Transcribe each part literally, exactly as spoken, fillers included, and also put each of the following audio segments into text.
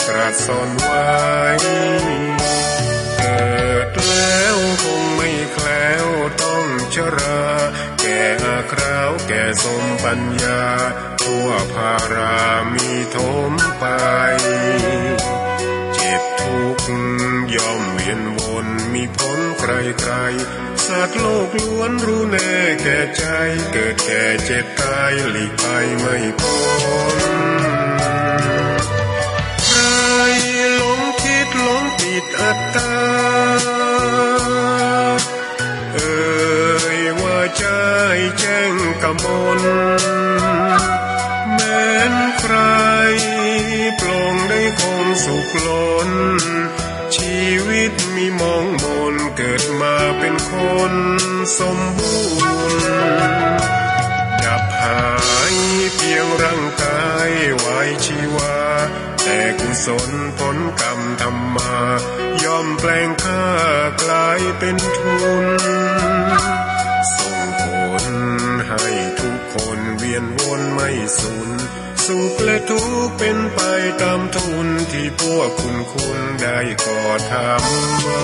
ตรัสสอนไว้ เกิดแล้วคงไม่แคล้วต้องชรา แก่อาคราวแก่สมปัญญา ทั่วพารามีถมไป เจ็บทุกข์ย่อมเวียนวน มีผลใครๆ สัตว์โลกล้วนรู้แน่แก่ใจ เกิดแก่เจ็บตายหลีกไปไม่พ้น ใครหลงคิดหลงปิดอัตตา เอ่ยว่าใจ้แจ้งกมล แม้นใครปลงได้คงสุขล้น ชีวิตมีหมองหมน เกิดมาเป็นคนสมบูรณ์ ดับหายเพียงร่างกายไว้ชีวา แต่กุศลผลกรรมทำมา ย่อมแปลงข้ากลายเป็นทุน ส่งผลให้ทุกคนเวียนวนไม่สุน สุขและทุกข์เป็นไปตามทุน ที่พวกคุณคุณได้ก่อทำมา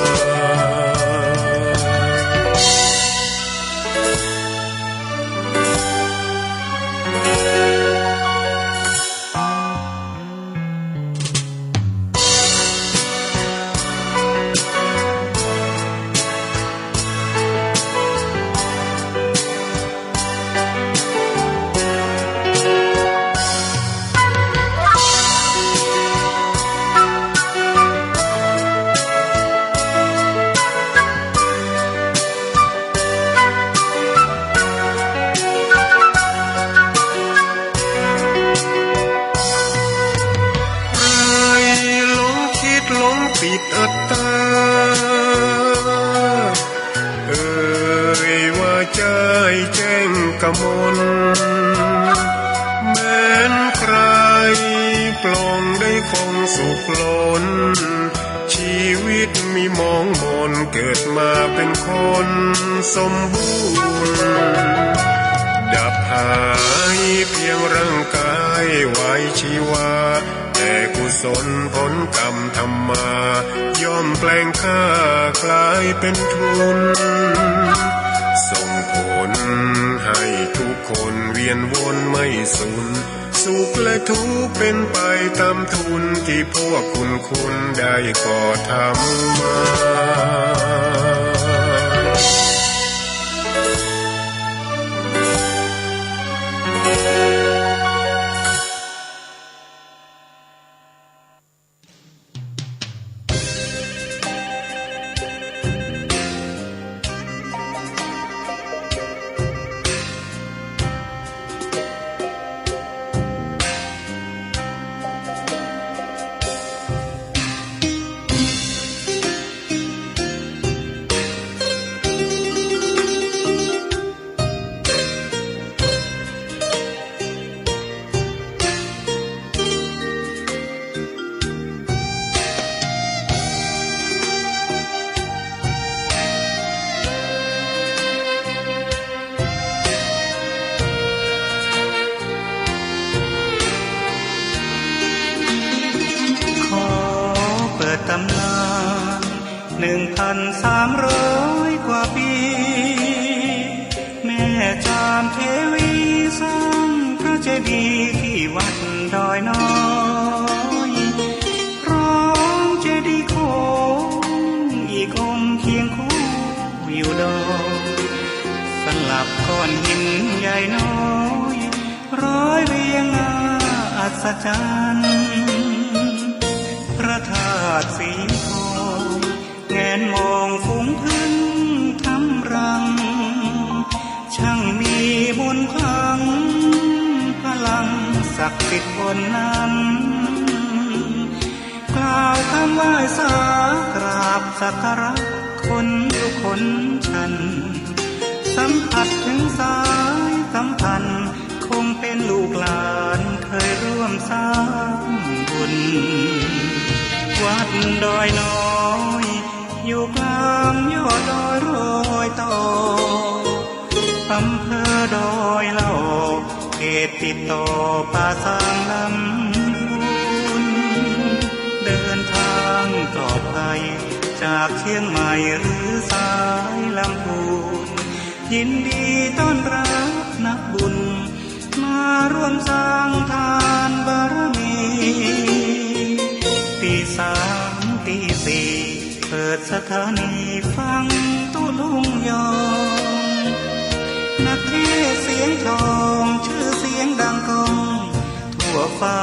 ใครหลงคิดหลงปิดอัตตา เอ่ยว่าใจ้แจ้งกมล แม้นใครปลงได้คงสุขล้น ชีวิตมีหมองหมน เกิดมาเป็นคนสมบูรณ์ ดับหายเพียงร่างกายไว้ชีวา แต่กุศลผลกรรมทำมา ย่อมแปลงข้ากลายเป็นทุน ส่งผลให้ทุกคนเวียนวนไม่สุน สุขและทุกข์เป็นไปตามทุน ที่พวกคุณคุณได้ก่อทำมา ขอเปิดตำนาน หนึ่งพันสามร้อยกว่าปี แม่จามเทวีสร้างพระเจดีย์ที่วัดดอยน้อย พร้อมเจดีย์โค้งอีกองค์เคียงคู่อยู่ดอย สลับก้อนหินใหญ่น้อย ร้อยเรียงน่าอัศจรรย์ พระธาตุสีทอง แงนมองฝูงผึ้งทำรัง ช่างมีมนต์ขลัง พลังศักดิ์สิทธิ์ล้นล้ำ กล่าวคำไหว้สากราบสักการะคนทุกคนชั้น สัมผัสถึงสายสัมพันธ์ คงเป็นลูกหลานเคยร่วมสร้างบุญ วัดดอยน้อย อยู่กลางยอดดอยรอยต่อ อำเภอดอยเหล่า เขตติดต่อป่าซางลำพูน เชียงใหม่หรือสายลำพูน ยินดีต้อนรับนักบุญ มาร่วมสร้างทานบารมี ตีสามตีสี่ เปิดสถานีฟังตุ๊ลุงยอง นักเทศน์เสียงทอง ชื่อเสียงดังก้อง ทั่วฟ้า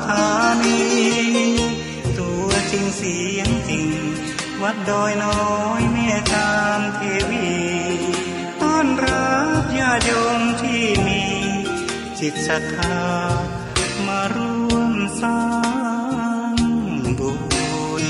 ธานี ตัวจริงเสียงจริง วัดดอยน้อยแม่จามเทวี ต้อนรับญาติโยมที่มีจิตศรัทธา มาร่วมสร้างบุญ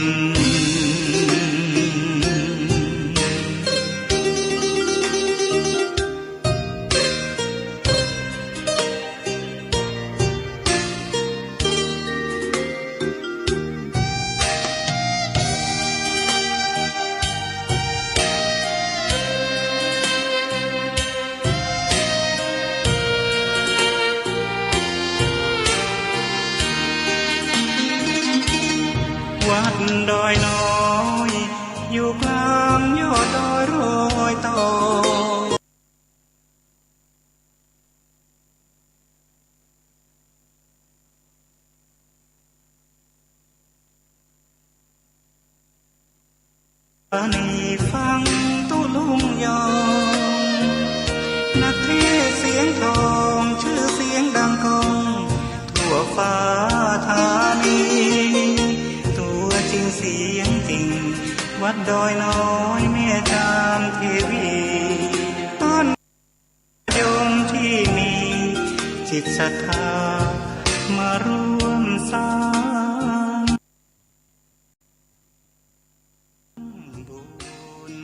วัดดอยน้อย อยู่กลางยอดดอยรอยต่อ นีฟังตุ๊ลุงยอง นักเทศน์เสียงทอง ชื่อเสียงดังก้อง ทั่วฟ้าธานี ตัวจริงเสียงจริง วัดดอยน้อยแม่จามเทวี ต้อน โยมที่มีจิตศรัทธา มาร่วมสร้างบุญ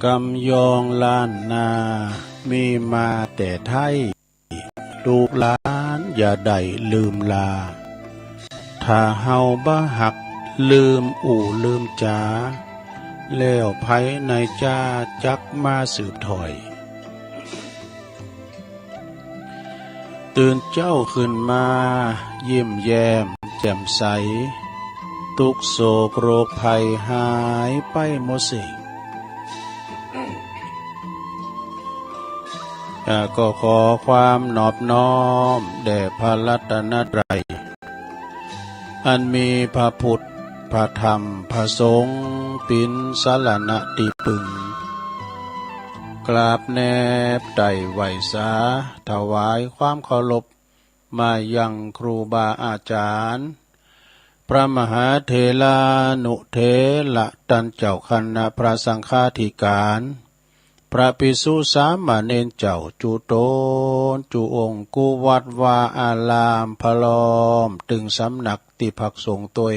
กำยองล้านนา มีมาแต่ไท้ ลูกหลานอย่าได้ลืมลา ถ้าเฮาบ่ฮัก ลืมอู้ลืมจ๋า แล้วใผในจ้าจักมาสืบถ้อย ตื่นเจ๊าขึ้นมา ยิ้มแย้มแจ่มใส ตุ๊กข์โศกโรคภัยหายไปหมดสิ้น อ่า ก็ขอความนอบน้อมแด่พระรัตนตรัย อันมีพระพุทธ พระธรรม พระสงฆ์ เป๋นสรณะตี้ปึง กราบแนบไต่ไหว้สา ถวายความเคารพ มายังครูบาอาจ๋ารย์ พระมหาเถรานุเถระ ต้านเจ้าคณะพระสังฆาธิการ พระภิกษุสามเณรเจ้า จุ๊ต๋นจุ๊องค์ กู้วัดวาอาราม พร้อมตึงสำนักตี้พักสงฆ์ตวย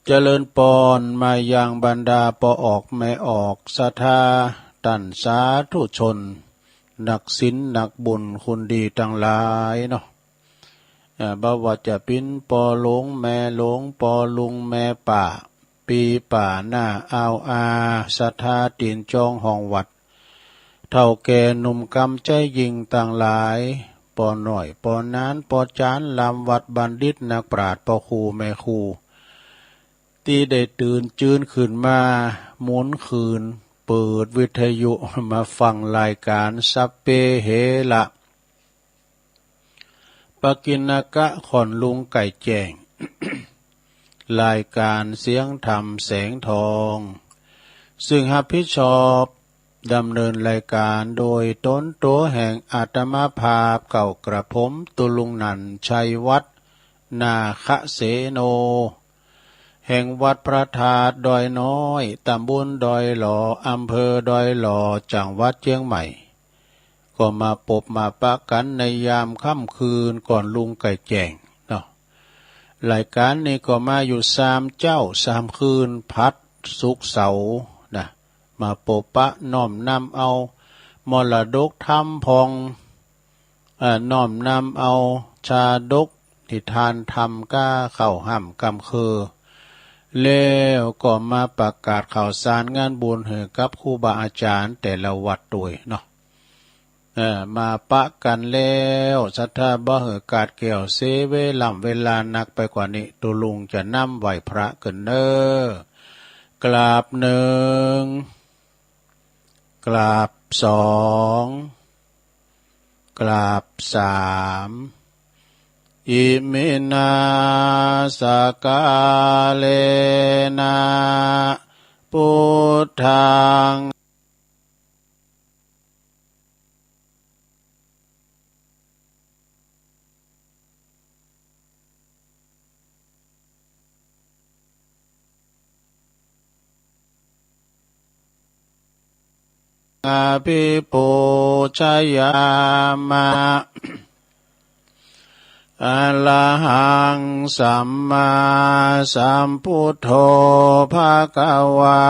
เจริญปอนมายังบรรดาป้อออกแม่ออกศรัทธา ต้านสาธุชน นักศีลนักบุญคุณดีตังหลายเนาะ อ่า บ่ว่าจะเป๋นป้อหลวงแม่หลวง ป้อลุงแม่ป้า ปี้ป้าน้าอาวอา ศรัทธาตี๋นจองห้องวัด เฒ่าแก่หนุ่มกำใจ๋ยิ่งตังหลาย ป้อน้อยป้อหนาน ป้อจ๋ารย์ลำวัด บัณฑิตนักปราชญ์ ป้อครูแม่ครู ตี้ได้ตื่นจื้นขึ้นมา หมุนคืน เปิดวิทยุมาฟังรายก๋านสัพเพเหระ ปกิณกะ ขวัญลุงไก่แจ้ง รายก๋านเสียงธรรมแสงทอง ซึ่งฮับผิดชอบดำเนินรายก๋านโดยต๋นตั๋วแห่งอาตมาภาพเก่ากระผม ตุ๊ลุงหนั่น ชัยวัฒน์ นาคเสโน แห่งวัดพระธาตุดอยน้อย ต๋ำบลดอยหล่อ อำเภอดอยหล่อ จังหวัดเจียงใหม่ ก็มาปบมาปะกั๋นในยามค่ำคืนก่อนลุงไก่แจ้งเนาะ รายก๋านนี้ก็มาอยู่สามเจ๊าสามคืน ผัด ศุกร์ เสาร์นะ มาปบปะน้อมนำเอามรดกธรรมพ่อง เอ่อ น้อมนำเอาชาดกนิทานธรรมก้าเข้าฮ่ำกำเคิ แล้วก็มาประกาศข่าวสารงานบุญหื้อกับครูบาอาจ๋ารย์แต่ละวัดตวยเนาะ เอ่อ มาปะกั๋นแล้ว สัตว์บ่หื้อก๋าดแก้วเสียเวล่ำเวลานักไปกว่านี้ ตุ๊ลุงจะนำไหว้พระเกินเน้อ กราบหนึ่ง กราบสอง กราบสาม อิมินา สกาเลนะ พุทธัง อภิปูชยามะ อะระหัง สัมมาสัมพุทโธ ภะคะวา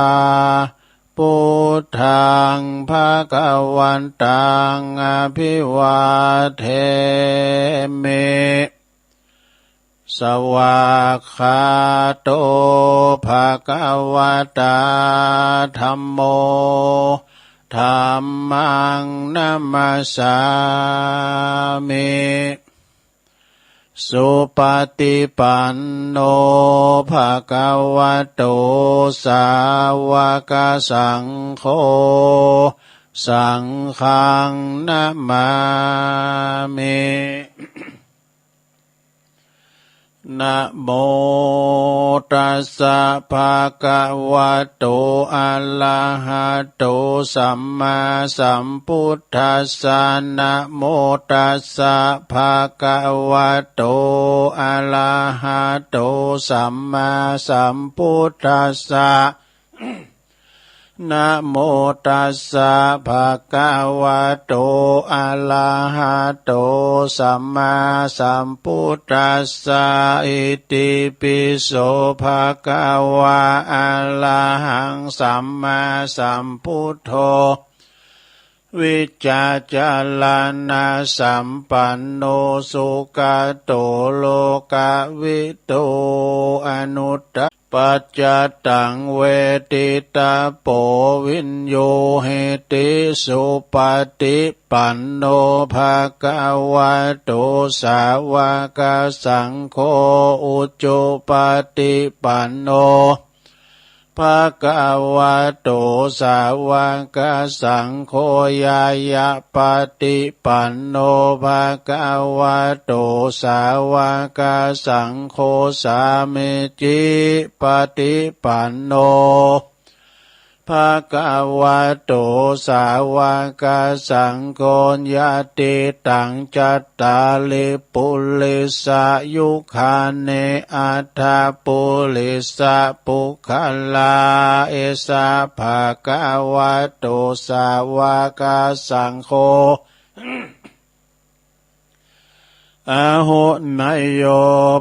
พุทธัง ภะคะวันตัง อะภิวาเทมิ สวากขาโต ภะคะวะตา ธัมโม ธัมมัง นะมัสสามิ สุปะติปันโน ภะคะวะโต สาวะกะสังโฆ สังฆัง นะมามิ นะโมตัสสะ ภะคะวะโต อะระหะโต สัมมาสัมพุทธัสสะ นะโมตัสสะ ภะคะวะโต อะระหะโต สัมมาสัมพุทธัสสะ นะโมตัสสะ ภะคะวะโต อะระหะโต สัมมาสัมพุทธัสสะ อิติปิโส ภะคะวะ อะระหัง สัมมาสัมพุทโธ วิจจารณสัมปันโน สุขะโต โลกะวิทู อนุตตะ ปัจจตัง เวทิตะโป วิญญูหิติ สุปะติปันโน ภะคะวะโต สาวะกะสังโฆ อุจุปะติปันโน ภะคะวะโต สาวะกะสังโฆ ญาญะปะติปันโน ภะคะวะโต สาวะกะสังโฆ สามีจิปะติปันโน ภะคะวะโต สาวะกะสังโฆ ยะติตัง จัตตาริ ปุริสะยุคานิ อัฏฐปุริสะปุคคลา เอสะ ภะคะวะโต สาวะกะสังโฆ อาหุเนยโย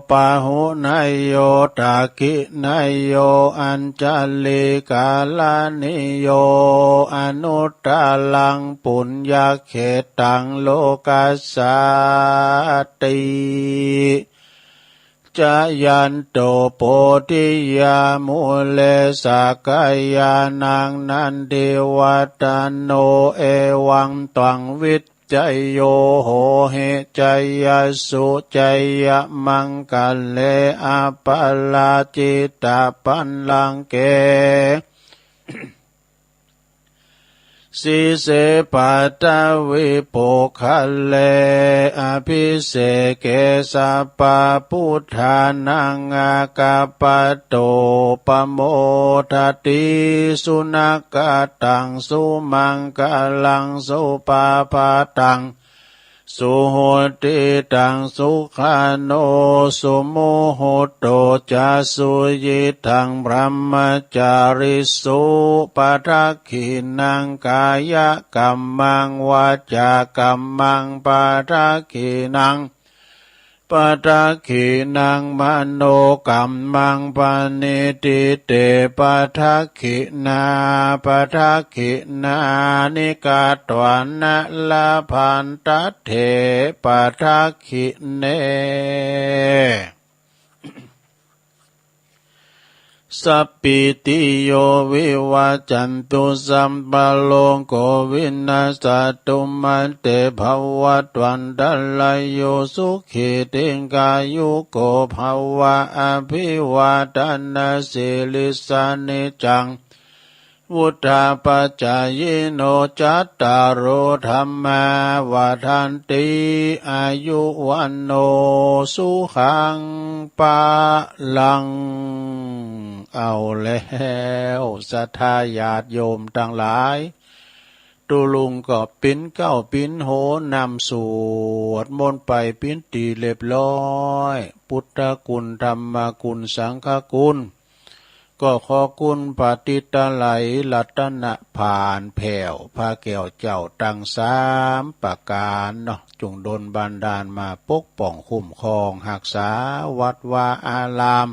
ปาหุเนยโย ทักขิเนยโย อัญชลีกะรณีโย อนุตตะรัง ปุญญะเขตตัง โลกัสสาติ จะยันโต โพธิยา มูเล สักกายานัง นันทิวัฏฏะโน เอวังตวัง วิจจโย โหหิ จยสสุ จยมังคะเล อะปะราจิตะปัลลังเก สีเส ปัทวิ ปุคคเล อภิเสเก สัพพะ ปุทธานัง อากัปปะโต ปะโมทะติ สุณะกะตัง สุมังคะลัง สุปะพะตัง สุหุติตัง สุขาโน สุมุหุตโต จะ สุยิตถัง บรหมจาริสุ ปะทักขิณัง กายะกัมมัง วาจากัมมัง ปะทักขิณัง ปะทักขิณัง มโนกัมมัง ปะณิฏฐิเต ปะทักขิณา ปะทักขิณานิ กัตวานะ ละพันตัตเถ ปะทักขิเณ สัพพีติโย วิวัจจันตุ สัพพะโรโก วินัสสะตุ มา เต ภะวัตวันตะราโย สุขี ทีฆายุโก ภะวะ อภิวาทะนะสีลิสสะ นิจจัง วุฑฒาปะจายิโน จัตตาโร ธัมมา วัฑฒันติ อายุ วัณโณ สุขัง พะลัง เอาแล้ว ศรัทธาญาติโยมตังหลาย ตุ๊ลุงก็ปิ๊นเก๊าปิ๊นโหนนำสวดมนต์ไปปิ๊นตี๋เรียบร้อย พุทธคุณ ธัมมคุณ สังฆคุณ ก็ขอคุณพระติตะไลรัตนผานแผ้วพระแก้วเจ้าตังสามประก๋านเนาะ จุ่งดลบันดาลมาปกป้องคุ้มครองฮักษาวัดวาอาราม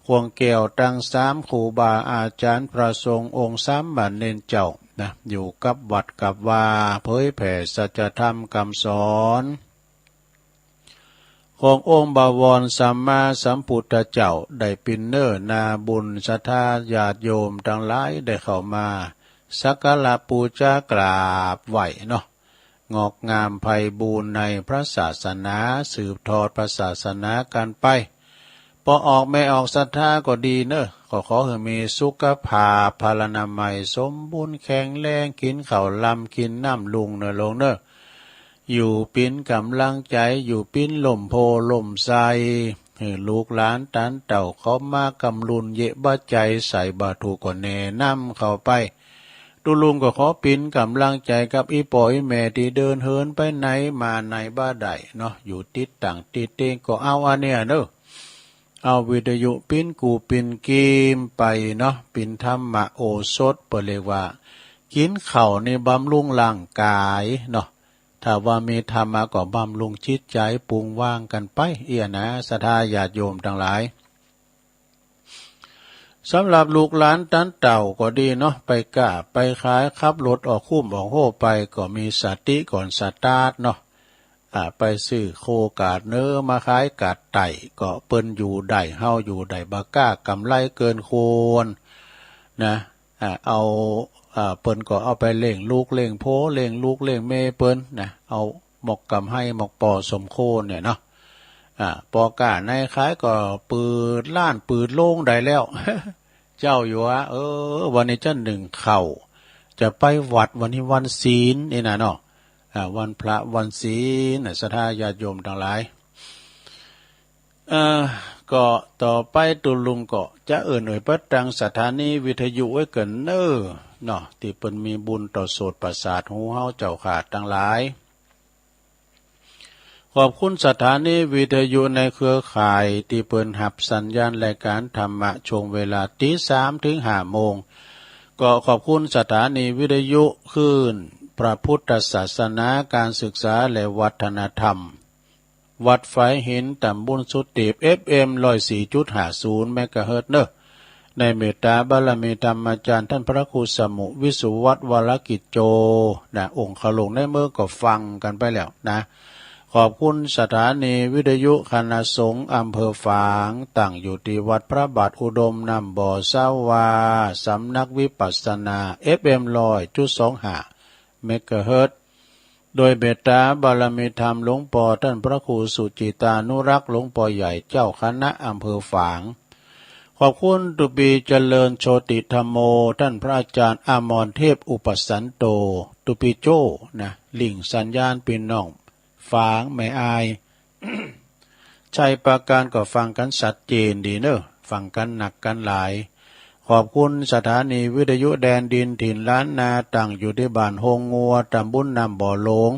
ข่วงแก้วตังสาม ครูบาอาจ๋ารย์พระสงฆ์องค์สามเณรเจ้านะ อยู่กับวัดกับวา เผยแผ่สัจธรรมกำสอน ขององค์บวรสัมมาสัมพุทธเจ้า ได้ปินเน้อนาบุญ ศรัทธาญาติโยมตังหลายได้เข้ามาสักการะปู๋จากราบไหว้เนาะ งอกงามไพบูลย์ในพระศาสนา สืบทอดพระศาสนากั๋นไป ป้อออกแม่ออกศรัทธาก็ดีเนาะ ก็ขอหื้อมีสุขภาพพลานามัยสมบูรณ์แข็งแรง กิ๋นข้าวลำกิ๋นน้ำลุ่งเนาะโยมเนาะ อยู่ปินก๋ำลังใจ๋ อยู่ปินล่มโพธิ์ล่มไทร หื้อลูกหลานต๋านเต้าเขามาก้ำลุ่นเยียะบ่าใจ๋ ใส่บ่าถูกก็แนะนำเข้าไป ตุ๊ลุงก็ขอปินก๋ำลังใจ๋กับอี่ป้ออี่แม่ตี้เดินเหินไปไหนมาไหนบ่าได้เนาะ อยู่ติดต่างติดเต๊งก็เอาอันเนี้ยเนาะ เอาวิทยุปิ๊นกู้ปิ๊นกีมไปเนาะ ปิ๊นธรรมโอสถ เปิ้นเรียกว่า กิ๋นข้าวนี่บำรุงร่างก๋ายเนาะ ถ้าว่ามีธรรมะก็บำรุงจิตใจ๋ ปรุงวางกั๋นไป เอี้ยนะ ศรัทธาญาติโยมตังหลาย สำหรับลูกหลานต๋านเต้าก็ดีเนาะ ไปก้าไปขาย ขับรถออกคุ้มออกโฮ่ไป ก็มีสติก่อนสตาร์ทเนาะ อ่า ไปซื้อโคก๋าดเหนือมาขายก๋าดใต้ ก็เปิ้นอยู่ได้ เฮาอยู่ได้ บ่ก้ากำไรเกินควรนะ อ่า เอา อ่า เปิ้นก็เอาไปเลี้ยงลูกเลี้ยงโผ เลี้ยงลูกเลี้ยงเมย์เปิ้นนะ เอาหมกก๋ำไฮ่หมกปอสมควรเนี่ยเนาะ อ่า ปอก้าในขายก็เปิดฮ้านเปิดโฮงได้แล้ว เจ้าอยู่ว่า เออ วันนี้จะนึ่งข้าว จะไปวัด วันนี้วันศีลนี่นะเนาะ อ่า วันพระวันศีลนะ ศรัทธาญาติโยมตังหลาย เอ่อ ก็ต่อไปตุ๊ลุงก็จะเอิ้นเอ่ยไปตังสถานีวิทยุไว้เกินเน้อเนาะ ตี้เปิ้นมีบุญต่อโสตประสาทหูเฮาเจ้าข้าตังหลาย ขอบคุณสถานีวิทยุในเครือข่ายตี้เปิ้นฮับสัญญาณรายก๋านธรรมะช่วงเวลาตี๋สามเถิงห้าโมง ก็ขอบคุณสถานีวิทยุคลื่นพระพุทธศาสนา ก๋านศึกษาและวัฒนธรรม วัดฝายหิน ต๋ำบลสุเตีบ เอฟเอ็ม ร้อยสี่จุดห้าศูนย์ เมกะเฮิรตซ์เนาะ ในเมตต๋าบารมีธรรมาจ๋ารย์ต้านพระครูสมุห์ วิสุวัฒน์ วรกิจโจ นะ องคหลวงในเมืองก็ฟังกั๋นไปแล้วนะ ขอบคุณสถานีวิทยุคณะสงฆ์อำเภอฝาง ตั้งอยู่ตี้วัดพระบาทอุดมน้ำบ่อสาวา สำนักวิปัสสนา เอฟเอ็ม ร้อยจุดสองห้า เมกะเฮิรตซ์ โดยเมตต๋าบารมีธรรมหลวงป้อต้านพระครูสุจิตานุรักษ์ หลวงป้อใหญ่เจ้าคณะอำเภอฝาง ขอบคุณตุปีเจริญโชติธัมโม ต้านพระอาจ๋ารย์อมรเทพอุปสันโต ตุปีโจ้นะ ลิงก์สัญญาณปี้น้องฝางแม่อาย ชัยปราการก็ฟังกั๋นสัดเจนดีเน่อ ฟังกั๋นนักกั๋นหลาย ขอบคุณสถานีวิทยุแดนดินถิ่นล้านนา ตั้งอยู่ตี้บ้านโฮงงัว ต๋ำบลน้ำบ่อหลง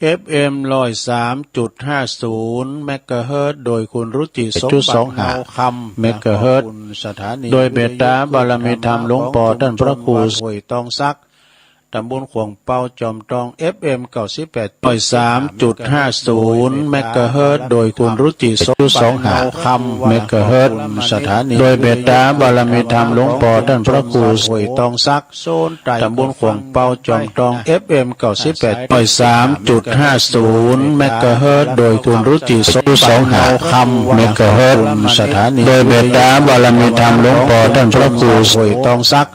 เอฟเอ็ม ร้อยสามจุดห้าศูนย์ เมกะเฮิรตซ์ โดยคุณรุจิสมบัติ เงาคำ เมกะเฮิรตซ์ ขอบคุณสถานี โดยเมตต๋าบารมีธรรมหลวงป้อต้านพระครู ห้วยตองสัก ต๋ำบลขวางเปา จอมตอง เอฟเอ็ม เก้าสิบแปด ร้อยสามจุดห้าศูนย์ เมกะเฮิรตซ์ โดยคุณรุจิสมบัติ เงาคำ เมกะเฮิรตซ์ สถานี โดยเมตต๋าบารมีธรรมหลวงป้อต้านพระครู ห้วยตองสัก ต๋ำบลขวางเปา จอมตอง เอฟเอ็ม เก้าสิบแปด ร้อยสามจุดห้าศูนย์ เมกะเฮิรตซ์ โดยคุณรุจิสมบัติ เงาคำ เมกะเฮิรตซ์ สถานี โดยเมตต๋าบารมีธรรมหลวงป้อต้านพระครู ห้วยตองสัก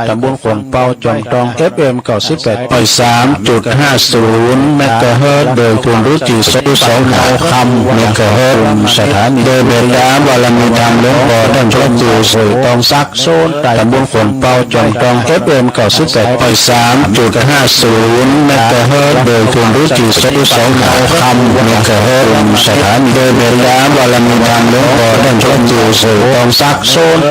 ต๋ำบลขวางเปา จอมตอง เอฟเอ็ม เก้าสิบแปด ร้อยสามจุดห้าศูนย์ เมกะเฮิรตซ์ โดยคุณรุจิสมบัติ เงาคำ เมกะเฮิรตซ์ สถานี โดยเมตต๋าบารมีธรรมหลวงป้อต้านพระครู ห้วยตองสัก ต๋ำบลขวางเปา จอมตอง เอฟเอ็ม เก้าสิบแปด ร้อยสามจุดห้าศูนย์ เมกะเฮิรตซ์ โดยคุณรุจิสมบัติ เงาคำ เมกะเฮิรตซ์ สถานี โดยเมตต๋าบารมีธรรมหลวงป้อต้านพระครู ห้วยตองสัก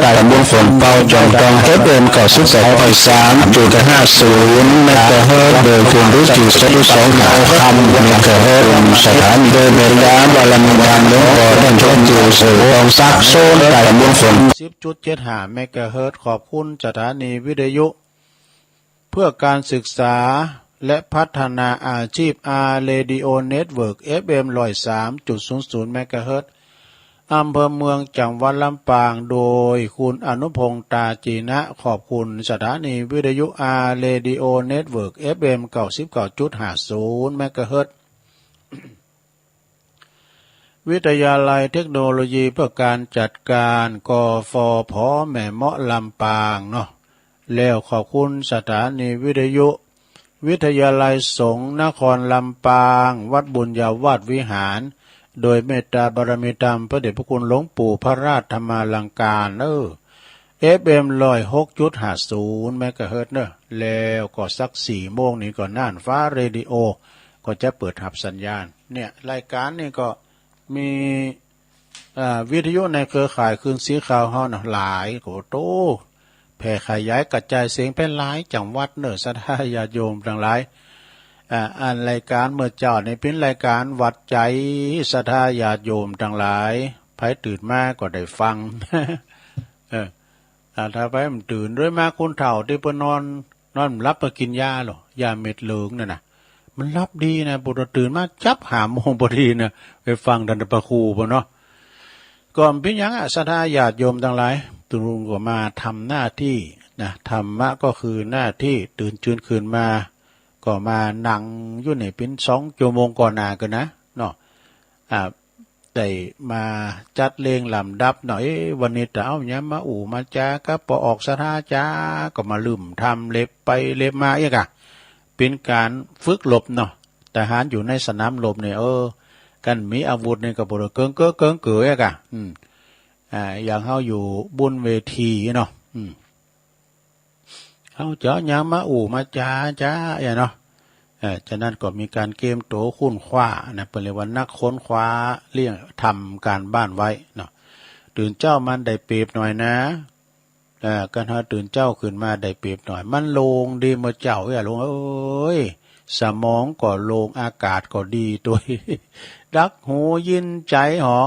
ต๋ำบลขวางเปา จอมตอง เอฟเอ็ม เก้าสิบแปด ร้อยสามจุดห้าศูนย์ เมกะเฮิรตซ์ โดยคุณรุจิสมบัติ เงาคำ เมกะเฮิรตซ์ สถานี โดยเมตต๋าบารมีธรรมหลวงป้อต้านพระครู ห้วยตองสัก ต๋ำบลขวาง สิบจุดเจ็ดห้า เมกะเฮิรตซ์ ขอบคุณสถานีวิทยุเพื่อการศึกษาและพัฒนาอาชีพ อาร์ เรดิโอ เน็ตเวิร์ก เอฟเอ็ม ร้อยสามจุดศูนย์ศูนย์ เมกะเฮิรตซ์ อำเภอเมือง จังหวัดลำปาง โดยคุณอนุพงษ์ ตาจีนะ ขอบคุณสถานีวิทยุ อาร์ เรดิโอ เน็ตเวิร์ก เอฟเอ็ม เก้าสิบเก้าจุดห้าศูนย์ เมกะเฮิรตซ์ วิทยาลัยเทคโนโลยีเพื่อการจัดการ กฟผ แม่เมาะ ลำปางเนาะ แล้วขอบคุณสถานีวิทยุ วิทยาลัยสงฆ์นครลำปาง วัดบุญญาวาสวิหาร โดยเมตต๋าบารมีธรรมพระเดชพระคุณหลวงปู่พระราชธรรมาลังการ เออ เอฟเอ็ม ร้อยหกจุดห้าศูนย์ เมกะเฮิรตซ์ เนอะ แล้วก็สักสี่โมงนี้ก็น่านฟ้าเรดิโอ ก็จะเปิดฮับสัญญาณ เนี่ย รายก๋านนี่ก็มี อ่า วิทยุในเครือข่ายคลื่นสีขาวเฮานะ หลาย โอ้โต แผ่ขยายกระจายเสียงไปหลายจังหวัดเนอะ ศรัทธาญาติโยมตังหลาย อ่า อันรายก๋านเมื่อเจ๊านี่เป๋นรายก๋านหวัดใจ๋ ศรัทธาญาติโยมตังหลาย ใผตื่นมาก็ได้ฟัง เออ อ่า ถ้าใผบ่ตื่น โดยมากคนเฒ่าตี้เปิ้นนอน นอนบ่หลับก็กิ๋นยาโล ยาเม็ดเหลืองนั่นน่ะ มันหลับดีนะ ปุถะตื่นมาจั๊บห้าโมงพอดีนะ ไปฟังต้านพระครูเปิ้นเนาะ ก็บ่เป๋นหยังอะ ศรัทธาญาติโยมตังหลาย ตุ๊ลุงก็มาทำหน้าตี้นะ ธรรมะก็คือหน้าตี้ ตื่นจื้นขึ้นมา ก็มานั่งอยู่นี่เป๋นสองจั่วโมงก่อนหน้ากั๋นนะ เนาะ อ่า ได้มาจัดเรียงลำดับเนาะ เอ๊ะ วันนี้จะเอาหยังมาอู้มาจ๋ากับป้อออกศรัทธาจ๊ะ ก็มาเริ่มทำเล็บไปเล็บมาเอียกอะ เป๋นก๋านฝึกรบเนาะ ทหารอยู่ในสนามรบเนี่ย เออ กันมีอาวุธเนี่ยก็บ่ได้เกิงเก้อเกิงเก๋อเอียกอะ อืม อ่า อย่างเฮาอยู่บนเวทีเนาะ อืม เฮาจะเอาหยังมาอู้มาจ๋าจ๊ะ เนาะ เออ ฉะนั้นก็มีก๋านเกียมตั๋วค้นคว้านะ เปิ้นเรียกว่านักค้นคว้าเรื่องทำก๋านบ้านไว้เนาะ ตื่นเจ๊ามาได้เปรียบหน่อยนะ เออ คันเฮาตื่นเจ๊าขึ้นมาได้เปรียบหน่อย มันโล่งดีเมื่อเจ๊า เอ้ย โล่ง เอ้ย สมองก็โล่ง อากาศก็ดีตวย ดักหูยินใจ๋หอ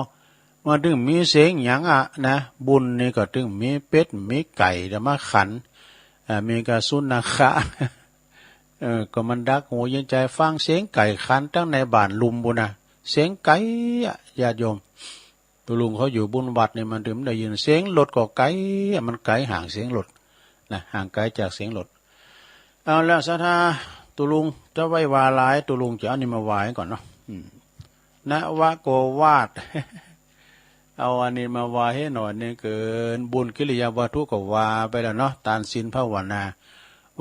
มันตึงมีเสียงหยังอะนะ บุญนี่ก็ตึงมีเป็ดมีไก่จะมาขัน อ่า มีกาสุนัขะ เออ ก็มันดักหูยินใจ๋ ฟังเสียงไก่ขันตังในบ้านลุ่มปู้นนะ เสียงไก๋อะ ญาติโยม ตุ๊ลุงเขาอยู่บนวัดนี่มันตึงได้ยิน เสียงรถก็ไก๋อะ มันไก๋ห่างเสียงรถนะ ห่างไก๋จากเสียงรถ เอาละศรัทธา ตุ๊ลุงจะไหว้วาหลาย ตุ๊ลุงจะเอานี่มาไหว้ก่อนเนาะ อืม นวโกวาท เอาอันนี้มาไหว้หื้อหน่อยนึ่ง เกินบุญกิริยาวัตถุก็ว่าไปแล้วเนาะ ตานศีลภาวนา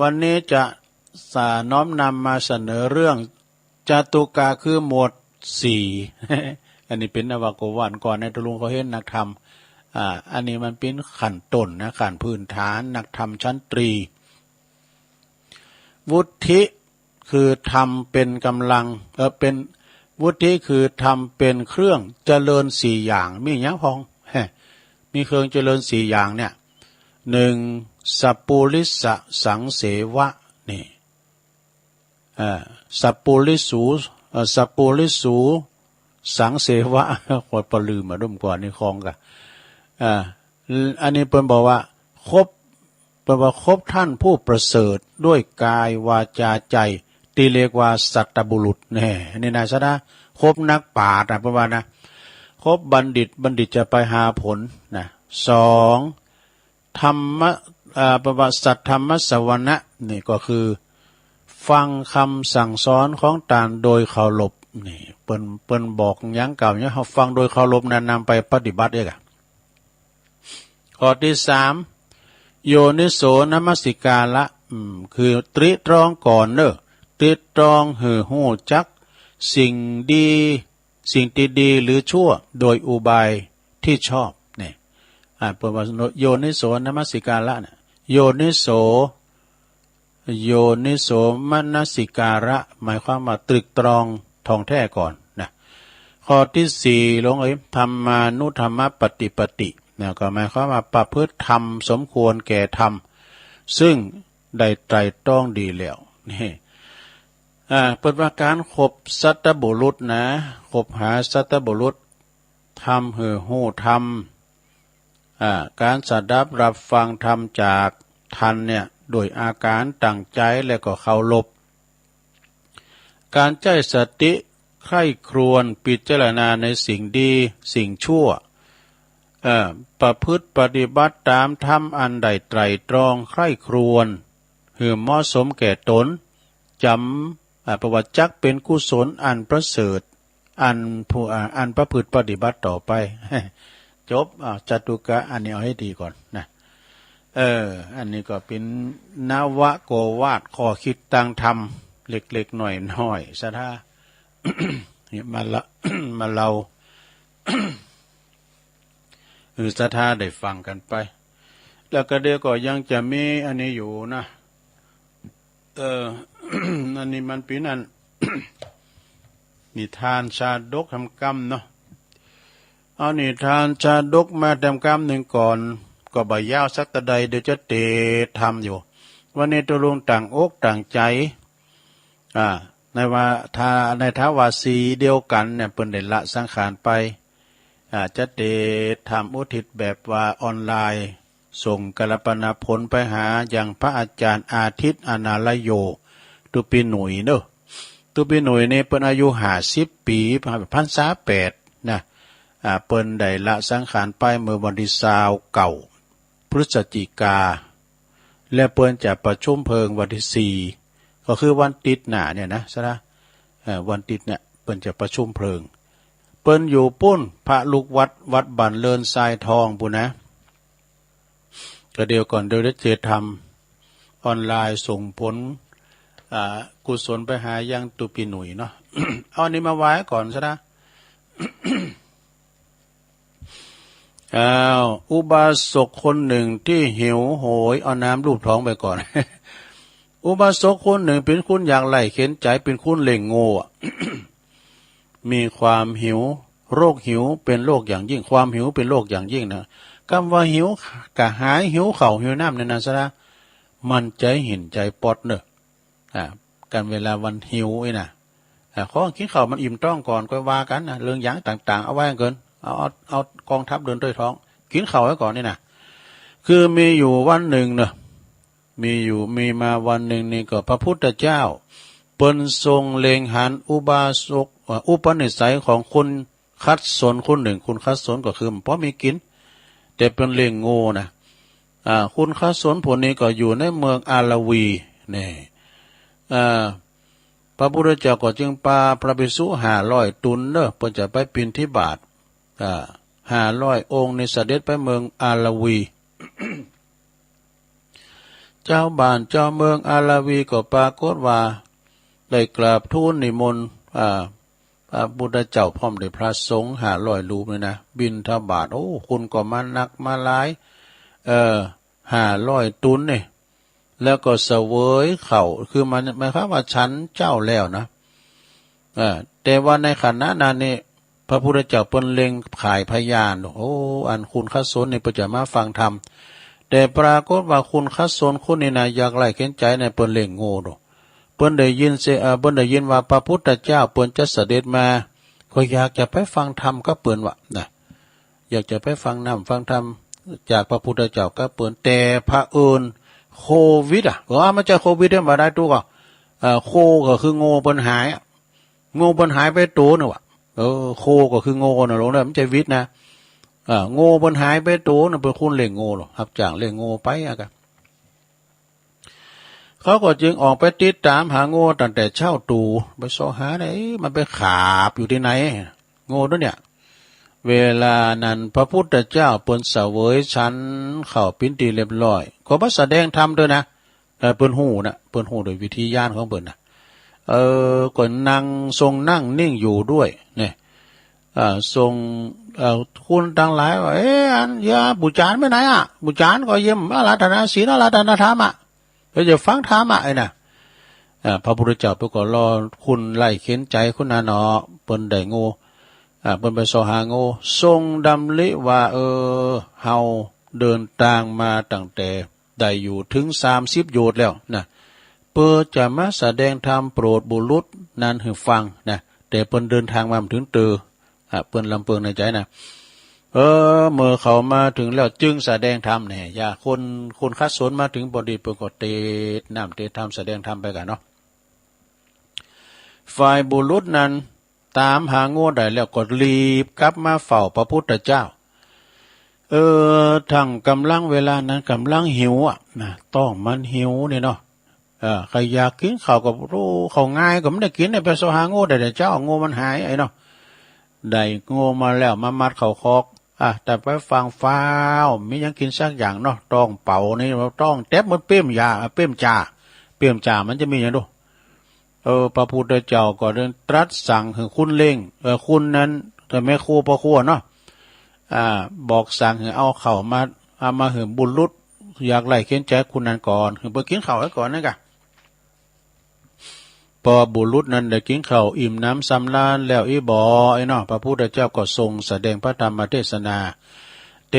วันนี้จะสา น้อมนำมาเสนอเรื่องจตุกะคือหมวดสี่ อันนี้เป๋นนวโกวาท ก่อนในตะลุงก็เห็นนักธรรม อ่า อันนี้มันเป๋นขั้นต้นนะ ขั้นพื้นฐาน นักธรรมชั้นตรี วุฒิคือธรรมเป๋นก๋ำลัง เอ่อ เป๋น วุฒิคือธรรมเป๋นเครื่องเจริญสี่อย่าง มีหยังพ่อง มีเครื่องเจริญสี่อย่างเนี่ย หนึ่ง สัปปุริสสังเสวะ นี่ เอ่อ สัปปุริสู เอ่อ สัปปุริสู สังเสวะ ข้อยปะลืมอะ ดุมก่อนนี่คล่องกะ อ่า อันนี้เปิ้นบอกว่า คบ เปิ้นว่า คบท่านผู้ประเสริฐด้วยกายวาจาใจ ตี้เรียกว่าสัตบุรุษ แน่ อันนี้นะ สะดา คบนักปราชญ์นะ เปิ้นว่านะ คบบัณฑิต บัณฑิตจะไปหาผลนะ สอง ธรรมะ อ่า เปิ้นว่า สัตธรรมสวนะ นี่ก็คือ ฟังกำสั่งสอนของต้านโดยเคารพ นี่ เปิ้น เปิ้นบอกหยังกล่าวหยัง เฮาฟังโดยเคารพนะ นำไปปฏิบัติเองอะ ข้อตี้สาม โยนิโสนมสิการะ อืม คือตริตรองก่อนเน่อ ตริตรองหื้อฮู้จักสิ่งดี สิ่งตี้ดีหรือชั่ว โดยอุบายตี้ชอบ นี่ อ่า เปิ้นว่า โยนิโสนมสิการะเนี่ย โยนิโส โยนิโสมนสิการะ หมายความว่าตรึกตรองถ่องแท้ก่อนนะ ข้อตี้สี่ ลงเอย ธรรมานุธรรมปฏิปติ นะ ก็หมายความว่าประพฤติธรรมสมควรแก่ธรรม ซึ่งได้ไตร่ตรองดีแล้ว นี่ อ่า เปิ้นว่าก๋านคบสัตบุรุษนะ คบหาสัตบุรุษ ทำหื้อฮู้ธรรม อ่า ก๋านสดับรับฟังธรรมจากต้านเนี่ย โดยอาก๋านตั้งใจ๋และก็เคารพ ก๋านใจ๊สติใคร่ครวญพิจารณาในสิ่งดีสิ่งชั่ว เอ่อ ประพฤติปฏิบัติต๋ามธรรมอันได้ไตร่ตรองใคร่ครวญ หื้อเหมาะสมแก่ต๋น จ๋ำ อ่า เปิ้นว่าจักเป๋นกุศลอันประเสริฐ อันผู้ อ่า อันประพฤติปฏิบัติต่อไป จบ อ่า จตุกะ อันนี้เอาหื้อดีก่อนนะ เออ อันนี้ก็เป๋นนวโกวาท ข้อคิดตางธรรม เล็กๆ น้อยๆ สะดา เนี่ย มาละ มาเล่า หื้อสะดาได้ฟังกั๋นไป แล้วก็เดี๋ยวก็ยังจะมีอันนี้อยู่นะ เออ อันนี้มันเป๋นอัน นิทานชาดกแหมกำเนาะ เอานิทานชาดกมาแหมกำนึ่งก่อน ก็บ่ยาวสักเต้าใด เดี๋ยวจะเตรียมอยู่ วันนี้ตะลุงตั้งอกตั้งใจ๋ อ่า ในว่า ถ้า ในท้าววาสีเดียวกั๋นเนี่ย เปิ้นได้ละสังขารไป อ่า จะเตรียมอุทิศแบบว่าออนไลน์ ส่งกัลปนาผลไปหายังพระอาจ๋ารย์อาทิตย์ อนาลโย ตุ๊ปิหนุยเนาะ ตุ๊ปิหนุยนี่เปิ้นอายุห้าสิบปี๋ พรรษาแปดนะ อ่า เปิ้นได้ละสังขารไปเมื่อวันตี้ซาวเก้า พฤศจิกา และเปิ้นจะประชุมเพลิงวันตี้สี่ ก็คือวันติ๊ดหน้าเนี่ยนะ สะดา เอ่อ วันติ๊ดเนี่ยเปิ้นจะประชุมเพลิง เปิ้นอยู่ปู๊น พระลูกวัด วัดบ้านเรินทรายทองปู๊นนะ ก็เดี๋ยวก่อน เดี๋ยวจะเตรียมออนไลน์ส่งผล อ่า กุศลไปหายังตุ๊ปิหนุยเนาะ เอาอันนี้มาไว้ก่อนสะดา อ้าว อุบาสกคนหนึ่งตี้หิวโหย เอาน้ำลูบท้องไปก่อน อุบาสกคนหนึ่งเป๋นคนยากไร้เข็ญใจ๋ เป๋นคนเล่งโง่อะ มีความหิว โรคหิวเป๋นโรคอย่างยิ่ง ความหิวเป๋นโรคอย่างยิ่งนะ กำว่าหิวกระหาย หิวข้าว หิวน้ำเนี่ยนะสะดา มันใจ๋เห็นใจ๋ป๊อดเน่อ อ่า กั๋นเวลาวันหิวนี่นะ อ่า ขอกิ๋นข้าวมันอิ่มต๊องก่อน ค่อยว่ากั๋นนะ เรื่องหยังต่างๆ เอาไว้เกิน เอา เอา เอาก๋องทัพเดินด้วยท้อง กิ๋นข้าวไว้ก่อนนี่นะ คือมีอยู่วันนึ่งเนาะ มีอยู่ มีมาวันนึ่งนี่ก็พระพุทธเจ้า เปิ้นทรงเล็งหันอุบาสก เอ่อ อุปนิสัยของคนขัดสนคนนึ่ง คนขัดสนก็คือบ่มีกิ๋น แต่เปิ้นเล่งโง่นะ อ่า คนขัดสนผู้นี้ก็อยู่ในเมืองอารวี นี่ อ่า พระพุทธเจ้าก็จึงปาพระภิกษุห้าร้อยต๋นเนาะ เปิ้นจะไปบิณฑบาต อ่า ห้าร้อยองค์นี่เสด็จไปเมืองอารวี จาวบ้านจาวเมืองอารวีก็ปรากฏว่าได้กราบทูลนิมนต์ อ่า พระพุทธเจ้าพร้อมด้วยพระสงฆ์ห้าร้อยรูปนี่นะ บิณฑบาต โอ้ คนก็มานักมาหลาย เออ ห้าร้อยตุ๊นนี่ แล้วก็เสวยข้าว คือมัน หมายความว่าฉันข้าวแล้วนะ เออ แต่ว่าในขณะนั้นนี่ พระพุทธเจ้าเปิ้นเล็งขายพยาน โอ้ อันคุณคสนนี่เปิ้นจะมาฟังธรรม แต่ปรากฏว่าคุณคสนคนนี้นะ ยากไร้เข็ญใจ๋นะ เปิ้นเล็งโง่ดู เปิ้นได้ยินเสีย เอ่อ เปิ้นได้ยินว่าพระพุทธเจ้าเปิ้นจะเสด็จมา ก็อยากจะไปฟังธรรมกับเปิ้นวะนะ อยากจะไปฟังน้ำฟังธรรมจากพระพุทธเจ้ากับเปิ้น แต่เผอิญโควิดอะ เออ มันจะโควิดธรรมดาตุ๊กอะ เอ่อ โคก็คือโง่เปิ้นหายอะ โง่เปิ้นหายไปตั๋วนึ่งวะ เออ โคก็คือโง่นะหลวงนะ มันจะวิดนะ เอ่อ โง่เปิ้นหายไปตั๋วนึ่ง เปิ้นคนเล็งโง่หรอ ฮับจ้างเล็งโง่ไปอะกะ เขาก็จึงออกไปติดต๋ามหาโง่ตั้งแต่เช้าตรู่ ไปเซาะหาเนี่ย เอ๊ะ มันไปขาบอยู่ตี้ไหน โง่ตั๋วเนี่ย เวลานั้นพระพุทธเจ้าเปิ้นเสวยฉันข้าวเป๋นตี้เรียบร้อย ก็มาแสดงธรรมตวยนะ เออ เปิ้นฮู้นะ เปิ้นฮู้โดยวิธีญาณของเปิ้นนะ เออ ก็นั่ง ทรงนั่งนิ่งอยู่ตวยเนี่ย อ่า ทรง เอ่อ คนตังหลายว่า เอ๊ะ อันยาปู่จารย์ไปไหนอะ ปู่จารย์ก็เยี่ยมอาราธนาศีลอาราธนาธรรมอะ เปิ้นจะฟังธรรมอะ ไอ้น่ะ อ่า พระพุทธเจ้าเปิ้นก็รอคนไร้เข็ญใจ๋คนนั้นเนาะ เปิ้นได้โง่ อ่า เปิ้นไปเซาะหาโง่ ทรงดำริว่า เออ เฮาเดินตางมาตั้งแต่ได้อยู่เถิงสามสิบโยชน์แล้วนะ เปิ้นจะมาแสดงธรรมโปรดบุรุษนั้นหื้อฟังนะ แต่เปิ้นเดินตางมาบ่เถิงเตื้อ อ่ะ เปิ้นลำเปิงในใจ๋นะ เออ เมื่อเขามาเถิงแล้วจึงแสดงธรรมแน่ ยาคน คนคสนมาเถิงปอดี เปิ้นก็เตสน์น้ำเตสน์ธรรม แสดงธรรมไปกั๋นเนาะ ฝ่ายบุรุษนั้นต๋ามหาโง่ได้แล้วก็รีบกลับมาเฝ้าพระพุทธเจ้า เออ ทั้งก่ำลังเวลานั้นก่ำลังหิวอะนะ ต๊องมันหิวเนี่ยเนาะ เออ ใค่อยากกิ๋นข้าวก็ โอ้ ข้าวง่ายก็บ่ได้กิ๋น ไปเซาะหาโง่ได้แต่เจ๊า โง่มันหาย ไอ้เนาะ ได้โง่มาแล้วมามัดเข้าคอก อ่ะ แต่ไปฟังฟ้าว มีหยังกิ๋นสักอย่างเนาะ ต๊องเป๋านี่ ต๊องเต็มหมด เป้มยา เป้มจ่า เป้มจ่ามันจะมีหยังดู เออ พระพุทธเจ้าก็ได้ตรัสสั่งหื้อคนเล็ง เออ คนนั้น แต่แม่ครัวพ่อครัวเนาะ อ่า บอกสั่งหื้อเอาข้าวมา เอามาหื้อบุรุษยากไร้เข็ญใจ๋คนนั้นก่อน หื้อเปิ้นกิ๋นข้าวไว้ก่อนนั่นกะ ปอบุรุษนั้นได้กิ๋นข้าวอิ่มหนำสำราญแล้วอี้บ่ ไอ้เนาะ พระพุทธเจ้าก็ทรงแสดงพระธรรมเทศนา เต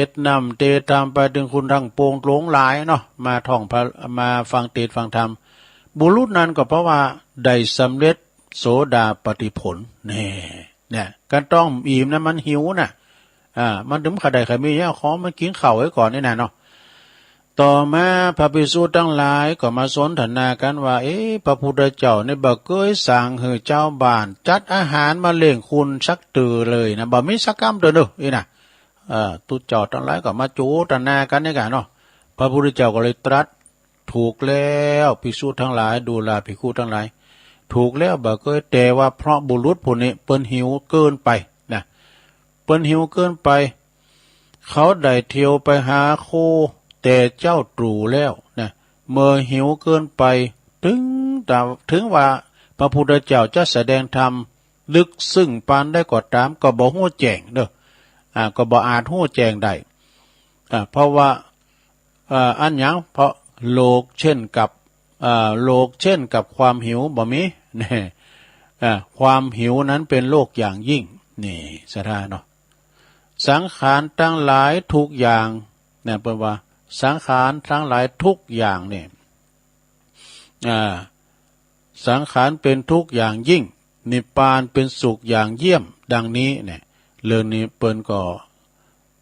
สน์น้ำเตสน์ธรรมไปเถิงคนตังปวงหลงหลายเนาะ มาท่องพระ มาฟังเตสน์ฟังธรรม บุรุษนั้นก็เพราะว่าได้สำเร็จโสดาปัตติผล แน่ เนี่ย ก๋านต๊องอิ่มนะ มันหิวน่ะ อ่า มันเถิงบ่ใค่ได้ใค่มีหยัง ขอมันกิ๋นข้าวไว้ก่อนนี่นะเนาะ ต่อมาพระภิกษุตังหลายก็มาสนทนากั๋นว่า เอ๊ะ พระพุทธเจ้านี่บ่เกยสั่งหื้อจาวบ้านจัดอาหารมาเลี้ยงคนสักเตื้อเลยนะ บ่มีสักกำเตื้อเนาะ อี้นะ เอ่อ ตุ๊เจ้าตังหลายก็มาโจทนากั๋นนี่กะเนาะ พระพุทธเจ้าก็เลยตรัส ถูกแล้วภิกษุตังหลาย ดูราภิกขุตังหลาย ถูกแล้วบ่เกย แต่ว่าเพราะบุรุษผู้นี้เปิ้นหิวเกินไปนะ เปิ้นหิวเกินไป เขาได้เที่ยวไปหาโคแต่เจ๊าตรู่แล้วนะ เมื่อหิวเกินไป เถิงต๋า เถิงว่าพระพุทธเจ้าจะแสดงธรรมลึกซึ้งปานใดก็ต๋าม ก็บ่ฮู้แจ้งเนาะ อ่า ก็บ่อาจฮู้แจ้งได้ อ่า เพราะว่า เอ่อ อันหยัง เพราะโลกเช่นกับ เอ่อ โลกเช่นกับความหิวบ่มี แน่ เอ่อ ความหิวนั้นเป็นโลกอย่างยิ่ง นี่ศรัทธาเนาะ สังขารตังหลายทุกอย่าง เนี่ย เปิ้นว่า สังขารตังหลายทุกอย่างเนี่ย อ่า สังขารเป็นทุกข์อย่างยิ่ง นิพพานเป็นสุขอย่างเยี่ยม ดังนี้เนี่ย เรื่องนี้เปิ้นก็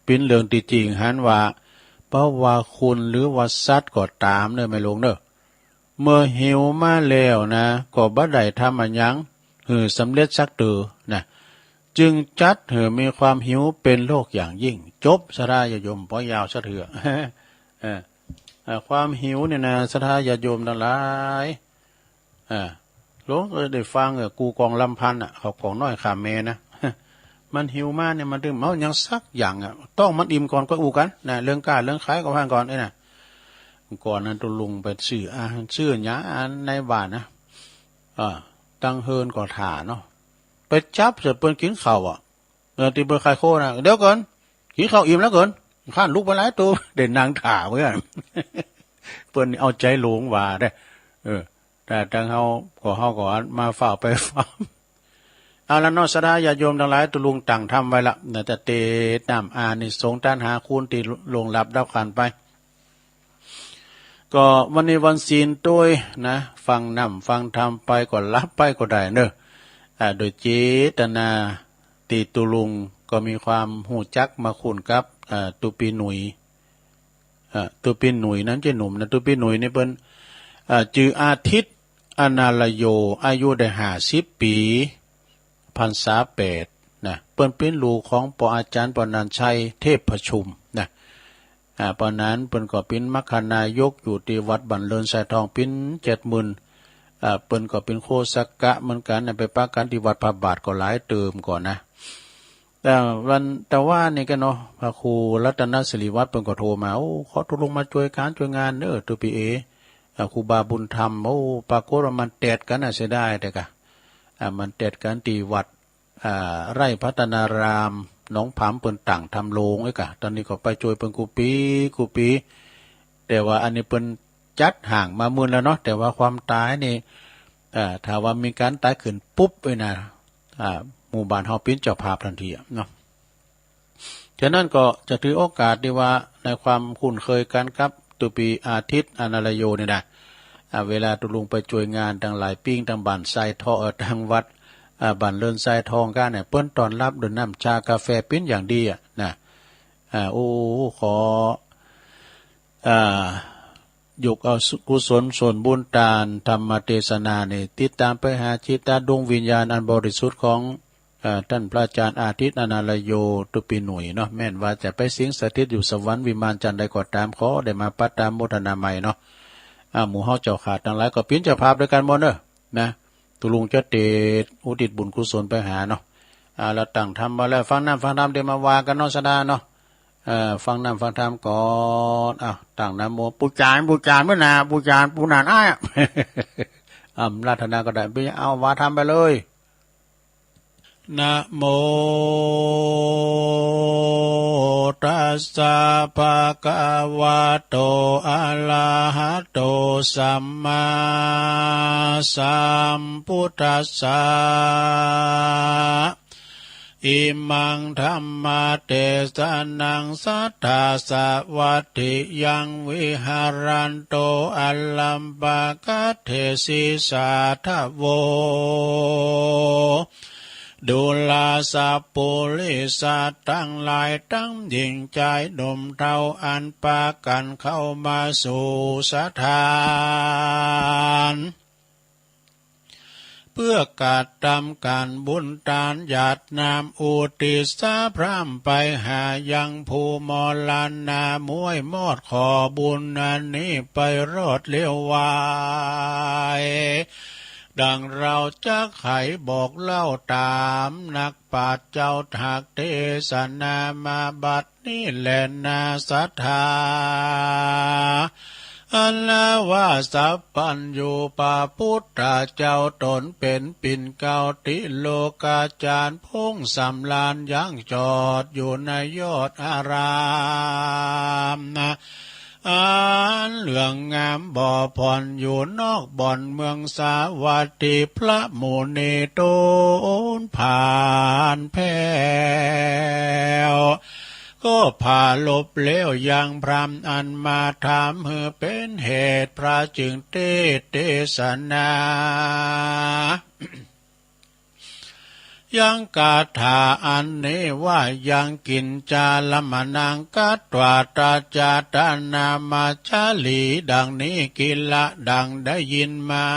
เป๋นเรื่องตี้จริงหันว่า บ่ว่าคนหรือว่าสัตว์ก็ต๋ามเนาะ แม่หลวงเนาะ เมื่อหิวมาแล้วนะ ก็บ่ได้ทำอะหยังหื้อสำเร็จสักเตื้อนะ จึงจัดหื้อมีความหิวเป็นโลกอย่างยิ่ง จบ ศรัทธาญาติโยม บ่ยาวสักเตื้อ เออ อ่า ความหิวเนี่ยนะ ศรัทธาญาติโยมตังหลาย อ่า หลวงเอยได้ฟัง เออ กู่กองลำพันธ์อะ เขากองน้อยข้ามแม่นะ มันหิวมาเนี่ย มันเถิงบ่เอาหยังสักอย่างอะ ต๊องมันอิ่มก่อนก็อู้กั๋นนะ เรื่องก้าเรื่องขายก็ว่าก่อน เอ้ยนะ ก่อนนั้นตุ๊ลุงไปซื้ออาหาร ซื้อหยังในบ้านนะ อ่า ตังเฮือนก็ถ่าเนาะ ไปจั๊บเสียเปิ้นกิ๋นข้าวอะ เออ ตี้เปิ้นขายโคนะ เดี๋ยวก่อน กิ๋นข้าวอิ่มแล้วก่อน ข้านลุกไปหลายโต ได้นั่งถ่าเปิ้น เปิ้นเอาใจ๋หลวงหว่าเน่อ เออ แต่ตังเฮาก็ เฮาก็มาฟ้าวไปฟ้าว เอาละเนาะ ศรัทธาญาติโยมตังหลาย ตุ๊ลุงตั้งธรรมไว้ละนะ จะเตน้ำอานิสงส์ตานหาคูณตี้ล่วงลับดับขันไป ก็วันนี้วันศีลตวยนะ ฟังน้ำฟังธรรมไปก็หลับไปก็ได้เน่อ อ่า โดยเจตนาตี้ตุ๊ลุงก็มีความฮู้จักมาคุ้นกับ อ่า ตุ๊ปี๋หนุย อ่า ตุ๊ปี๋หนุยนั้นเจ้าหนุ่มนะ ตุ๊ปี๋หนุยนี่เปิ้น อ่า จื้ออาทิตย์ อนาลโย อายุได้ห้าสิบปี๋ พรรษาแปดนะ เปิ้นเป๋นลูกของป้ออาจ๋ารย์ป้อนันชัย เทพประชุมนะ อ่า ป้อนั้นเปิ้นก็เป๋นมัคคานายกอยู่ตี้วัดบ้านเรินทรายทอง เป๋นเจ็ดหมื่น อ่า เปิ้นก็เป๋นโคสกะเหมือนกั๋นนะ ไปปะกั๋นตี้วัดพระบาทก็หลายเติมก่อนนะ แต่วัน แต่ว่านี่กั๋นเนาะ พระครูรัตนสิริวัฒน์เปิ้นก็โทรมา โอ้ ขอตุ๊ลุงมาจ้วยก๋านจ้วยงานเน่อ ตุ๊ปี๋เอ๋ อ่า ครูบาบุญธรรม โอ้ ปรากฏว่ามันแตดกั๋นนะ เสียดายแต่กะ อ่า มันแตดกั๋นตี้วัด อ่า ไร่พัฒนาราม หนองผำ เปิ้นตั้งธรรมโรงไว้กะ ต๋อนนี้ก็ไปจ้วยเปิ้นกู้ปี๋ กู้ปี๋ แต่ว่าอันนี้เปิ้นจัดห่างมาเมินแล้วเนาะ แต่ว่าความต๋ายนี่ อ่า ถ้าว่ามีก๋านต๋ายขึ้นปุ๊บไว้นะ อ่า หมู่บ้านเฮาเป๋นเจ้าภาพทันทีอะเนาะ ฉะนั้นก็จะถือโอกาสตี้ว่าในความคุ้นเคยกั๋นกับตุ๊ปี๋อาทิตย์ อนาลโยนี่นะ อ่า เวลาตุ๊ลุงไปจ้วยงานตังหลายปิ้งตังบ้านทรายทอง เอ่อ ตังวัด อ่า บ้านเรินทรายทองกั๋นเนี่ย เปิ้นต้อนฮับด้วยน้ำชากาแฟเป๋นอย่างดีอะนะ อ่า โอ้ ขอ อ่า ยกเอากุศลส่วนบุญตานธรรมเตสนานี่ ติดต๋ามไปหาจิตตดวงวิญญาณอันบริสุทธิ์ของ เอ่อ ต้านพระอาจ๋ารย์อาทิตย์ อนาลโย ตุ๊ปี๋หนุยเนาะ แม่นว่าจะไปสิงสถิตอยู่สวรรค์วิมานจันทร์ใดก็ต๋าม ขอได้มาปัดต๋ามโมทนาใหม่เนาะ อ่า หมู่เฮาเจ้าข้าตังหลายก็เป๋นเจ้าภาพตวยกั๋นหมดเน่อ นะ ตุ๊ลุงจะเตสน์อุทิศบุญกุศลไปหาเนาะ อ่า แล้วตั้งธรรมมาแล้ว ฟังน้ำฟังธรรมเดี๋ยวมาว่ากั๋นเนาะ ศรัทธาเนาะ เอ่อ ฟังน้ำฟังธรรมก่อน อ้าว ตั้งนะโม ปู๋จ๋ารย์ ปู๋จ๋ารย์เมื่อนา ปู๋จ๋ารย์ ปู๋หนานอ้ายอะ อาราธนาก็ได้ ไป เอาว่าธรรมไปเลย นะโมตัสสะ ภะคะวะโต อะระหะโต สัมมาสัมพุทธัสสะ อิมังธัมมะเตสะนัง สัตถาสะวัตถิยัง วิหะรันโต อะรัมปะกะเถสิ สาธะโว ดูราสะปุริสะตังหลาย ตังหญิงจายหนุ่มเฒ่า อันปากั๋นเข้ามาสู่สถาน เปื้อกระตำก๋านบุญตานหยาดน้ำอุทิศสะพร่ำไปหายังผู้มรณะ มวยมอดขอบุญอันนี้ไปรอดเลี้ยววาย ดังเฮาจักไขบอกเล่าต๋ามนักปราชญ์เจ้าหากเตสนามาบัด นี้แลนาศรัทธา อันว่าสัพพัญญูพระพุทธเจ้าต๋นเป๋นปิ่นเกล้าติโลกาจารย์ พงสำราญยังจอดอยู่ในยอดอารามนะ อันเหลืองงามบ่ผ่อนอยู่นอกบ่อนเมืองสาวัตถี พระมุนีต๋นผ่านแผ้ว ก็ผาลบแล้วยังพราหมณ์อันมาถามหื้อเป๋นเหตุ พระจึงเตสน์เตสนา ยังคาถาอันนี้ว่า ยังกิญจาละมะนัง กัตวา ตาจาตานามาจารี ดังนี้กิละ ดังได้ยินมา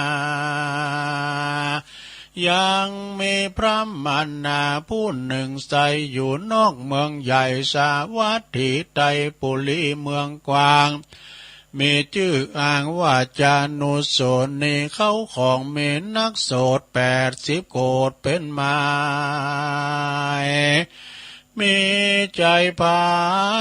ยังมีพราหมณาผู้หนึ่งใส่อยู่นอกเมืองใหญ่สาวัตถี ไตรปุรีเมืองกว้าง มีจื้ออ้างว่าจานุสสวนี เขาของมีนักโสตแปดสิบโกฏเป๋นหมาย มีใจ๋ผา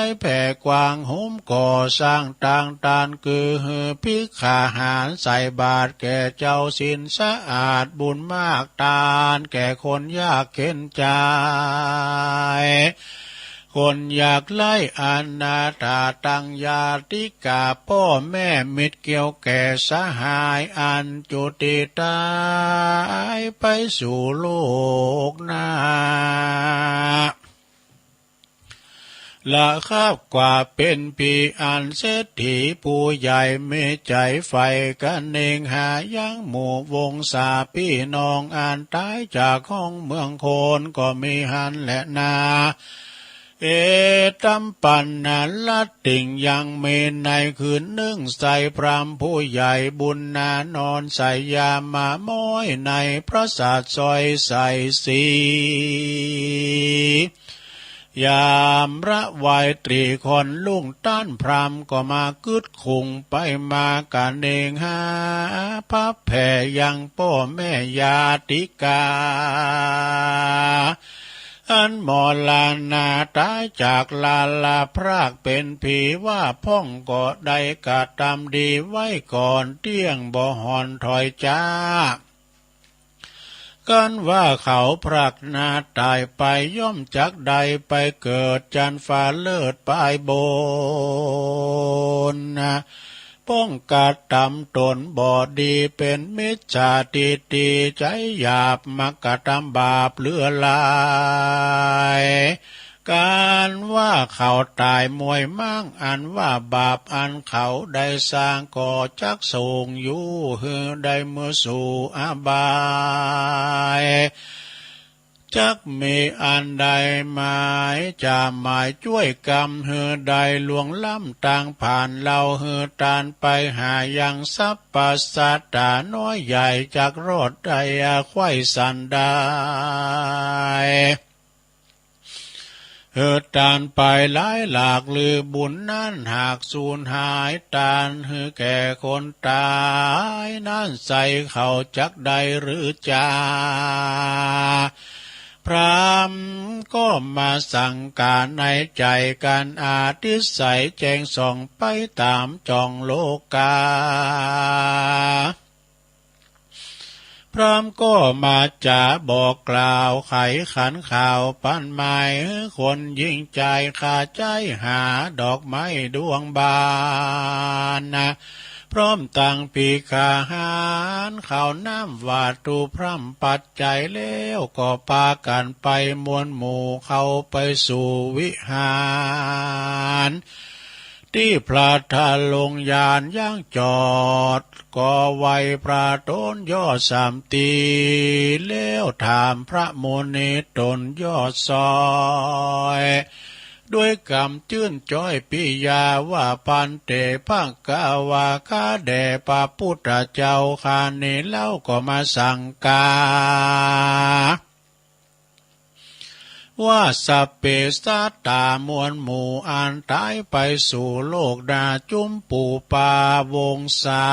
ยแผ่กว้าง หุมก่อสร้างตางตาน คือหื้อภิกขาหารใส่บาตรแก่เจ้าศีลสะอาด บุญมากตานแก่คนยากเข็ญใจ๋ คนยากไร้ อนาถา ตังญาติกา ป้อแม่มิตรเกี่ยวแก่สหาย อันจุติต๋ายไปสู่โลกหน้า ละครับกว่าเป๋นผี อันเศรษฐีผู้ใหญ่มีใจ๋ใฝ่กะเน่งหา ยังหมู่วงศาพี่น้อง อันต๋ายจากห้องเมืองโคน ก็มีหั้นแหละนา เอตัมปันนะ ละติ่ง ยังมีในคืนนึ่ง ใส่พราหมณ์ผู้ใหญ่บุญนานอนสยามาม้อยในปราสาทซอยใส่สี ยามระวายต๋รีค่อนรุ่ง ต้านพราหมณ์ก็มากึ๊ดขุ่ง ไปมากะเน่งหา พับแผ่ยังป้อแม่ญาติกา อันมรณาต๋ายจากลาลาพรากเป๋นผีว่าพ่อง ก็ได้กระตำดีไว้ก่อน เตี้ยงบ่ห่อนถอยจ๊า กันว่าเขาพรากนาต๋ายไป ย่อมจักได้ไปเกิดจั๊นฟ้าเลิศปายบนนะ ป้องกระตำต๋นบ่ดี เป๋นมิจฉาทิฏฐิใจ๋หยาบ มากระตำบาปเหลือหลาย กันว่าเขาต๋ายมวยม้าง อันว่าบาปอันเขาได้สร้าง ก็จักส่งอยู่หื้อได้เมินสู่อบาย จักมีอันใดหมายจะหมายจ้วยกำ หื้อได้ล่วงล้ำตางผ่าน เล่าหื้อต้านไปหายังสรรพสัตว์ต๋าน้อยใหญ่ จักรอดได้ไขว้สันได้ หื้อต้านไปหลายหลาก ลือบุญนั้นหากสูญหาย ต้านหื้อแก่คนต๋ายนั้นใส่ เขาจักได้หรือจา พราหมณ์ก็มาสังก๋าในใจ๋ กันอธิสัยแจ้งส่องไปต๋ามจ่องโลกา พราหมณ์ก็มาจ๋าบอกกล่าว ไขขันข่าวปันหมาย คนหญิงจายคาใจ๋หาดอกไม้ดวงบาน พร้อมตังภิกขาหาร ข้าวน้ำวัตถุพร่ำปัจจัย แล้วก็ปากั๋นไปมวลหมู่ เข้าไปสู่วิหาร ตี้พระทะลงยานยังจอด ก็ไหว้พระต๋นยอดสามตี แล้วถามพระมุนีต๋นยอดซอย ด้วยกำจื้นจ้อยปิยาว่า ภันเต ภควา ข้าแด่พระพุทธเจ้า ข้านี้เล่าก็มาสังก๋า ว่า สัพเพสัตตา มวลหมู่อันต๋ายไปสู่โลกหน้า จุมปูปาวงศา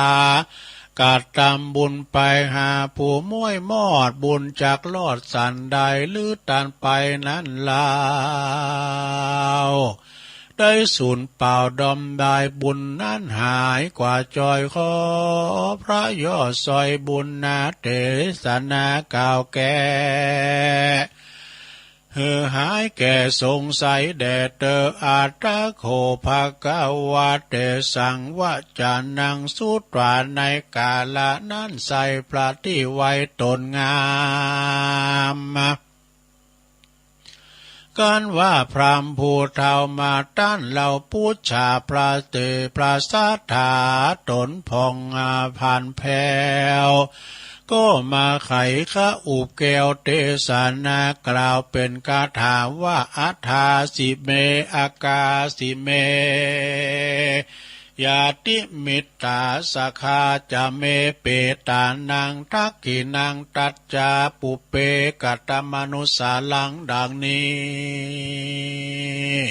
กระตำบุญไปหาผู้ม้วยมอด บุญจักรอดสันได้ หรือต้านไปนั้นเล่า ได้สูญเปล่าดอมดาย บุญนั้นหายกว่าจ้อย ขอพระยอดซอยบุญนาเตสนากล่าวแก่ หื้อหายแก้สงสัยแด่เตอ อัตถะโข ภควา เตสัง วจนัง สุตวา ในกาละนั้นไส้พระตี้ไว้ต๋นงาม กันว่าพราหมณ์ผู้เฒ่ามาต้านเล่า ปุจฉา พระเต พระศาสดาต๋นผ่องอาภันแผ้ว ก็มาไขคอุปแก้วเตสนากล่าวเป๋นคาถาว่า อัฏฐาสิเม อากาสิเม ญาติมิตตาสะขะจะเม เปตานัง ทักขิณัง ตัจจา ปุพเพ กะตะมะนุสสารัง ดังนี้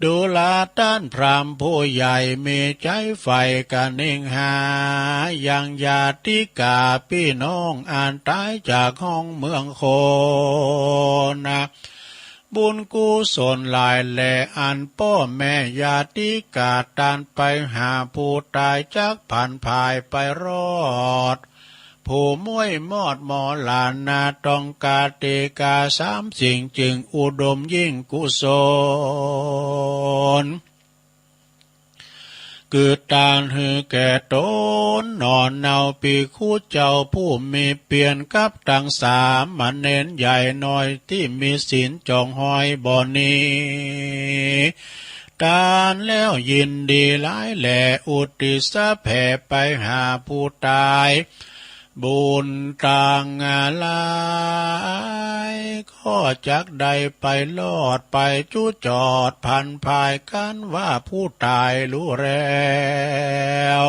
ดูราต้านพราหมณ์ผู้ใหญ่ มีใจ๋ใฝ่กะเน่งหา ยังญาติกาปี้น้อง อันต๋ายจากห้องเมืองโคนนะ บุญกุศลหลายแล อันป้อแม่ญาติกา ตานไปหาผู้ต๋าย จักผันผายไปรอด ผู้ม้วยมอดมรณะ ต้องกาเตกาสามสิ่ง จึงอุดมยิ่งกุศล เกิดตานหื้อแก่ต๋น หนอเนา ภิกขุเจ้าผู้มีเปียร กับตังสามเณรใหญ่น้อย ตี้มีศีลจ๋องห้อยบ่หนี ตานแล้วยินดีหลายแล อุทิศแผ่ไปหาผู้ต๋าย บุญตังหลาย ก็จักได้ไปรอด ไปจุจอดผันผาย กันว่าผู้ต๋ายฮู้แล้ว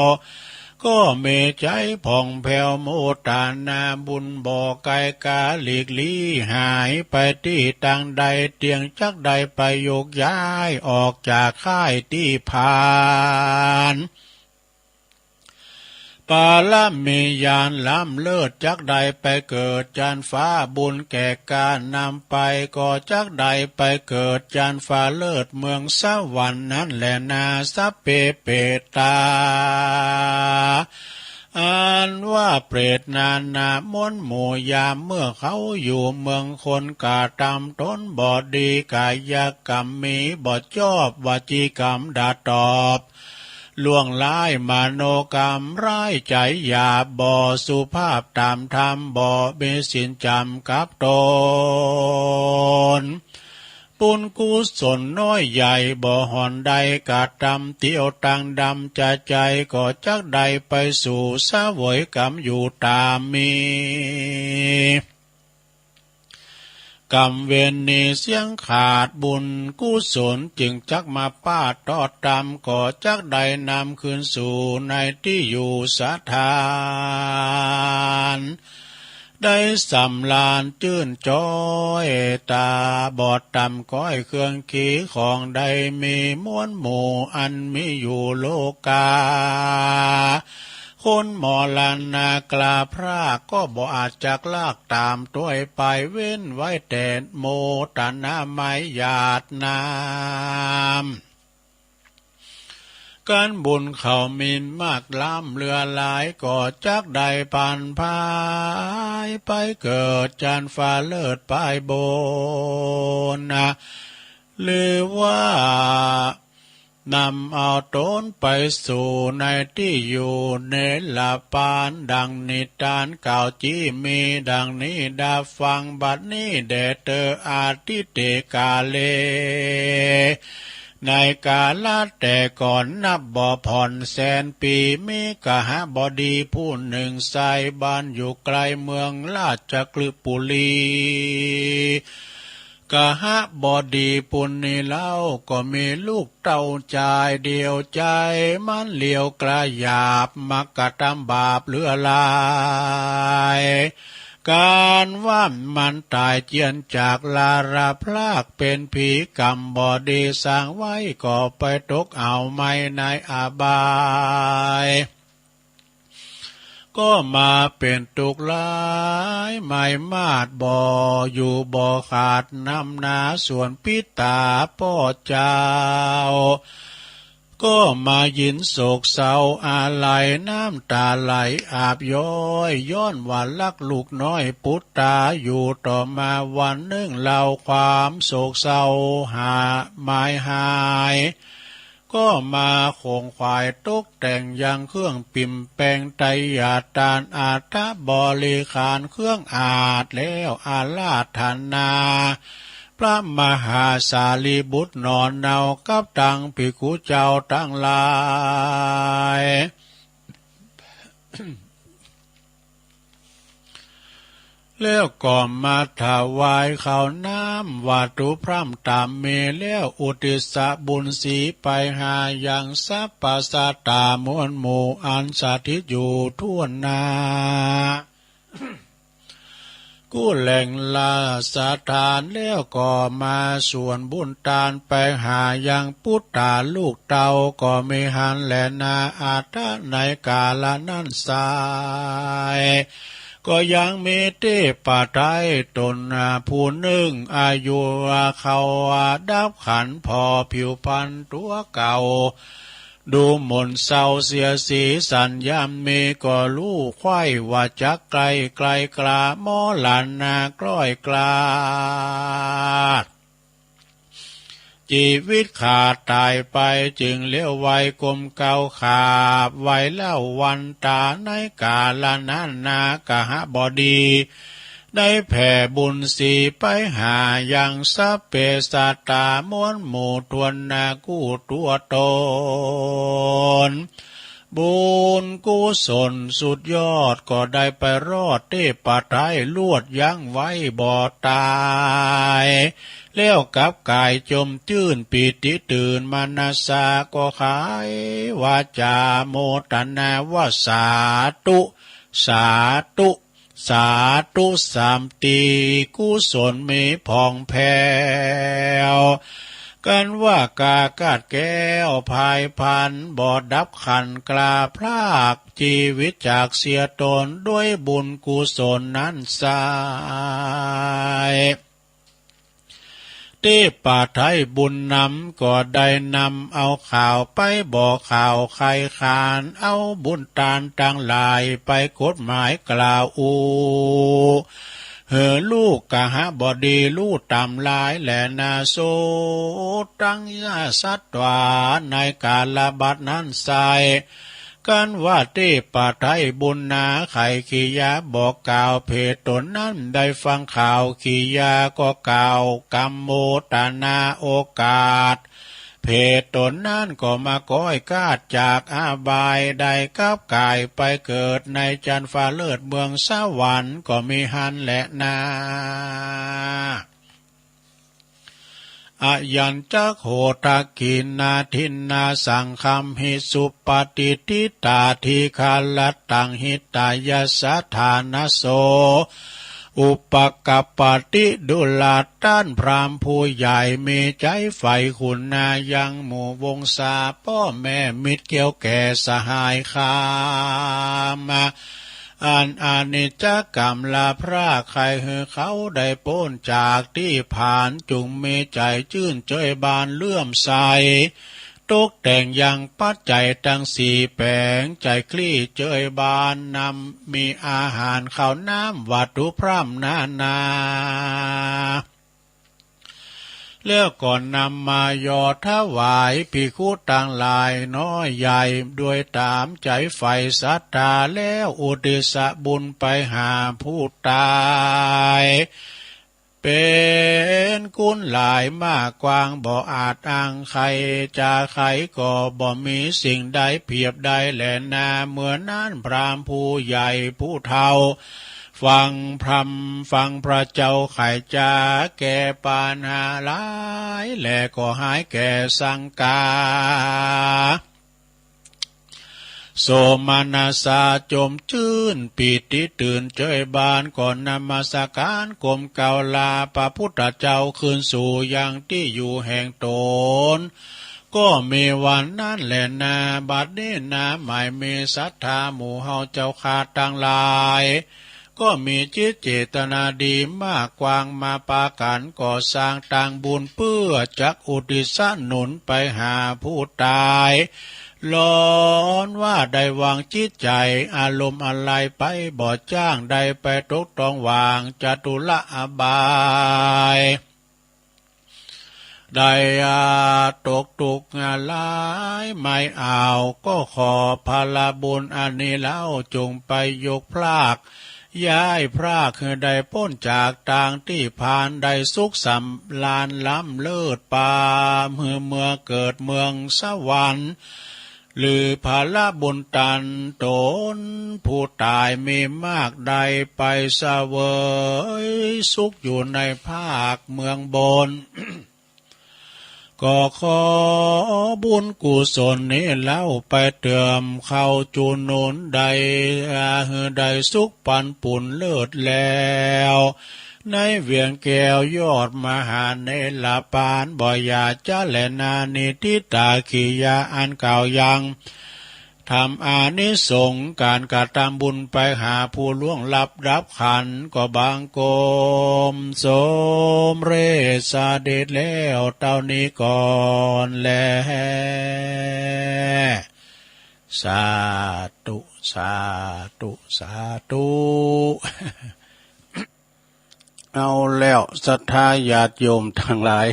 ก็มีใจ๋ผ่องแผ้วโมตนาบุญ บ่ไกลก๋าหลีกลี้หายไปตี้ตางใด เตียงจักได้ไปโยกย้ายออกจากค่ายตี้ผ่าน ปารมีญาณล้ำเลิศ จักได้ไปเกิดจั๊นฟ้า บุญแก่กล้านำไป ก็จักได้ไปเกิดจั๊นฟ้าเลิศ เมืองสวรรค์นั้นแลนา สัพเพเปตตา อันว่าเปรตนานาม้วนหมู่ ยามเมื่อเขาอยู่เมืองคน กระตำต๋นบ่ดี กายกรรมมีบ่จอบ วจีกรรมด่าตอบ ล่วงร้ายมโนกรรมร้าย ใจ๋หยาบบ่สุภาพ ต๋ามธรรมบ่มีศีลจ๋ำกับต๋น บุญกุศลน้อยใหญ่บ่หอนได้ กระตำเตียวตังดำจะใจ๋ ก็จักได้ไปสู่เสวยกรรมอยู่ต๋ามมี กรรมเวรหนีเสี้ยงขาด บุญกุศลจึงจักมาป๊าดตอดตำ ก็จักได้นำคืนสู่ในตี้อยู่สถาน ได้สำราญจื้นจ๊อย ต๋าบ่ต่ำก้อยเครื่องขีของ ได้มีม้วนหมู่อันมีอยู่โลก๋า คนมรณะกล้าพราก ก็บ่อาจจักลากต๋ามตวยไป เว้นไว้แต่โมตนาไมยหยาดน้ำ กันบุญเขามีมากล้ำเหลือหลาย ก็จักได้ผันผายไปเกิดจั๊นฟ้าเลิศไปบนนะ หรือว่า นำเอาต๋นไปสู่ในตี้อยู่เนรปาน ดังนิทานกล่าวจี้มีดังนี้ ดาฟังบัดนี้แด่เตออาทิเตกาเล ในกาละแต่ก่อนนับบ่ผ่อนแสนปี๋ มีกหบดีผู้หนึ่งใส่บ้านอยู่ไกลเมืองราชคฤห์ปุรี กหบดีผู้นี้เล่าก็มีลูกเต้าจายเดียวจาย มันเหลียวกล้าหยาบ มักกระตำบาปเหลือหลาย ก๋านว่ามันต๋ายเจียนจากลาราพราก เป๋นผีกรรมบ่ดีสร้างไว้ ก็ไปตกเอาไหม้ในอบาย ก็มาเป๋นตุ๊กข์หลาย ไหม้มาดบ่อยู่บ่ขาด น้ำหนาส่วนปิตาป้อเจ้า ก็มายินโศกเศร้าอาลัย น้ำต๋าไหลอาบย้อย ย้อนว่าฮักลูกน้อยปุตตาอยู่ ต่อมาวันนึ่งเล่าความโศกเศร้าหาหมายหาย ก็มาขงขวายตกแต่งยังเครื่องปิ่มแปง ไตรยาตานอัฐบริขารเครื่องอาสน์ แล้วอาราธนา พระมหาสารีบุตรหนอเนา กับตังภิกขุเจ้าตังหลาย แล้วก็มาถวายข้าวน้ำวัตถุพร่ำต๋ามมี แล้วอุทิศบุญสีไปหายังสรรพสัตตามวลหมู่อันสถิตอยู่ทั่วหน้า กู้แหล่งราชทาน แล้วก็มาส่วนบุญตานไปหายังปุตตาลูกเต้า ก็มีหั้นแลนา อัฐในกาละนั้นไซร้ ก็ยังมีตี้ปะไท้ต๋นผู้นึ่ง อายุเขาดับขันธ์ผ่อผิวพรรณตั๋วเก่า ดูหม่นเศร้าเสียสีสันยามมี ก็ฮู้ใค่ว่าจักใก้ไกลกล้า มรณะคล้อยคลาด จีวิตขาดต๋ายไป จึงเลี้ยวไวก้มเกล้าขาบไหว้เล่าวันต๋า ในก๋าละนั้นนา กหบดี ได้แผ่บุญสีไปหายังสัพเพสัตตา มวลหมู่ถ้วนหน้ากู้ตั๋วตน บุญกุศลสุดยอด ก็ได้ไปรอดตี้ปะไท้ ลวดยั้งไว้บ่ต๋าย แล้วกับก๋ายจมจื้นปีติตื่น มนสาก็ขยายวาจ๋าโมทนาว่า สาธุ สาธุ สาธุ สามตี้ กุศลมีผ่องแผ้ว กันว่ากาคาดแคล้วพายพรรณ บ่ดับขันธ์กล้าพราก จีวิตจากเสียตน ด้วยบุญกุศลนั้นไซร้ ตี้ปะไท้บุญนำ ก็ได้นำเอาข่าวไปบอกข่าวใค่ขาน เอาบุญตานตังหลายไปกฎหมายกล่าวอู้ หื้อลูกกหบดีฮู้ต๋ามหลายแลนา สุดตังสัตวา ในก๋าละบัดนั้นไซร้ กันว่าตี้ปะไท้บุญนา ใค่กิริยาบอกกล่าวเพศต๋นนั้น ได้ฟังข่าวกิริยาก็กล่าวกำโมทนาโอกาส เพศต๋นนั้นก็มาก้อยคาดจากอบาย ได้กับก๋ายไปเกิดในจันทร์ฟ้าเลิศเมืองสวรรค์ ก็มีหั้นแลนา อยัญจักโข ทักขิณา ทินนา สังคัมหิ สุปะติฏฐิตา ทีฆะรัตตัง หิตายะสะ ฐานะโส อุปกัปปะติ ดูราต้านพราหมณ์ผู้ใหญ่ มีใจ๋ใฝ่คุณนายังหมู่วงศา ป้อแม่มิตรเกี่ยวแก่สหายคาม อันอนิจจกรรมละพราก ใค่หื้อเขาได้ป๊นจากตี้ผาน จุ่งมีใจ๋จื้นเจยบานเลื่อมใส ตกแต่งยังปัจจัยตังสี่แป๋ง ใจ๋คลี่เจยบานนำ มีอาหารข้าวน้ำวัตถุพร่ำนานา แล้วก็นำมาหย่อถวายภิกขุตังหลายน้อยใหญ่ ด้วยต๋ามใจ๋ใฝ่ศรัทธา แล้วอุทิศบุญไปหาผู้ต๋าย เป๋นกุณหลายมากกว้าง บ่อาจอ้างใค่จาใค่ ก็บ่มีสิ่งใดเปียบได้แลนา เมื่อนั้นพราหมณ์ผู้ใหญ่ผู้เฒ่า ฟังพร่ำฟังพระเจ้าไขจ๋า แก้ปัญหาหลาย และก็หายแก่สังกา โสมนัสสา จมจื้นปีติตื่นเจยบาน ก็นมัสการก้มเกล้าลาพระพุทธเจ้า คืนสู่ยังตี้อยู่แห่งต๋น ก็มีวันนั้นแลนา บัดนี้นา หมายมีศรัทธาหมู่เฮาเจ้าข้าตังหลาย ก็มีจิตเจตนาดีมากกว้าง มาปากั๋นก่อสร้างตางบุญ เปื้อจักอุทิศหนุนไปหาผู้ต๋าย ล้วนว่าได้วางจิตใจ๋อารมณ์อันใดไป บ่จ้างได้ไปตกต้องหว่างจตุละอบาย ได้อาตกตุ๊กข์หลายไม่เอา ก็ขอผละบุญอันนี้เล่า จงไปยกพราก ย้ายพรากหื้อได้ป๊นจากตางตี้ผาน ได้สุขสำราญล้ำเลิศปา หื้อเมือเกิดเมืองสวรรค์ หรือผละบุญตันต๋นผู้ต๋ายมีมาก ได้ไปเสวยสุขอยู่ในภาคเมืองบน ก็ขอบุญกุศลนี้เล่า ไปเติมเข้าจุหนุนได้ หื้อได้สุขปันปุนเลิศแล้ว ในเวียงแก้วยอดมหาเนรปาน บ่อย่าจะแลนา นิฏฐิตากิริยาอันกล่าวยัง ทำอานิสงส์ก๋านกระตำบุญไปหาผู้ล่วงลับดับขันธ์ก็บังคมสมเร็จเสด็จแล้วเต้านี้ก่อนแล สาธุ สาธุ สาธุ เอาแล้วศรัทธาญาติโยมตังหลาย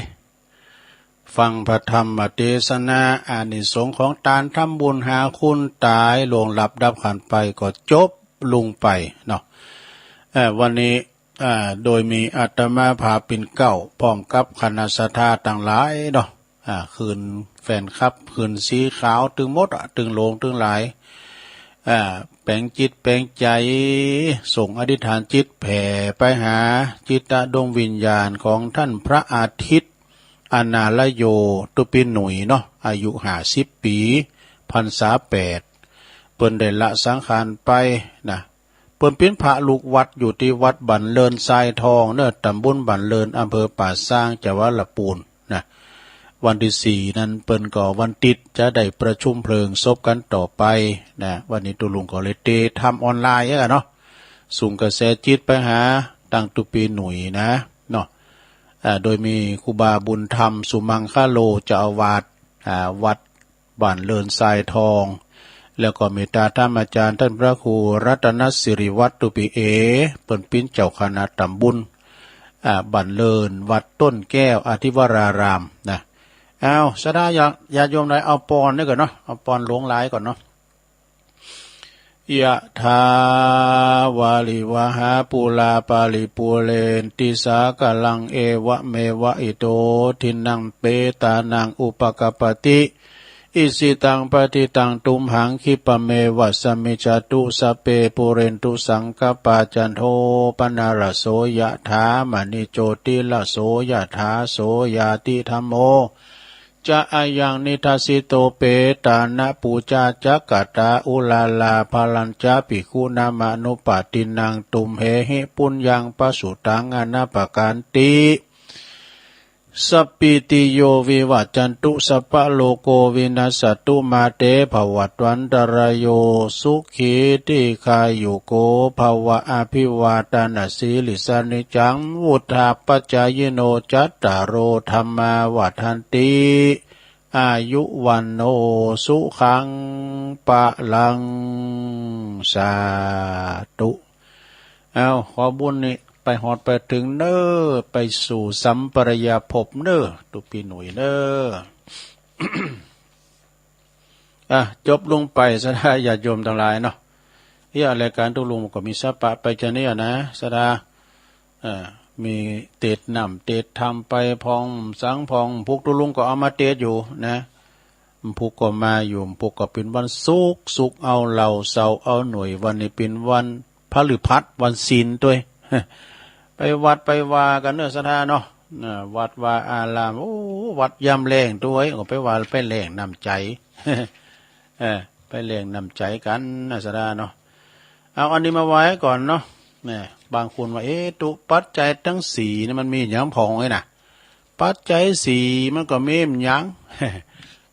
ฟังพระธรรมเตสนา อานิสงส์ของก๋านทำบุญหาคนต๋ายล่วงลับดับขันธ์ไปก็จบลงไปเนาะ เอ่อ วันนี้ อ่า โดยมีอาตมาภาพปิ่นเกล้า พร้อมกับคณะศรัทธาตังหลายเนาะ อ่า คืนแฟนคลับ คืนสีขาวตึงหมดอะ ตึงหลวงตึงหลาย อ่า แป๋งจิตแป๋งใจ๋ ส่งอธิษฐานจิตแผ่ไปหาจิตดวงวิญญาณของท่านพระอาทิตย์ อนาลโย ตุ๊ปีหนุยเนาะ อายุห้าสิบปี๋ พรรษาแปด เปิ้นได้ละสังขารไปนะ เปิ้นเป๋นพระลูกวัดอยู่ตี้วัดบ้านเรินทรายทองเนาะ ตำบลบ้านเริน อำเภอป่าซาง จังหวัดละปูนนะ วันตี้สี่นั้นเปิ้นก็วันติ๊ดจะได้ประชุมเพลิงศพกั๋นต่อไปนะ วันนี้ตุ๊ลุงก็เลยเตธรรมออนไลน์กั๋นเนาะ ส่งกระแสจิตไปหาตังตุ๊ปีหนุยนะเนาะ อ่า โดยมีครูบาบุญธรรม สุมังคโล เจ้าอาวาส อ่า วัด บ้านเรินทรายทอง แล้วก็เมตตาธรรมอาจารย์ต้านพระครูรัตนสิริวัฒน์ตุ๊ปีเอ เปิ้นเป๋นเจ้าคณะตำบล อ่า บ้านเริน วัดต้นแก้วอธิวรารามนะ เอา ศรัทธาญาติโยมตังหลาย เอาปอนนี่ก่อนเนาะ เอาปอนหลวงหลายก่อนเนาะ ยะถา วาริวหาปูรา ปาริปูเรนติสาคารัง เอวะเมวะ อิโต ทินนัง เปตานัง อุปะกัปปะติ อิสิตัง ปะฏิตัง ตุมหัง คิปะเมวะ สะมิชฌะตุ สัพเพ ปูเรนตุ สังกัปปา จันโท ปะนะระโส ยะถา มะณิ โจติระโส ยะถา โส ยะติ ธัมโม จะ อะยัง นิทัสสิโต เปตานะ ปูชา จักขะตา อุรารา ภะรัญจะ ภิกขุนะ มะนุปะตินนัง ตุมเหหิ ปุญญัง ปะสุตัง อะนะปะกันติ สัพพีติโย วิวัจจันตุ สัพพะโรโค วินัสสะตุ มา เต ภะวัตวันตะราโย สุขี ทีฆายุโก ภะวะ อะภิวาตะนะสีลิสสะ นิจจัง วุฑฒาปะจายิโน จัตตาโร ธัมมา วัฑฒันติ อายุ วัณโณ สุขัง พะลัง สาธุ เอา ขอบุญนี้ไปฮอดไปเถิงเน่อ ไปสู่สัมปรายภพเน่อ ตุ๊ปีหนุยเน่อ อ่ะ จบลงไป ศรัทธาญาติโยมตังหลายเนาะ เยียะรายก๋านตุ๊ลุงก็มีสะปะไปจาเนี้ยนะ ศรัทธา เอ่อ มีเตศน์น้ำเตศน์ธรรมไปพ่องสังพ่อง พุกตุ๊ลุงก็เอามาเตศน์อยู่นะ พุกก็มาอยู่ พุกก็เป๋นวันศุกร์ ศุกร์เอาเหล้า เสาร์เอาหน่วย วันนี้เป๋นวันพฤหัส วันศีลตวย ไปวัดไปวากั๋นเน่อ ศรัทธาเนาะ อ่า วัดวาอาราม โอ้ วัดยามแล้งตวย ก็ไปว่าไปแล้งน้ำใจ๋ เออ ไปแล้งน้ำใจ๋กั๋นนะ ศรัทธาเนาะ เอาอันนี้มาไว้ก่อนเนาะ แหม บางคนว่า เอ๊ะ ตุ๊ ปัจจัยตังสี่นี่มันมีหยังพ่องเอ้ยนะ ปัจจัยสี่มันก็มีหยัง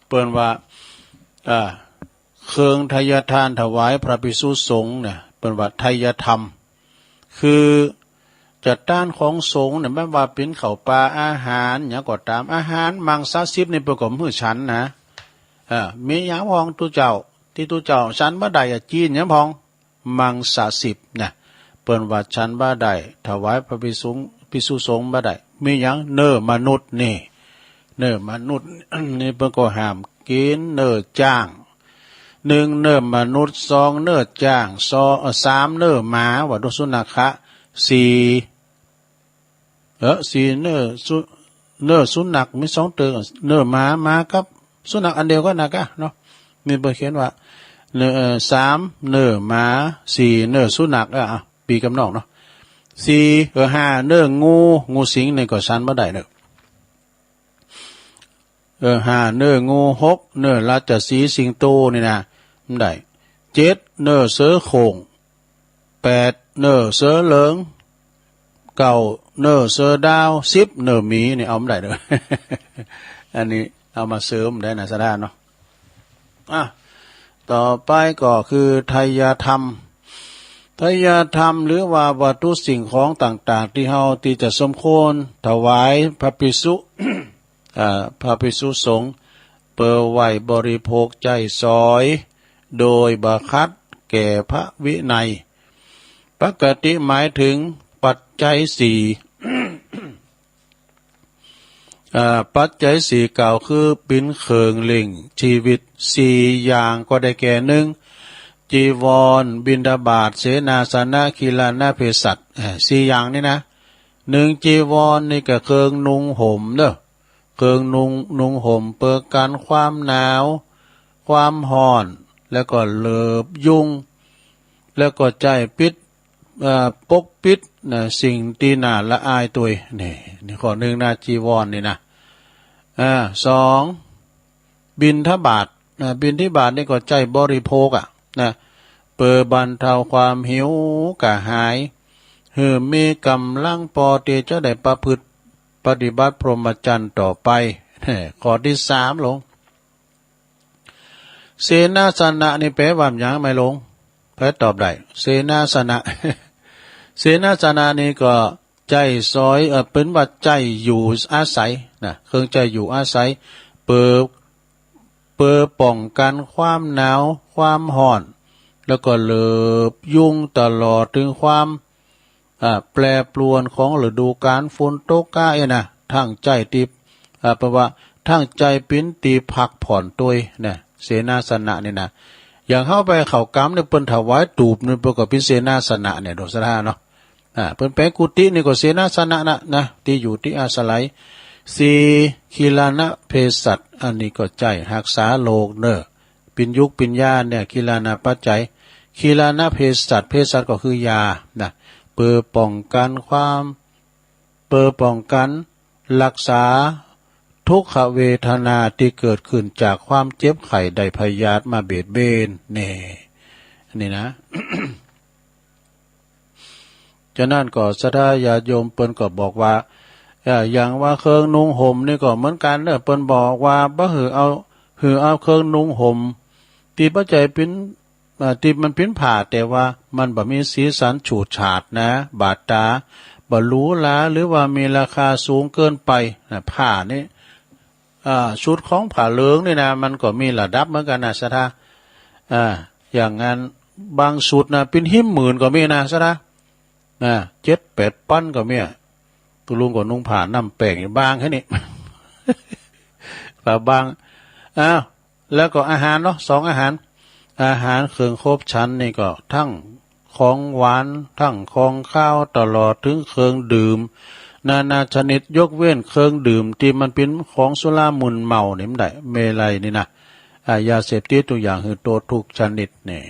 เปิ้นว่า อ่า เครื่องไทยทานถวายพระภิกษุสงฆ์เนี่ย เปิ้นว่าไทยธรรม คือ จะต้านของสงฆ์เนี่ย แม้ว่าเป๋นข้าวป๋าอาหารหยังก็ต๋าม อาหารมังสสิบนี่เปิ้นก็หื้อฉันนะ เออ มีหยังพ่องตุ๊เจ้า ตี้ตุ๊เจ้าฉันบ่ได้อะ จีนหยังพ่อง มังสสิบนะ เปิ้นว่าฉันบ่ได้ ถวายพระภิกษุ ภิกษุสงฆ์บ่ได้ มีหยัง เนื้อมนุษย์นี่ เนื้อมนุษย์นี่เปิ้นก็ห้ามกิ๋น เนื้อจ๊าง นึ่ง เนื้อมนุษย์ สอง เนื้อจ๊าง สอง เอ่อ สาม เนื้อหมา ว่าดูสุนัขะ สี่ เออ สี่ เนื้อสุ เนื้อสุนัขมีสองเตื้อ เนื้อหมา หมากับสุนัขอันเดียวกั๋นนะกะเนาะ นี่เปิ้นเขียนว่า เนื้อ เอ่อ สาม เนื้อหมา สี่ เนื้อสุนัข เออ อ่ะ ปี้กับน้องเนาะ สี่ เออ ห้า เนื้องู งูสิงนี่ก็ฉันบ่ได้เนาะ เออ ห้า เนื้องู หก เนื้อราชสีห์สิงโตนี่นะ บ่ได้ เจ็ด เนื้อเสือโคร่ง แปด เนื้อเสือเหลือง เก้า เนื้อเสือดาว สิบ เนื้อหมีนี่เอาบ่ได้เนาะ อันนี้เอามาเสริมได้นะ ศรัทธาเนาะ อ่ะ ต่อไปก็คือไทยธรรม ไทยธรรมหรือว่าวัตถุสิ่งของต่างๆ ตี้เฮาตี้จะสมควรถวายพระภิกษุ อ่า พระภิกษุสงฆ์ เปื้อไว้บริโภคใจ๊สอย โดยบ่ขัดแก่พระวินัย ปกติหมายถึงปัจจัยสี่ อ่า ปัจจัยสี่กล่าวคือเป๋นเครื่องเลี้ยงจีวิตสี่อย่างก็ได้แก่ นึ่ง จีวร บิณฑบาต เสนาสนะ กีฬานะ เภสัช อ่า สี่อย่างนี้นะ นึ่ง จีวรนี่ก็เครื่องนุ่งห่มเนาะ เครื่องนุ่ง นุ่งห่มเปื้อกั๋นความหนาว ความฮ้อน แล้วก็เหลือบยุง แล้วก็ใจ๊ปิด เอ่อ ปกปิดนะ สิ่งตี้น่าละอายตวย นี่ นี่ข้อนึ่งนะ จีวรนี่นะ อ่า สอง บิณฑบาตนะ บิณฑบาตนี่ก็ใจ๊บริโภคอะนะ เปื้อบรรเทาความหิวกระหาย หื้อมีก๋ำลังปอตี้จะได้ประพฤติปฏิบัติพรหมจรรย์ต่อไป ข้อตี้สามลง เสนาสนะนี่แปลว่าหยังไหมลง ใผตอบได้ เสนาสนะ เสนาสนะนี่ก็ใจ๊สอย เอ่อ เป๋นว่าใจ๊อยู่อาศัยนะ เครื่องใจ๊อยู่อาศัย เปื้อ เปื้อป้องกั๋นความหนาว ความฮ้อน แล้วก็เหลือบยุงตลอดเถิงความ อ่า แปรปรวนของฤดูก๋าลฝนตกกาเอ้ยนะ ตึงใจ๊ตี้ อ่า แปลว่าตึงใจ๊เป๋นตี้พักผ่อนตวยนะ เสนาสนะนี่นะ อย่างเฮาไปเข้าก๋ำเนี่ย เปิ้นถวายตูบนี่ เปิ้นก็เป๋นเสนาสนะเนี่ย โดยสถานะเนาะ อ่า เปิ้นแป๋งกุฏินี่ก็เสนาสนะนะ นะ ตี้อยู่ตี้อาศัย สี่ กีฬานะ เภสัช อันนี้ก็ใจ๊ฮักษาโรคเนาะ เป๋นยุคเป๋นยาเนี่ย กีฬานะปัจจัย กีฬานะ เภสัช เภสัชก็คือยานะ เปื้อป้องกั๋นความ เปื้อป้องกั๋น ฮักษา ทุกขเวทนาตี้เกิดขึ้นจากความเจ็บไข้ได้พยาธิมาเบียดเบียน นี่ อันนี้นะ ฉะนั้นก็ศรัทธาญาติโยมเปิ้นก็บอกว่า เอ่อ อย่างว่าเครื่องนุ่งห่มนี่ก็เหมือนกั๋นเนาะ เปิ้นบอกว่าบ่หื้อเอา หื้อเอาเครื่องนุ่งห่ม ตี้บ่ใจ้เป๋น อ่า ตี้มันเป๋นผ้า แต่ว่ามันบ่มีสีสันฉูดฉาดนะ บาดตา บ่หรูหรา หรือว่ามีราคาสูงเกินไปนะ ผ้านี่ อ่า ชุดของผ้าเหลืองนี่นะ มันก็มีระดับเหมือนกั๋นนะศรัทธา อ่า อย่างนั้นบางชุดนะ เป๋นหื้าหมื่นก็มีนะศรัทธา นะ เจ็ดแปดปันก็มีอะ ตุ๊ลุงก็นุ่งผ้าน้ำแป้งอยู่บางแค่นี้ ผ้าบาง อ้าว แล้วก็อาหารเนาะ สองอาหาร อาหารเครื่องคบฉันนี่ก็ตึงของหวาน ตึงของคาว ตลอดเถิงเครื่องดื่มนานาชนิด ยกเว้นเครื่องดื่มตี้มันเป๋นของสุรามึนเมานี่บ่ได้ เมรัยนี่นะ อ่า ยาเสพติดตุ๊กอย่างหื้อโตษทุกชนิดนี่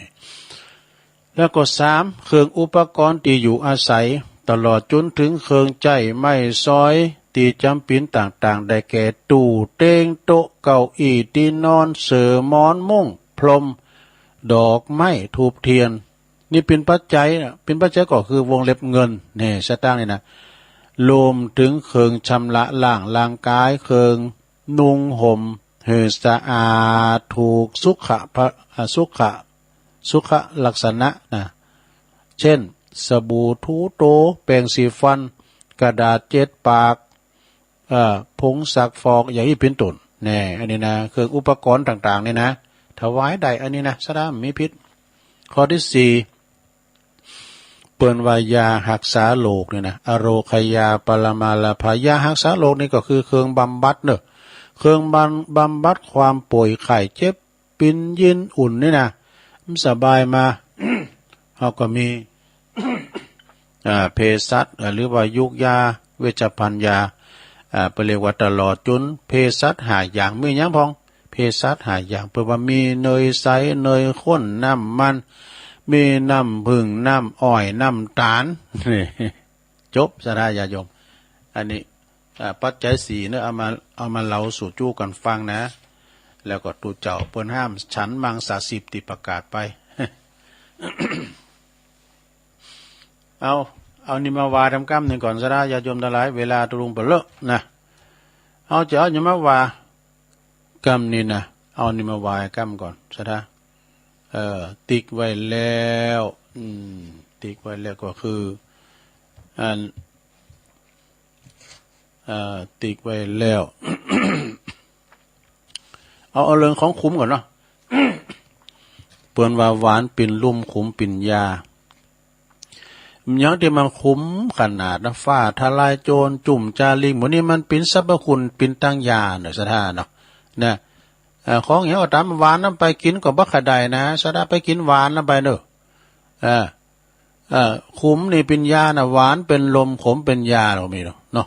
แล้วก็สาม เครื่องอุปกรณ์ตี้อยู่อาศัย ตลอดจ๋นเถิงเครื่องใจ๊ไม้สอยตี้จ๋ำเป๋นต่างๆ ได้แก่ ตู้ เตียง โต๊ะ เก้าอี้ ตี้นอน เสื่อ หมอน มุ้ง พรม ดอกไม้ ธูปเตียน นี่เป๋นปัจจัยนะ เป๋นปัจจัยก็คือวงเล็บเงิน นี่ สตางค์นี่นะ รวมเถิงเครื่องชำระล้างร่างก๋าย เครื่องนุ่งห่มหื้อสะอาดถูกสุขะ อ่า สุขะ สุขลักษณะนะ เจ้น สบู่ถูโต แป้งสีฟัน กระดาษเจ็ดปาก เอ่อ ผงซักฟอก อย่างอี้เป๋นต้น แน่ อันนี้นะ เครื่องอุปกรณ์ต่างๆ นี่นะ ถวายได้ อันนี้นะ ศรัทธาบ่มีผิด ข้อตี้สี่ เปิ้นว่ายาฮักษาโรคนี่นะ อโรคยาปรมาลาภา ยาฮักษาโรคนี่ก็คือเครื่องบำบัดเนาะ เครื่องบำ บำบัดความป่วยไข้เจ็บ ปินยินอุ่นนี่นะ บ่สบายมา เฮาก็มี อ่า เภสัช อ่า หรือว่ายูกยา เวชภัณฑ์ยา อ่า เปิ้นเรียกว่าตลอดจ๋นเภสัชห้าอย่าง มีหยังพ่อง เภสัชห้าอย่าง เปิ้นว่ามีเนยใส เนยข้น น้ำมัน มีน้ำผึ้ง น้ำอ้อย น้ำตาล นี่ จบ ศรัทธาญาติโยม อันนี้ อ่า ปัจจัยสี่เนาะ เอามา เอามาเล่าสู่จู้กั๋นฟังนะ แล้วก็ตุ๊เจ้าเปิ้นห้ามฉันมังสาสิบตี้ประกาศไป เอา เอานี่มาว่าตำก้ำนึ่งก่อน ศรัทธาญาติโยมตังหลาย เวลาตุ๊ลุงบ่เลอะนะ เอา จะเอานี่มาว่าก้ำนี่นะ เอานี่มาว่าก้ำก่อน ศรัทธา เอ่อ ติ๊กไว้แล้ว อืม ติ๊กไว้แล้วก็คือ อัน เอ่อ ติ๊กไว้แล้ว เอา เอาเรื่องของขุมก่อนเนาะ เปิ้นว่าหวานเป๋นลม ขมเป๋นยา มันหยังตี้มันขมขนาดนะ ฟ้าทะลายโจร จุ่มจาริง หมู่นี้มันเป๋นสรรพคุณ เป๋นตังยาเนาะ ศรัทธาเนาะ นะ เอ่อ ของหยังก็ต๋ามหวานนำไปกิ๋นก็บ่ค่อยได้นะ ศรัทธา ไปกิ๋นหวานนำไปเนาะ เออ เอ่อ ขุมนี่เป๋นยานะ หวานเป๋นลม ขมเป๋นยา ก็มีเนาะ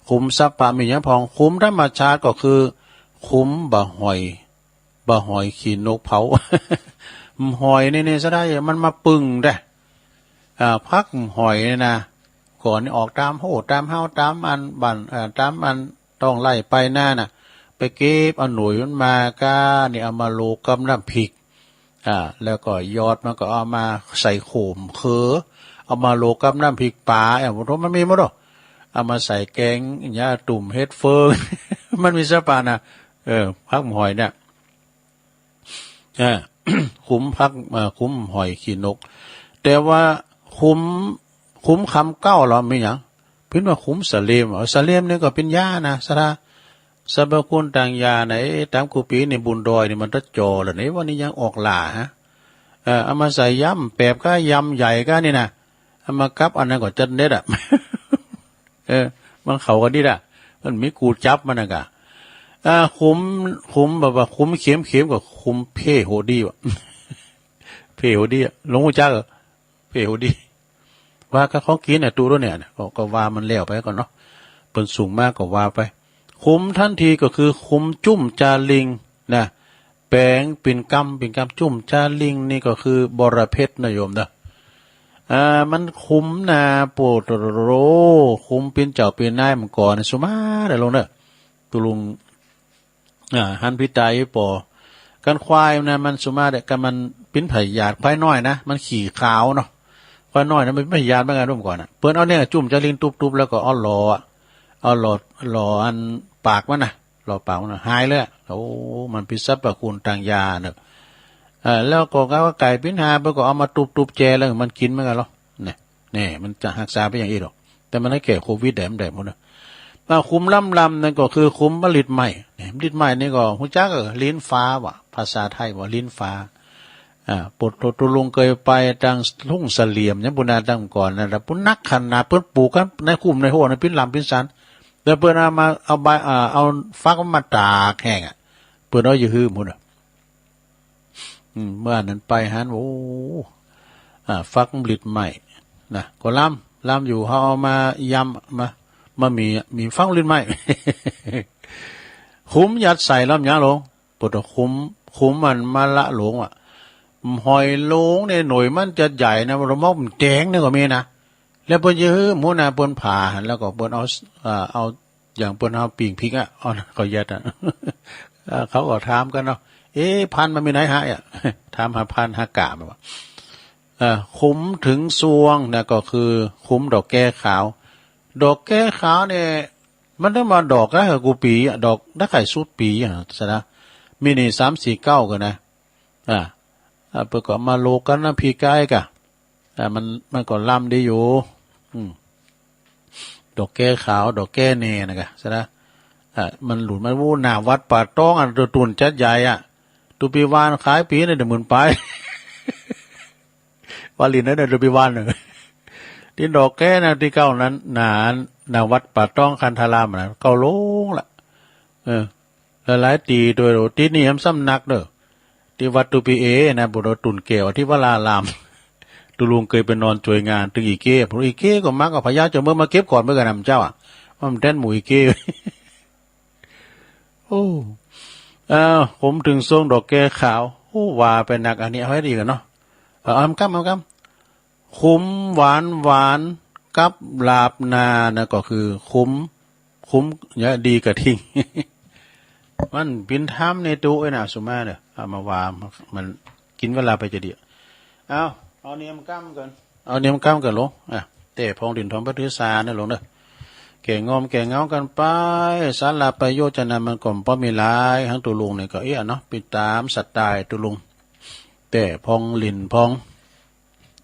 ขุมสรรพะมีหยังพ่อง ขุมธรรมชาติก็คือ ขุมบ่าหอย บ่าหอยขี้นกเผา บ่าหอยนี่ นี่ศรัทธา มันมาปึ้งได้ อ่า ผักบ่าหอยนี่นะ ก่อนนี่ออกต๋ามโฮ่ ต๋ามเฮา ต๋ามอันบ้าน เอ่อ ต๋ามอันต้องไล่ไปนาน่ะ ไปเก็บเอาหน่วยมันมาก้า นี่เอามาโละกับน้ำพริก อ่า แล้วก็ยอดมันก็เอามาใส่โข่มเขือ เอามาโละกับน้ำพริกป๋า เอ้า มันมีหมดเนาะ เอามาใส่แกง อย่างเงี้ย ตุ้มเฮ็ดเฟิง มันมีสรรพะนะ เออ ผักบ่าหอยเนี่ย อ่า ขุมผัก อ่า ขุมบ่าหอยขี้นก แต่ว่าขุม ขุมคำเก๊าเหรอ มีหยัง เปิ้นว่าขุมสะเลม เออ สะเลมนี่ก็เป๋นยานะ ศรัทธา สรรพคุณตังยานะ เอ๊ะ ต๋ามกู้ปี๋นี่บุญดอยนี่มันตะจ่อแล้วนี่ วันนี้ยังออกหล่าฮะ เออ เอามาใส่ยำแปบก้า ยำใหญ่ก้านี่นะ เอามากับอันนั้นก็จัดเด็ดอะ เออ มันเข้ากั๋นดีอะ มันมีกูจับมันนะกะ อ่า ขุม ขุมแบบว่าขุมเข็ม เข็มกับขุมเพโหดีวะ เพโหดีอะ หลวงปู่จักเหรอ เพโหดี ว่ากับของกิ๋นน่ะ ตุ๊ด้วยเนี่ย ก็ ก็ว่ามันแล้วไปก่อนเนาะ เปิ้นส่งมาก็ว่าไป ขุมตันทีก็คือขุมจุ่มจาริงนะ แป๋งเป๋นกำ เป๋นกำ จุ่มจาริงนี่ก็คือบรเพชรนะโยมเนาะ อ่า มันขุมนะ โปโตโร ขุมเป๋นเจ้าเป๋นนายเมื่อก่อน สุมาเด้อลุงเนาะ ตุ๊ลุง อ่า หันผิดต๋ายปอ กั๋นควายนะ มันสุมาเด้อ กั๋นมันเป๋นพยาธิ ควายน้อยนะ มันขี้ขาวเนาะ ควายน้อยนะ มันเป๋นพยาธิเหมือนกั๋นเมื่อก่อนน่ะ เปิ้นเอาเนี่ยจุ่มจาริงตุ๊บๆ แล้วก็เอาหล่อ เอาหล่อ หล่ออันปากมันน่ะ หล่อปากมันน่ะ หายเลยอะ โอ้ มันเป๋นสรรพคุณตังยาเนาะ เออ แล้วก็ ก็ไก่ปิ้นหา เปิ้นก็เอามาตุ๊บๆ แจแล้วมันกิ๋นเหมือนกั๋นเหรอ เนี่ย เนี่ย มันจะฮักษาไปอย่างอี้ดอก แต่มันหื้อแก้โควิดได้ มันได้หมดนะ อ่า ขุมลำๆ นั่นก็คือขุมมะลิดไหม้ เนี่ย มะลิดไหม้นี่ก็ฮู้จัก เออ ลิ้นฟ้าว่ะ ภาษาไทยว่าลิ้นฟ้า อ่า โปโต ตุ๊ลุงเกยไปตางทุ่งเสลี่ยม ยังปุ้นนาตางก่อนนะ แต่ปุ้นนักขนาด เปิ้นปลูกกั๋นในคุ้มในโฮ่นะ เป๋นลำเป๋นสัน แล้วเปิ้นเอามา เอาใบ อ่า เอาฝักมันมาตากแห้งอะ เปิ้นเอาอยู่หื้อหมดอะ อืม เมื่อนั้นไปหัน โอ้ อ่า ฝักมะลิดไหม้นะ ก็ลำ ลำอยู่ เฮาเอามายำ มา มาหมี่ หมี่ฝักมะลิดไหม้ ขุมยัดใส่ลำหยังหลวง โปโต ขุม ขุมมันมะละหลวงอะ หอยหลวงเนี่ย หน่วยมันจะใหญ่นะ มะละมอกมันแดงเนี่ยก็มีนะ แล้วเปิ้นจะหื้อหมู่นาเปิ้นผ่าหัน แล้วก็เปิ้นเอา อ่า เอา อย่างเปิ้นเอาปิ้งพริกอะ เอา ก็ยัดอะ เอ่อ เขาก็ถามกั๋นเนาะ เอ๊ะ พรานมันมีไหนหายอะ ถามหาพรานหากาบว่า เอ่อ ขุมเถิงซวงนะ ก็คือขุมดอกแก้ขาว ดอกแก้ขาวเนี่ย มันได้มาดอกละหื้อกู้ปี๋อะ ดอกละไข่สุดปี๋อะ ศรัทธา มีนี่สามสี่เก๊ากั๋นนะ อ่า อ่า เปิ้นก็มาโละกับน้ำพริกไก่กะ อ่า มัน มันก็ลำดีอยู่ อืม ดอกแก้ขาว ดอกแก้แหน่นะกะ ศรัทธา อ่า มันหลุดมา โอ้ หน้าวัดป่าตองอะ ตุ๊ตุ่นจัดใหญ่อะ ตุ๊ปี๋วานขายปี๋นี่เดี๋ยวหมื่นป๋าย วาลินนั่นน่ะ ตุ๊ปี๋วานน่ะ ตี้ดอกแก้นะ ตี้เก๊านั้น หน้า หน้าวัดป่าตองคันธารามนะ เก๊าลงละ เออ หลายๆ ตี้โดย ตี้นี่มันซ้ำนักเนาะ ตี้วัดตุ๊ปี๋เอนะ โปโต ตุ๊นแก้ว ตี้วราราม ตุ๊ลุงเกยไปนอนจวยงาน ตึงอี่เก้ โปโต อี่เก้ก็มา ก็พญาเจ้าเมืองมาเก็บก่อนเหมือนกั๋นนะ เจ้าอะ มันแต้นหมู่อี่เก้ โอ้ อ้าว ขุมเถิงซวงดอกแก้ขาว โอ้ ว่าไปนัก อันนี้เอาหื้อดีก่อนเนาะ เอา เอากำ เอากำ ขุมหวานหวานกับหลาบนานะ ก็คือขุม ขุมเนี่ยดีกระทิง มันเป๋นธรรมในตัวเอ้ยนะ สุมาเน่อ เอามาว่า มันกิ๋นเวลาไปจะดี เอา เอาเนียมกำกั๋น เอาเนียมกำกั๋นหลวง อ่ะ แต่พองดินทองไปถือสานะหลวงเนาะ แก้ง่วงแก้เหงากั๋นไป สาระประโยชน์จะนำมันก็บ่มีหลาย หั้งตุ๊ลุงนี่ก็เอี้ยเนาะ ไปต๋ามสไตล์ตุ๊ลุง แต่พองหลิ้นพอง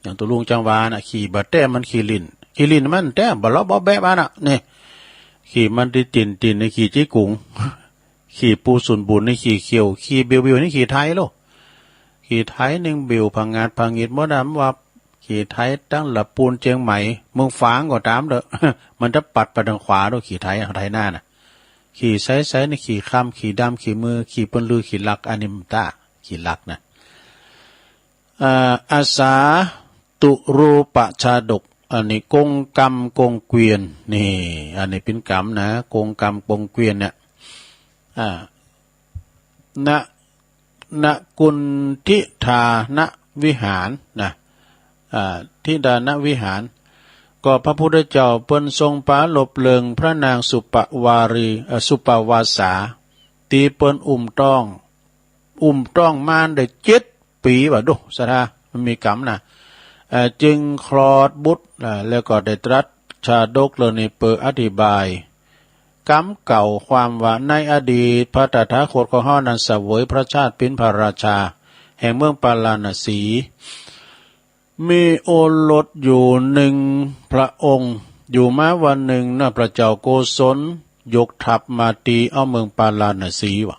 อย่างตุ๊ลุงจังวาน่ะ ขี่บ่าแต๊มันขี่หลิ้น ขี่หลิ้นมันแต๊บ่าเลาะบ่าแบะบ้านน่ะ นี่ ขี่มันตี้ตี๋น ตี๋นนี่ขี่จี๊กุ๋ง ขี่ปูสุนบุญนี่ขี่เขียว ขี่เบลเบลนี่ขี่ไทยโล ขี่ไทยนึ่งเบลผงาดผงิดหมดอะ ว่าขี่ไทยตั้งละปูนเจียงใหม่ เมืองฝางก็ต๋ามเต๊อะ มันจะปัดไปตางขวาโล ขี่ไทย ไทยนาน่ะ ขี่ใสๆ นี่ขี่คำ ขี่ดำ ขี่มือ ขี่ปืนลือ ขี่ลัก อันนี้มันต้า ขี่ลักนะ อ่า อาสาตุรูปชาดก อันนี้กงกรรมกงเกวียน นี่ อันนี้เป๋นกรรมนะ กงกรรมกงเกวียนเนี่ย อ่า ณ ณ กุณฑิธานวิหารนะ อ่า ธิดานวิหาร ก็พระพุทธเจ้าเปิ้นทรงปรารภเลิงพระนางสุปวารี เอ่อ สุปวาสา ตี้เปิ้นอุ้มต๊อง อุ้มต๊องมานได้เจ็ดปี๋ ว่าดู ศรัทธา มันมีกรรมนะ เอ่อ จึงคลอดบุตร อ่า แล้วก็ได้ตรัสชาดกเรื่องนี้เปื้ออธิบาย กรรมเก่าความว่าในอดีตพระตถาคตของเฮานั้นเสวยพระชาติเป๋นพระราชาแห่งเมืองปาราณสี มีโอรสอยู่หนึ่งพระองค์ อยู่มาวันหนึ่งนะ พระเจ้าโกศลยกทัพมาตีเอาเมืองปาราณสีว่ะ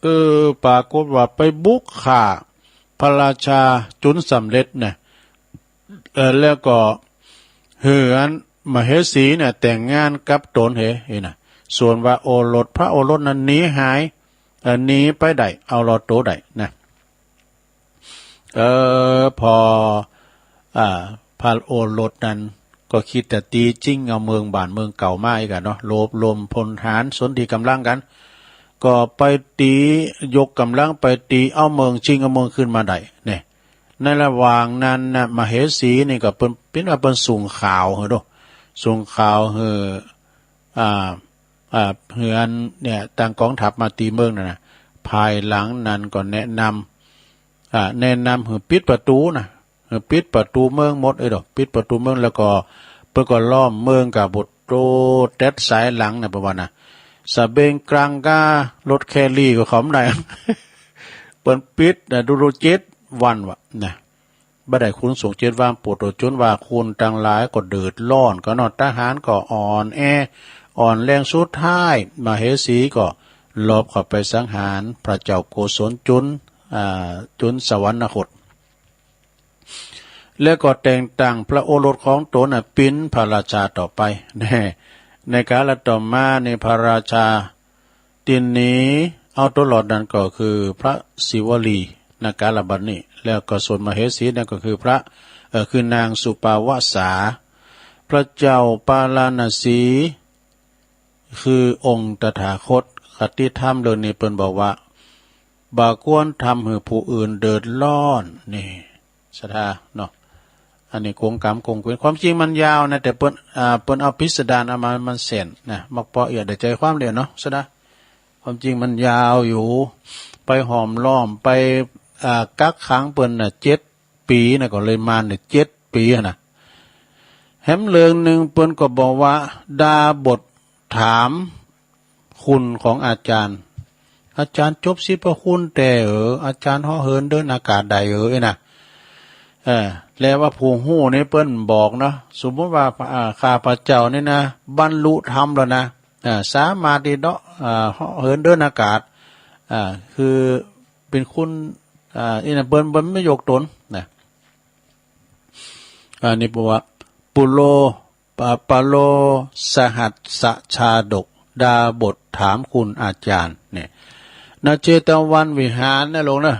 เออ ปรากฏว่าไปบุกฆ่าพระราชาจุนสำเร็จนะ เออ แล้วก็หื้ออันมเหสีเนี่ยแต่งงานกับตนเห เห็นนะ ส่วนว่าโอรส พระโอรสนั้นหนีหาย เออ หนีไปได้ เอารอดตั๋วได้นะ เออ พอ อ่า พระโอรสนั้นก็กึ๊ดจะตีจิงเอาเมืองบ้านเมืองเก่ามาอีกอะเนาะ รวบรวมพลทหารสนธิก๋ำลังกั๋น ก็ไปตี ยกก๋ำลังไปตีเอาเมือง จิงเอาเมืองคืนมาได้เนี่ย ในระหว่างนั้นนะ มเหสีนี่ก็เปิ้น เปิ้นว่าเปิ้นส่งข่าวหื้อโด ส่งข่าวหื้อ อ่า อ่า หื้ออันเนี่ย ตั้งก๋องทัพมาตีเมืองนั่นนะ ภายหลังนั้นก็แนะนำ อ่า แนะนำหื้อปิดประตู๋นะ หื้อปิดประตู๋เมืองหมด เอ้ยโด ปิดประตู๋เมือง แล้วก็เปิ้นก็ล้อมเมืองกับบุตรโตแต๊ดสายหลังนะ เปิ้นว่านะ สะเบงกลางก้า รถแคลรี่ก็เข้าบ่ได้ เปิ้นปิดนะ ดูดูเจ็ดวันว่ะนะ บ่ได้คุณสงฆ์เจ็ดวัน ปวดหัวจนว่าคนตังหลายก็เดือดร้อนกั๋นเนาะ ทหารก็อ่อนแอ อ่อนแรง สุดท้ายมเหสีก็ลอบเข้าไปสังหารพระเจ้าโกศลจุน อ่า จุนสวรรคต แล้วก็แต่งตั้งพระโอรสของตนน่ะเป๋นพระราชาต่อไป แน่ ในกาลต่อมานี่พระราชา ตี้หนีเอาตั๋วรอดนั้นก็คือพระศิวลี ในกาลบัดนี้ แล้วก็ส่วนมเหสีนั้นก็คือพระ เอ่อ คือนางสุปวาสา พระเจ้าปาราณสี คือองค์ตถาคต คติธรรมเรื่องนี้เปิ้นบอกว่า บ่ควรทำหื้อผู้อื่นเดือดร้อน นี่ ศรัทธาเนาะ อันนี้กงกรรมกงเกวียน ความจริงมันยาวนะ แต่เปิ้น อ่า เปิ้นเอาพิสดารเอามา มันเส้นนะ มักปอเอี้ยได้ใจ๋ความเดียวเนาะ ศรัทธา ความจริงมันยาวอยู่ ไปห้อมล้อม ไป อ่า กักขังเปิ้นน่ะ เจ็ดปี๋นะ ก็เลยมานเนี่ย เจ็ดปี๋นะ แหมเรื่องนึ่งเปิ้นก็บอกว่า ดาบสถาม คุณของอาจารย์ อาจารย์จบศิลปคุณแต๊เหรอ อาจารย์เหาะเหินเดินอากาศได้เหรอ เอ้ยนะ เออ แล้วว่าผู้ฮู้นี่เปิ้นบอกเนาะ สมมุติว่า อ่า ข้าพเจ้านี่นะ บรรลุธรรมแล้วนะ อ่า สามารถตี้เนาะ อ่า เหาะเหินเดินอากาศ อ่า คือเป๋นคุณ อ่า อี้นะ เปิ้น เปิ้นไม่ยกตนนะ อันนี้บอกว่า ปุโร ปะ ปะโรสหัสสชาดก ดาบสถามคุณอาจารย์ เนี่ย ณ เจตวันวิหารนะหลวงนะ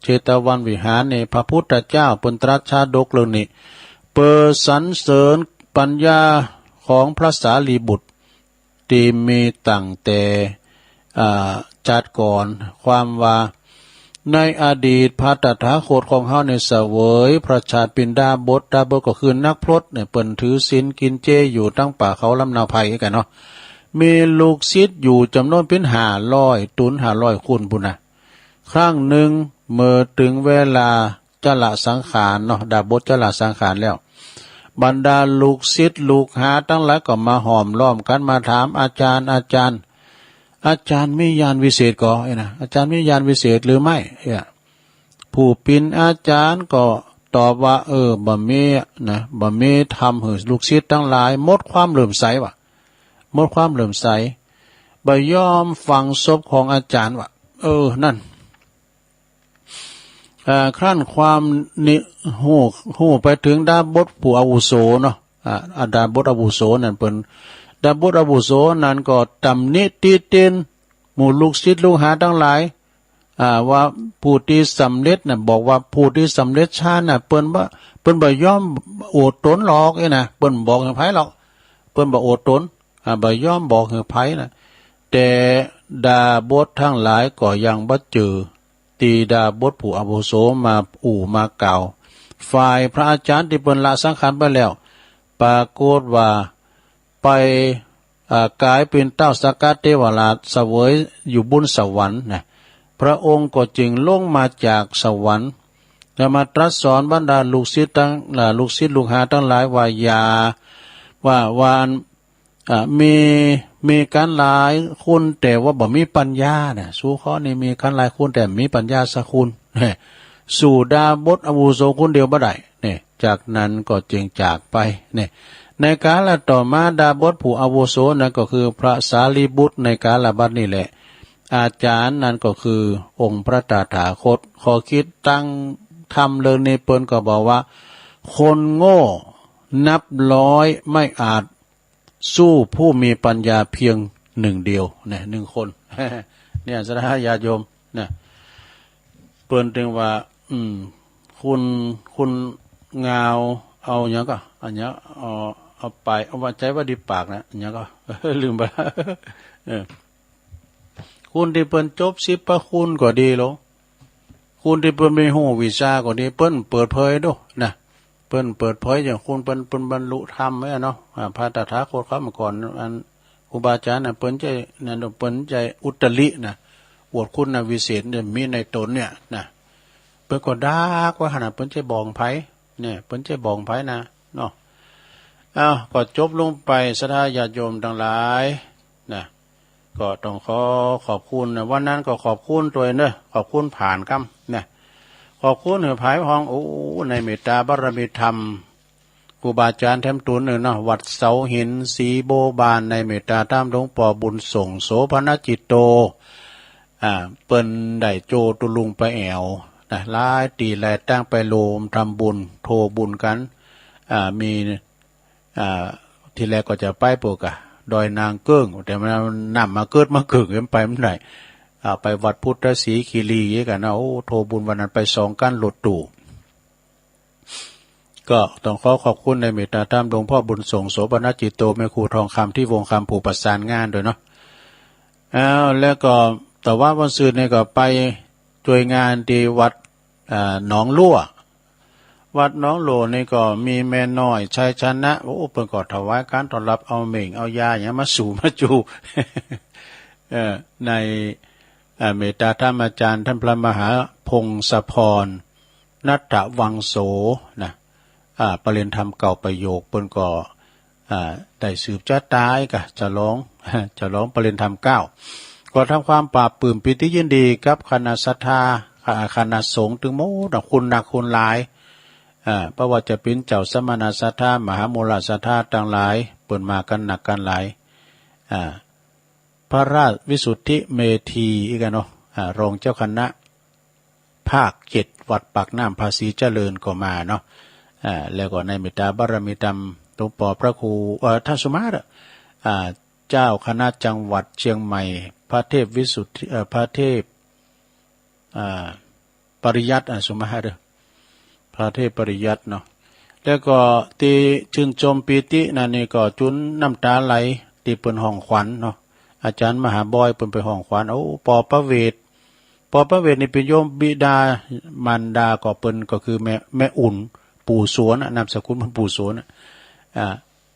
เจตวันวิหารนี่ พระพุทธเจ้าเปิ้นตรัสชาดกเรื่องนี้ เปื้อสรรเสริญปัญญาของพระสารีบุตร ตี้มีตั้งแต่ อ่า จาติก่อน ความว่า ในอดีตพระตถาคตของเฮาเนี่ยเสวยพระชาติเป๋นดาบส ดาบสก็คือนักพรตเนี่ย เปิ้นถือศีลกิ๋นเจอยู่ตังป่าเขาลำเนาไพรกั๋นเนาะ มีลูกศิษย์อยู่จ๋ำนวนเป๋นห้าร้อย ตูนห้าร้อยคนปู้นนะ ครั้งนึ่งเมื่อเถิงเวลาชราสังขารเนาะ ดาบสชราสังขารแล้ว บรรดาลูกศิษย์ลูกหาตังหลายก็มาห้อมล้อมกั๋นมาถาม อาจารย์ อาจารย์ อาจารย์มีญาณวิเศษก่อ เอ้ยนะ อาจารย์มีญาณวิเศษหรือไม่ เอ้ย ผู้เป๋นอาจ๋ารย์ก็ตอบว่า เออ บ่มีนะ บ่มีธรรมหื้อลูกศิษย์ตังหลาย หมดความเหลื่อมใสว่ะ หมดความเหลื่อมใส บ่ยอมฝังศพของอาจ๋ารย์ว่ะ เออ นั่น อ่า ครั้นความนี้ฮู้ ฮู้ไปเถิงดาบสผู้อาวุโสเนาะ อ่า อ่า ดาบสอาวุโสนั่นเปิ้น ดาบสอาวุโสนั่นก็ตำหนิติเตียนหมู่ลูกศิษย์ลูกหาตังหลาย อ่า ว่าผู้ตี้สำเร็จน่ะ บอกว่าผู้ตี้สำเร็จฌานน่ะ เปิ้นบ่ เปิ้นบ่ยอมโอษตนหรอกเอ้ยนะ เปิ้นบอกหื้อใผหรอก เปิ้นบ่โอษตน อ่า บ่ยอมบอกหื้อใผนะ แต่ดาบสตังหลายก็ยังบ่จื้อ ตี้ดาบสผู้อาวุโสมาอู้มากล่าว ฝ่ายพระอาจ๋ารย์ตี้เปิ้นละสังขารไปแล้ว ปรากฏว่าไป อ่า ก๋ายเป๋นเต้าสักกะเทวราชเสวยอยู่บุญสวรรค์นะ พระองค์ก็จึงลงมาจากสวรรค์ แล้วมาตรัสสอนบรรดาลูกศิษย์ตัง อ่า ลูกศิษย์ลูกหาตังหลายว่าอย่า ว่า ว่า อ่า มี มีกั๋นหลายคนแต่ว่าบ่มีปัญญานะ สูข้อนี้มีกั๋นหลายคนแต่บ่มีปัญญาสักคน สู้ดาบสอาวุโสคนเดียวบ่ได้ เนี่ย จากนั้นก็จึงจากไป เนี่ย ในกาลต่อมาดาบสผู้อาวุโสนั้นก็คือพระสารีบุตรในกาลบัดนี้แหละ อาจ๋ารย์นั้นก็คือองค์พระตถาคต ข้อคิดตังธรรมเรื่องนี้เปิ้นก็บอกว่า คนโง่นับร้อยไม่อาจ สู้ผู้มีปัญญาเพียงหนึ่งเดียวนะ หนึ่งคน เนี่ย ศรัทธาญาติโยมนะ เปิ้นจึงว่า อืม คุณ คุณงาว เอาหยังก่อ อันหยัง เอา เอาไป เอาว่าใจ๊ว่าดีปากนะ อันหยังก่อ ลืมไปละ เออ คนตี้เปิ้นจบสิบพระคุณก็ดีโล คนตี้เปิ้นมีฮู้วิชาก็ดี เปิ้นเปิดเผยดูนะ เปิ้นเปิดเผยอย่างคนเปิ้น เปิ้นบรรลุธรรมไว้อะเนาะ อ่า พระตถาคตเขาเมื่อก่อน อันครูบาอาจ๋ารย์น่ะ เปิ้นใจ้นั่น เปิ้นใจ้อุตรินะ อวดคุณวิเศษเนี่ยมีในตนเนี่ยนะ เปิ้นก็ดักไว้หั้นน่ะ เปิ้นใจ้บอกใผ เนี่ย เปิ้นใจ้บอกใผนะเนาะ อ้าว ก็จบลงไป ศรัทธาญาติโยมตังหลายนะ ก็ต้องขอขอบคุณนะ วันนั้นก็ขอบคุณตวยเนาะ ขอบคุณผ่านกำนะ ขอบคุณหื้อผายพอง โอ้ ในเมตตาบารมีธรรม ครูบาอาจ๋ารย์แถมตูนเนาะ วัดเสาหิน ศรีโบวบาน ในเมตตาธรรมหลวงป้อบุญส่ง โสภณจิตโต อ่า เปิ้นได้โจตุรงค์ไปแอ่วนะ หลายตี้หลายตางไปโหมทำบุญ โทบุญกั๋น อ่า มี อ่า ทีแรกก็จะไปปู้นก่ะ ดอยนางเกิ้ง แต่มันน้ำมาเกิดมาเกิ่ง มันไปบ่ได้ อ่า ไปวัดพุทธศรีคีรีกั๋นนะ โอ้ โทบุญวันนั้นไปสองคันรถตู้ ก็ต้องขอขอบคุณในเมตตาธรรมหลวงป้อบุญส่ง โสภณจิตโต แม่ครูทองคำ ตี้วงคำ ผู้ประสานงานตวยเนาะ อ้าว แล้วก็ตะวันวันศุกร์นี่ก็ไปจ้วยงานตี้วัด อ่า หนองลั่ว วัดหนองลั่วนี่ก็มีแม่น้อยชัยชนะ โอ้ เปิ้นก็ถวายก๋านต้อนรับ เอาเหม่งเอายาหยังมาสู่มาจู เอ่อ ใน อ่า เมตตาธรรมอาจ๋ารย์ท่านพระมหาพงศพร ณัฐวังโส นะ อ่า ประเรียนธรรมเก้าประโยค เปิ้นก็ อ่า ได้สืบจะต๋ายก่ะ จะลอง จะลองประเรียนธรรมเก้า ก็ทำความปลาบปลื้มปีติยินดีกับคณะศรัทธา อ่า คณะสงฆ์ตึงหมดนะ คุณนักคุณหลาย อ่า บ่ว่าจะเป๋นเจ้าสมณศรัทธา มหามูลศรัทธาตังหลาย เปิ้นมากั๋นนักกั๋นหลาย อ่า พระราชวิสุทธิเมธีอีกอะเนาะ อ่า รองเจ้าคณะ ภาคเจ็ด วัดปากน้ำภาษีเจริญก็มาเนาะ อ่า แล้วก็ในเมตตาบารมีธรรมหลวงป้อพระครู เอ่อ ท่านสุมาตย์อะ อ่า เจ้าคณะจังหวัดเชียงใหม่ พระเทพวิสุทธิ เอ่อ พระเทพ อ่า ปริยัติ อ่า สุมาตย์เด้อ พระเทพปริยัติเนาะ แล้วก็ตี้ชื่นชมปีตินั่นนี่ก็จุ๋นน้ำต๋าไหล ตี้เปิ้นฮ้องขวัญเนาะ อาจ๋ารย์มหาบอยเปิ้นไปฮ้องขวัญ โอ้ ป้อประเวศ ป้อประเวศนี่เป๋นโยมบิดา มารดาก็เปิ้นก็คือแม่ แม่อุ่น ปู่สวนน่ะ นามสกุลเปิ้นปู่สวนน่ะ อ่า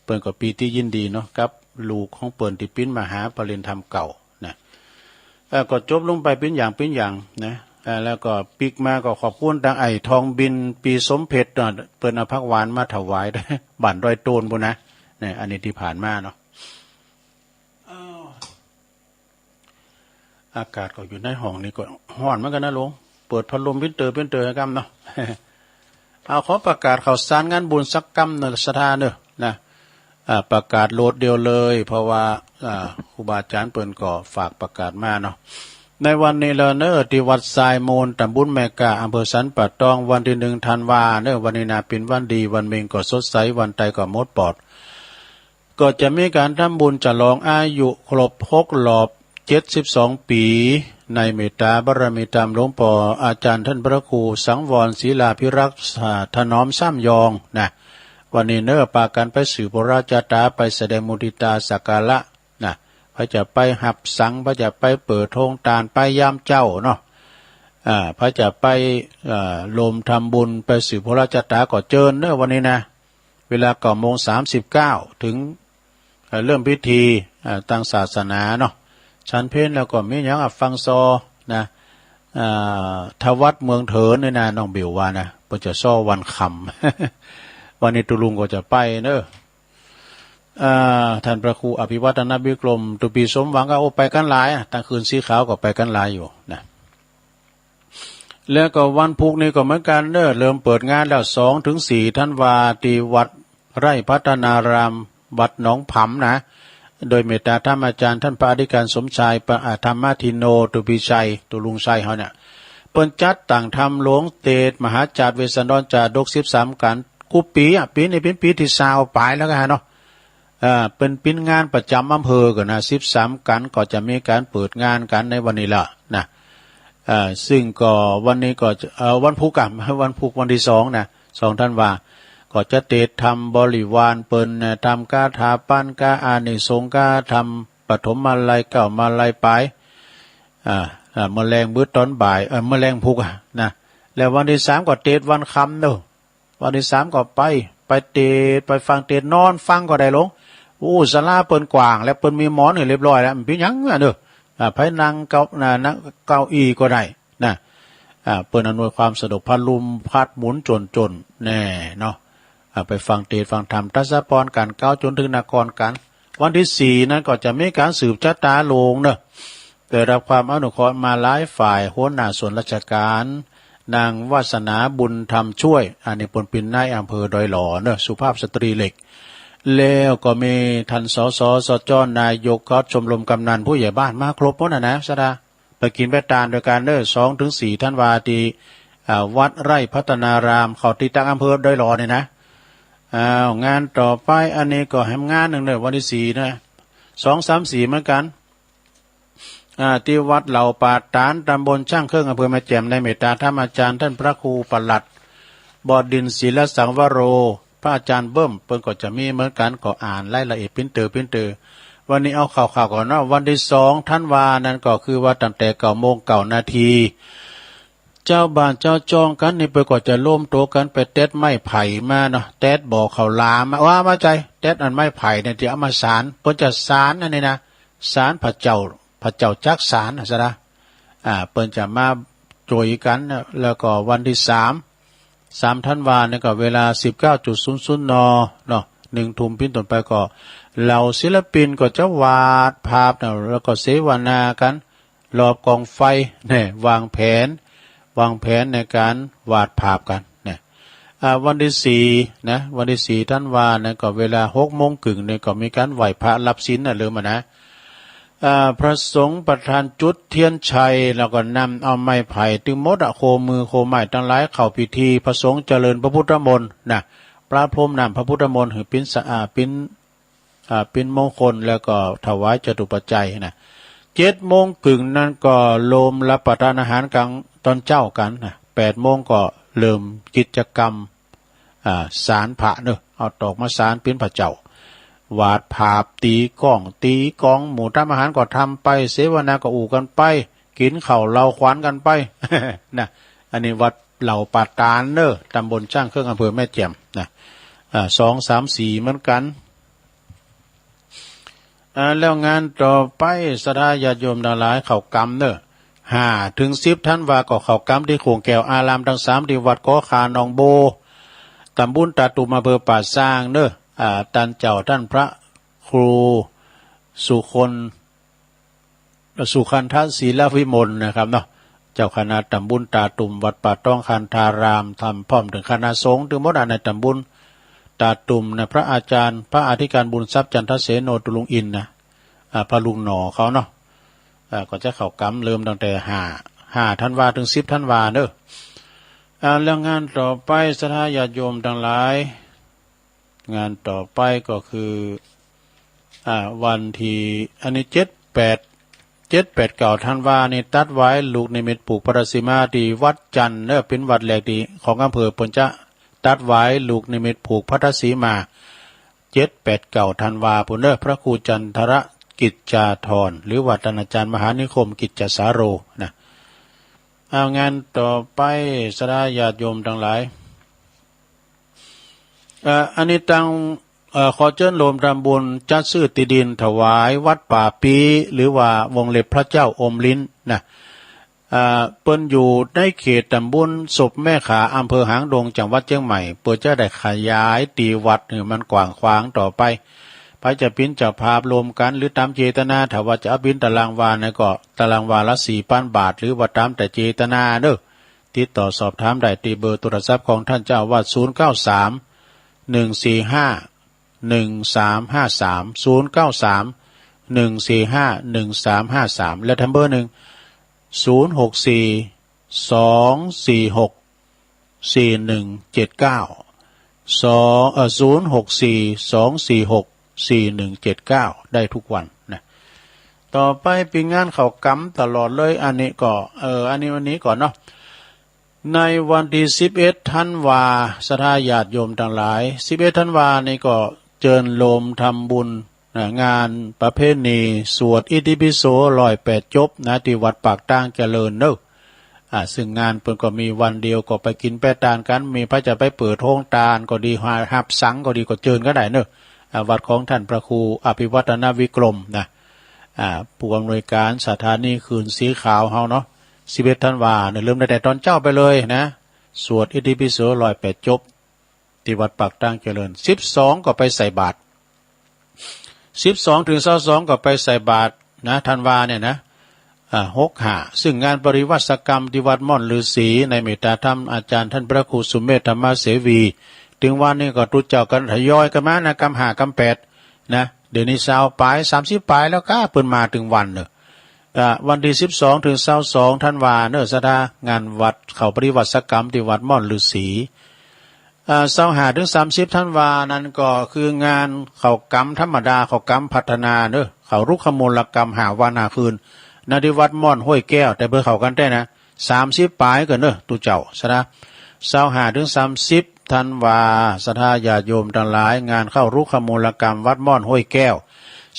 เปิ้นก็ปีติยินดีเนาะ กับลูกของเปิ้นตี้ปิ๊นมาหาประเรียนธรรมเก้านะ เอ่อ ก็จบลงไปเป๋นอย่างเป๋นอย่างนะ เอ่อ แล้วก็ปิ๊กมาก็ขอบคุณตังไอ้ทองบิน ปีสมเพชรเนาะ เปิ้นเอาผักหวานมาถวาย บ้านดอยโตนปู้นนะ เนี่ย อันนี้ตี้ผ่านมาเนาะ อ้าว อากาศก็อยู่ในห้องนี่ก็ฮ้อนเหมือนกั๋นนะหลวง เ ปิดพัดลมปิ้นเตอร์ปิ้นเตอร์กำเนาะ เอาขอประกาศข่าวสารงานบุญสักกำเน่อศรัทธาเน่อนะ อ่า ประกาศโลดเดียวเลย เพราะว่า อ่า ครูบาอาจ๋ารย์เปิ้นก็ฝากประกาศมาเนาะ ในวันนี้ละเน่อ ตี้วัดทรายมูล ตำบลแม่กา อำเภอสันป่าตอง วันตี้หนึ่งธันวาเน่อ วันนี้นาเป๋นวันดี วันเม็งก็สดใส วันต๋ายก็หมดปอด ก็จะมีก๋านทำบุญฉลองอายุครบหกรอบเจ็ดสิบสองปี๋ ในเมตตาบารมีธรรมหลวงป้ออาจ๋ารย์ต้านพระครูสังวรศิลาภิรักษ์ อ่า ถนอมสามยองนะ วันนี้เน่อ ปากั๋นไปสืบโหราชะต๋า ไปแสดงมุทิตาสักการะนะ ใผจะไปหับสัง ใผจะไปเปิดโฮงตาน ไปยามเจ๊าเนาะ อ่า ใผจะไป อ่า ร่วมทำบุญ ไปสืบโหราชะต๋าก็เจิญเน่อ วันนี้นะ เวลาเก้าโมงสามสิบเก้า เถิง เอ่อ เริ่มพิธี เอ่อ ตางศาสนาเนาะ ฉันเพลแล้วก็มีหยังอะ ฟังซอนะ อ่า ทวัดเมืองเถินนี่นะ น้องบิ๋วว่านะ เปิ้นจะซอวันค่ำ วันนี้ตุ๊ลุงก็จะไปเน่อ อ่า ต้านพระครูอภิวัฒนวิกรม ตุ๊ปี๋สมหวังก็ โอ้ ไปกั๋นหลายอะ ตางคืนสีขาวก็ไปกั๋นหลายอยู่นะ แล้วก็วันพุธนี่ก็เหมือนกั๋นเน่อ เริ่มเปิดงานแล้ว สองเถิงสี่ธันวา ตี้วัดไร่พัฒนาราม วัดหนองผำนะ โดยเมตตาธรรมอาจ๋ารย์ต้านพระอธิการสมชาย ปะ อ่า ธรรมทินโน ตุ๊ปี๋ชัย ตุ๊ลุงชัยเฮาเนี่ย เปิ้นจัดตั้งธรรมหลวงเตสน์มหาจาตุเวสสันดรจาดกสิบสามกัณฑ์กู้ปี๋อะ ปี๋นี้เป๋นปี๋ตี้ซาวปายแล้วก่าเนาะ อ่า เปิ้นเป๋นงานประจ๋ำอำเภอก่อนะ สิบสามกัณฑ์ก็จะมีก๋านเปิดงานกั๋นในวันนี้ละนะ อ่า ซึ่งก็วันนี้ก็จะ เอ่อ วันพุธก่ะ วันพุธวันตี้สองนะ สองธันวา ก็จะเตสน์ธรรมบริวารเปิ้นนะ ธรรมคาถาปั๋น คาอานิสงส์ คาธรรมปฐมมาลัย เก้ามาลัยปาย อ่า อ่า เมื่อแลงมื้อต๋อนบ่าย เอ่อ เมื่อแลงพุธอะนะ แล้ววันตี้สามก็เตสน์วันค่ำเน่อ วันตี้สามก็ไป ไปเตสน์ ไปฟังเตสน์ นอนฟังก็ได้ลง โอ้ ศาลาเปิ้นกว้าง และเปิ้นมีหมอนหื้อเรียบร้อยแล้ว บ่มีหยังอะเน่อ อ่า ใผนั่งเก้า อ่า นั่งเก้าอี้ก็ได้นะ อ่า เปิ้นอำนวยความสะดวก พัดลมพัดหมุนจ่นๆ แน่เนาะ อ่า ไปฟังเตสน์ฟังธรรม ตะสะปอนก๋านเก๊าจ๋นเถิงนครก๋าน วันตี้สี่นั้นก็จะมีก๋านสืบจะต๋าโลงเน่อ ได้รับความอนุเคราะห์มาหลายฝ่าย หัวหน้าส่วนราชก๋าน นางวาสนาบุญธรรมช่วย อันนี้เปิ้นเป๋นนายอำเภอดอยหล่อเน่อ สุภาพสตรีเหล็ก แล้วก็มีต้าน สสสจ นายกชมรมกำนันผู้ใหญ่บ้าน มาครบหมดอะนะศรัทธา ไปกิ๋นไปตานตวยกั๋นเน่อ สองเถิงสี่ธันวา ตี้ อ่า วัดไร่พัฒนาราม เขาตี้ตั้งอำเภอดอยหล่อนี่นะ อ้าว งานต่อไป อันนี้ก็แหมงานนึ่งเน่อ วันตี้สี่นะ สอง สาม สี่ เหมือนกั๋น อ่า ตี้วัดเหล่าป่าตาน ตำบลช่างเครื่อง อำเภอแม่แจ่ม ในเมตตาธรรมอาจ๋ารย์ต้านพระครูปลัด บดินทร์ ศิลสังวโร พระอาจ๋ารย์เบิ้ม เปิ้นก็จะมีเหมือนกั๋น ก็อ่านรายละเอียดปิ้นเต๋อปิ้นเต๋อ วันนี้เอาข่าวๆ ก่อนเนาะ วันตี้สองธันวานั้นก็คือว่าตั้งแต่เก้าโมงเก้านาที จาวบ้านจาวจ้องกั๋นนี่เปิ้นก็จะรวมตั๋วกั๋นไปแต๊ดไม้ไผ่มาเนาะ แต๊ดบ่อข้าวหลามมา ว่าบ่ใจ้ แต๊ดอันไม้ไผ่เนี่ยตี้เอามาสาน เปิ้นจะสานอันนี้นะ สานพระเจ้า พระเจ้าจักสานน่ะศรัทธา อ่า เปิ้นจะมาโจ้ยกั๋นนะ แล้วก็วันตี้สาม สามธันวาเนี่ยก็เวลาสิบเก้าจุดศูนย์ศูนย์ น เนาะ หนึ่งทุ่มปิ้นต้นไปก็เหล่าศิลปินก็จะวาดภาพนะ แล้วก็เสวนากั๋น รอบก๋องไฟเนี่ย วางแผน วางแผนในก๋านวาดภาพกั๋นเนี่ย อ่า วันตี้สี่นะ วันตี้สี่ธันวาเนี่ยก็เวลาหกโมงเกิ่งเนี่ยก็มีก๋านไหว้พระรับศีลนะ ลืมอะนะ อ่า พระสงฆ์ประธานจุดเทียนชัย แล้วก็นำเอาไม้ไผ่ตึงหมดอะ โคมือโคไม้ตังหลายเข้าพิธี พระสงฆ์เจริญพระพุทธมนต์นะ ประพรมน้ำพระพุทธมนต์หื้อปิ้นสะอาด ปิ้น อ่า ปิ้นมงคล แล้วก็ถวายจตุปัจจัยนะ เจ็ดโมงเกิ่งนั้นก็รวมรับประทานอาหารก๋างต๋อนเจ๊ากั๋นนะ แปดโมงก็เริ่มกิจกรรม อ่า สานพระเนาะ เอาตอกมาสานปิ้นพระเจ้า วาดภาพ ตี๋ก้อง ตี๋กอง หมู่ทำอาหารก็ทำไป เสวนาก็อู้กั๋นไป กิ๋นข้าวเหล้าขวัญกั๋นไป นะ อันนี้วัดเหล่าป่าตานเนาะ ตำบลช่างเครื่อง อำเภอแม่แจ่มนะ อ่า สอง สาม สี่ เหมือนกั๋น อ่า แล้วงานต่อไป ศรัทธาญาติโยมตังหลาย เข้ากรรมเนาะ ห้าเถิงสิบธันวา ก็เข้ากรรมตี้โข่งแก้วอารามตังสาม ตี้วัดกอข่าหนองโบ ตำบลตาตุ่ม อำเภอป่าซางเนาะ อ่า ต้านเจ้าต้านพระครูสุคน สุคันธศิลวิมลนะครับเนาะ เจ้าคณะต๋ำบลต๋าตุ่ม วัดป่าตองคันธาราม ทำพร้อมเถิงคณะสงฆ์ตึงหมดอะ ในต๋ำบลต๋าตุ่มนะ พระอาจารย์ พระอธิการบุญทรัพย์ จันทเสโน ตุลุงอินทร์นะ อ่า พระลูกหน่อเขาเนาะ อ่า ก็จะเข้ากรรมเริ่มตั้งแต่ห้า ห้าธันวาเถิงสิบธันวาเนาะ อ่า แล้วงานต่อไป ศรัทธาญาติโยมตังหลาย งานต่อไปก็คือ อ่า วันตี้ อันนี้เจ็ดแปด เจ็ดแปดเก้าธันวานี่ ตัดหวายลูกนิมิตผูกพัทธสีมาตี้วัดจันทน์เนาะ เป๋นวัดแรกตี้ของอำเภอเปิ้นจะตัดหวายลูกนิมิตผูกพัทธสีมา เจ็ดแปดเก้าธันวาปู้นเนาะ พระครูจันทรกิจจาธร หรือว่าต้านอาจารย์มหานิคมกิจจสาโรนะ เอางานต่อไป ศรัทธาญาติโยมตังหลาย เอ่อ อันนี้ตัง เอ่อ ขอเจิญโฮมทำบุญจัดซื้อตี้ดินถวายวัดป่าปี้ หรือว่าวงเล็บพระเจ้าอมลิ้นนะ เอ่อ เปิ้นอยู่ในเขตต๋ำบลศพแม่ขา อำเภอหางดง จังหวัดเจียงใหม่ เปื้อจะได้ขยายตี้วัดหื้อมันกว้างขวางต่อไป ใผจะเป๋นเจ้าภาพโฮมกั๋น หรือต๋ามเจตนา ถ้าว่าจะเอาเป๋นตารางวานะก็ตารางวาละสี่ปันบาท หรือว่าต๋ามแต่เจตนาเนาะ ติดต่อสอบถามได้ตี้เบอร์โทรศัพท์ของต้านเจ้าอาวาส ศูนย์เก้าสาม หนึ่งสี่ห้า หนึ่งสามห้าสาม ศูนย์เก้าสาม หนึ่งสี่ห้า หนึ่งสามห้าสาม และแถมเบอร์นึ่ง ศูนย์หกสี่ สองสี่หก สี่หนึ่งเจ็ดเก้า สอง เอ่อ ศูนย์หกสี่ สองสี่หก สี่หนึ่งเจ็ดเก้า ได้ทุกวันนะ ต่อไปเป๋นงานเข้ากรรมตลอดเลย อันนี้ก็ เอ่อ อันนี้วันนี้ก่อนเนาะ ในวันตี้สิบเอ็ดธันวา ศรัทธาญาติโยมตังหลาย สิบเอ็ดธันวานี่ก็เจิญโฮมทำบุญนะ งานประเพณีสวดอิติปิโสร้อยแปดจบนะ ตี้วัดปากตางเจริญเนาะ อ่า ซึ่งงานเปิ้นก็มีวันเดียว ก็ไปกิ๋นไปตานกั๋น มีใผจะไปเปิดโฮงตานก็ดี ฮับสังก็ดี ก็เจิญกั๋นได้เนาะ อ่า วัดของต้านพระครูอภิวัฒนวิกรมนะ อ่า ผู้อำนวยการสถานีคลื่นสีขาวเฮาเนาะ สิบเอ็ดธันวาเนี่ย เริ่มตั้งแต่ต๋อนเจ๊าไปเลยนะ สวดอิติปิโสร้อยแปดจบ ตี้วัดปากตางเจริญ สิบสองก็ไปใส่บาตร สิบสองเถิงซาวสองก็ไปใส่บาตรนะ ธันวาเนี่ยนะ อ่า หกห้า ซึ่งงานปริวาสกรรมตี้วัดม่อนฤๅษี ในเมตตาธรรมอาจารย์ต้านพระครูสุเมธธรรมเสวี เถิงวันนี้ก็ตุ๊เจ้ากั๋นทยอยกั๋นมานะ กำห้ากำแปดนะ เดี๋ยวนี้ซาวป๋าย สามสิบป๋ายแล้วก้า เปิ้นมาเถิงวันเนาะ อ่า วันตี้สิบสองเถิงซาวสองธันวาเนาะ ศรัทธา งานวัดเข้าปริวาสกรรมตี้วัดม่อนฤๅษี อ่า ซาวห้าเถิงสามสิบธันวานั้นก็คืองานเข้ากรรมธรรมดา เข้ากรรมพัฒนาเนาะ เข้ารุกขมูลกรรมห้าวันห้าคืนนะ ตี้วัดม่อนห้วยแก้ว แต่เปิ้นเข้ากั๋นแต๊นะ สามสิบป๋ายก่อเนาะ ตุ๊เจ้า ศรัทธา ซาวห้าเถิงสามสิบธันวา ศรัทธาญาติโยมตังหลาย งานเข้ารุกขมูลกรรมวัดม่อนห้วยแก้ว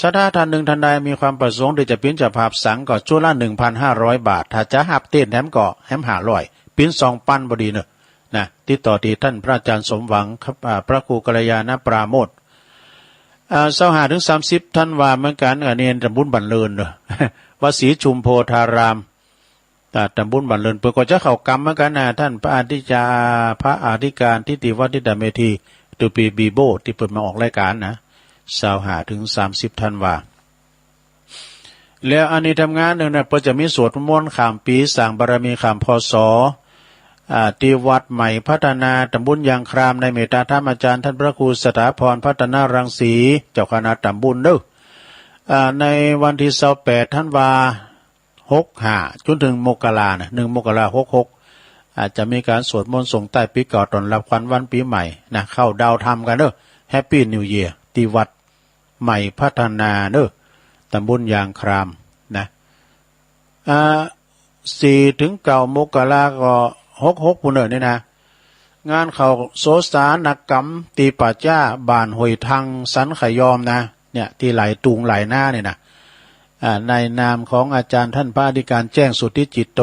ศรัทธาต้านนึ่งต้านใดมีความประสงค์ตี้จะเป๋นเจ้าภาพสังก็ชุดละหนึ่งพันห้าร้อยบาท ถ้าจะฮับเต้นแถมก็แถมห้าร้อย เป๋นสองปันพอดีเนาะ นะ ติดต่อตี้ต้านพระอาจารย์สมหวังครับ อ่า พระครูกัลยาณปราโมทย์ อ่า ซาวห้าเถิงสามสิบธันวาเหมือนกั๋น อันนี้ต๋ำบลบ้านเลินเนาะ วัดศรีชุมโพธาราม อ่า ต๋ำบลบ้านเลิน เปิ้นก็จะเข้ากรรมเหมือนกั๋นนะ ต้านพระอธิจา พระอธิการทิติวัฒน์ ทิตเมธี ตุปีบีโบ ตี้เปิ้นมาออกรายก๋านนะ ซาวห้าเถิงสามสิบธันวา แล้วอันนี้ทำงานนึ่งนะ เปิ้นจะมีสวดมนต์ข้ามปี๋ สร้างบารมีข้าม พ.ศ. อ่า ตี้วัดใหม่พัฒนา ต๋ำบลยางคราม ในเมตตาธรรมอาจารย์ต้านพระครูสถาพรพัฒนรังสี เจ้าคณะต๋ำบลเนาะ อ่า ในวันตี้ซาวแปดธันวา หกห้า จ๋นเถิงมกรานะ หนึ่งมกราหกหก อ่า จะมีก๋านสวดมนต์ส่งต้านปี๋เก่า ต้อนรับขวัญวันปี๋ใหม่นะ เข้าดาวธรรมกั๋นเนาะ แฮปปี้นิวเยียร์ ตี้วัดใหม่พัฒนาเนาะ ต๋ำบลยางครามนะ อ่า สี่เถิงเก้ามกราก็หกหกปู้นเนาะ นี่นะ งานเข้าโสสานกรรมตี้ป่าจ๊าบ้านห้วยทังสันขยอมนะ เนี่ย ตี้ไหล่ตุงไหล่นาเนี่ยนะ อ่า ในนามของอาจารย์ต้านพระอธิการแจ้งสุทธิจิตโต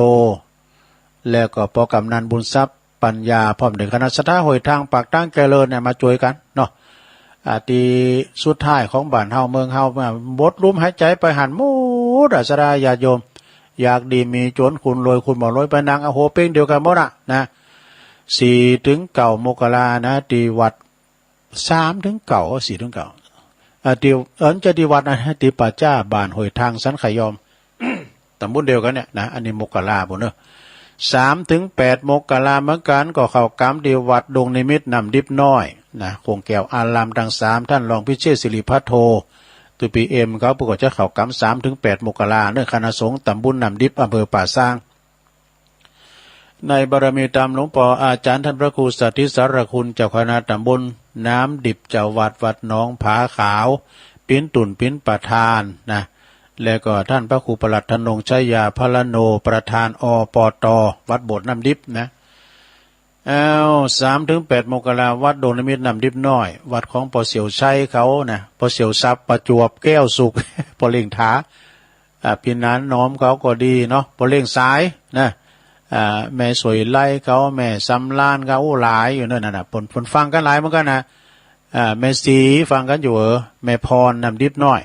แล้วก็ป.กำนันบุญทรัพย์ปัญญา พร้อมด้วยคณะศรัทธาห้วยทังปากตางเจริญเนี่ย มาจ้วยกั๋นเนาะ อ่า ตี้สุดท้ายของบ้านเฮาเมืองเฮา มาบดลมหายใจ๋ไปหั้นหมดอะ ศรัทธาญาติโยม อยากดีมีจ๋น คนรวยคนบ่รวย ไปนั่งอะโหเป๋งเดียวกั๋นหมดอะนะ สี่เถิงเก้ามกรานะ ตี้วัด สามเถิงเก้า สี่เถิงเก้า อ่า ตี้ เอิ้นจะตี้วัดนะ ตี้ป่าจ๊าบ้านห้วยทังสันขยอม ต๋ำบลเดียวกั๋นเนี่ยนะ อันนี้มกราปู้นเนาะ สามเถิงแปดมกราเหมือนกั๋น ก็เข้ากรรมตี้วัดดงนิมิตรน้ำดิบน้อยนะ โขงแก้วอารามตังสาม ต้านรองพิเชษฐ์สิริภัทโท ตี้ปีเอ็มเขาเปิ้นก็จะเข้ากรรมสามเถิงแปดมกราเนาะ คณะสงฆ์ต๋ำบลน้ำดิบ อำเภอป่าซาง ในบารมีต๋ามหลวงป้ออาจ๋ารย์ต้านพระครูสถิตสารคุณ เจ้าคณะต๋ำบลน้ำดิบ เจ้าวัดวัดหนองผาขาว ปิ๊นตุ่นปิ๊นประธานนะ แล้วก็ต้านพระครูประหลัดธนงชัยยาพรโน ประธาน อปต วัดโบสถ์น้ำดิบนะ อ้าว สามเถิงแปดมกรา วัดดงนิมิตรน้ำดิบน้อย วัดของป้อเสี่ยวชัยเขานะ ป้อเสี่ยวทรัพย์ประจวบแก้วสุข ป้อเล็งถา อ่า ปี้หนานหนอมเขาก็ดีเนาะ ป้อเล็งสายนะ อ่า แม่สวยไลเขา แม่สำราญเขา โอ้ หลายอยู่เนาะ นั่นน่ะ เปิ้น เปิ้นฟังกั๋นหลายเหมือนกั๋นนะ อ่า แม่ศรีฟังกั๋นอยู่ เออ แม่พรน้ำดิบน้อย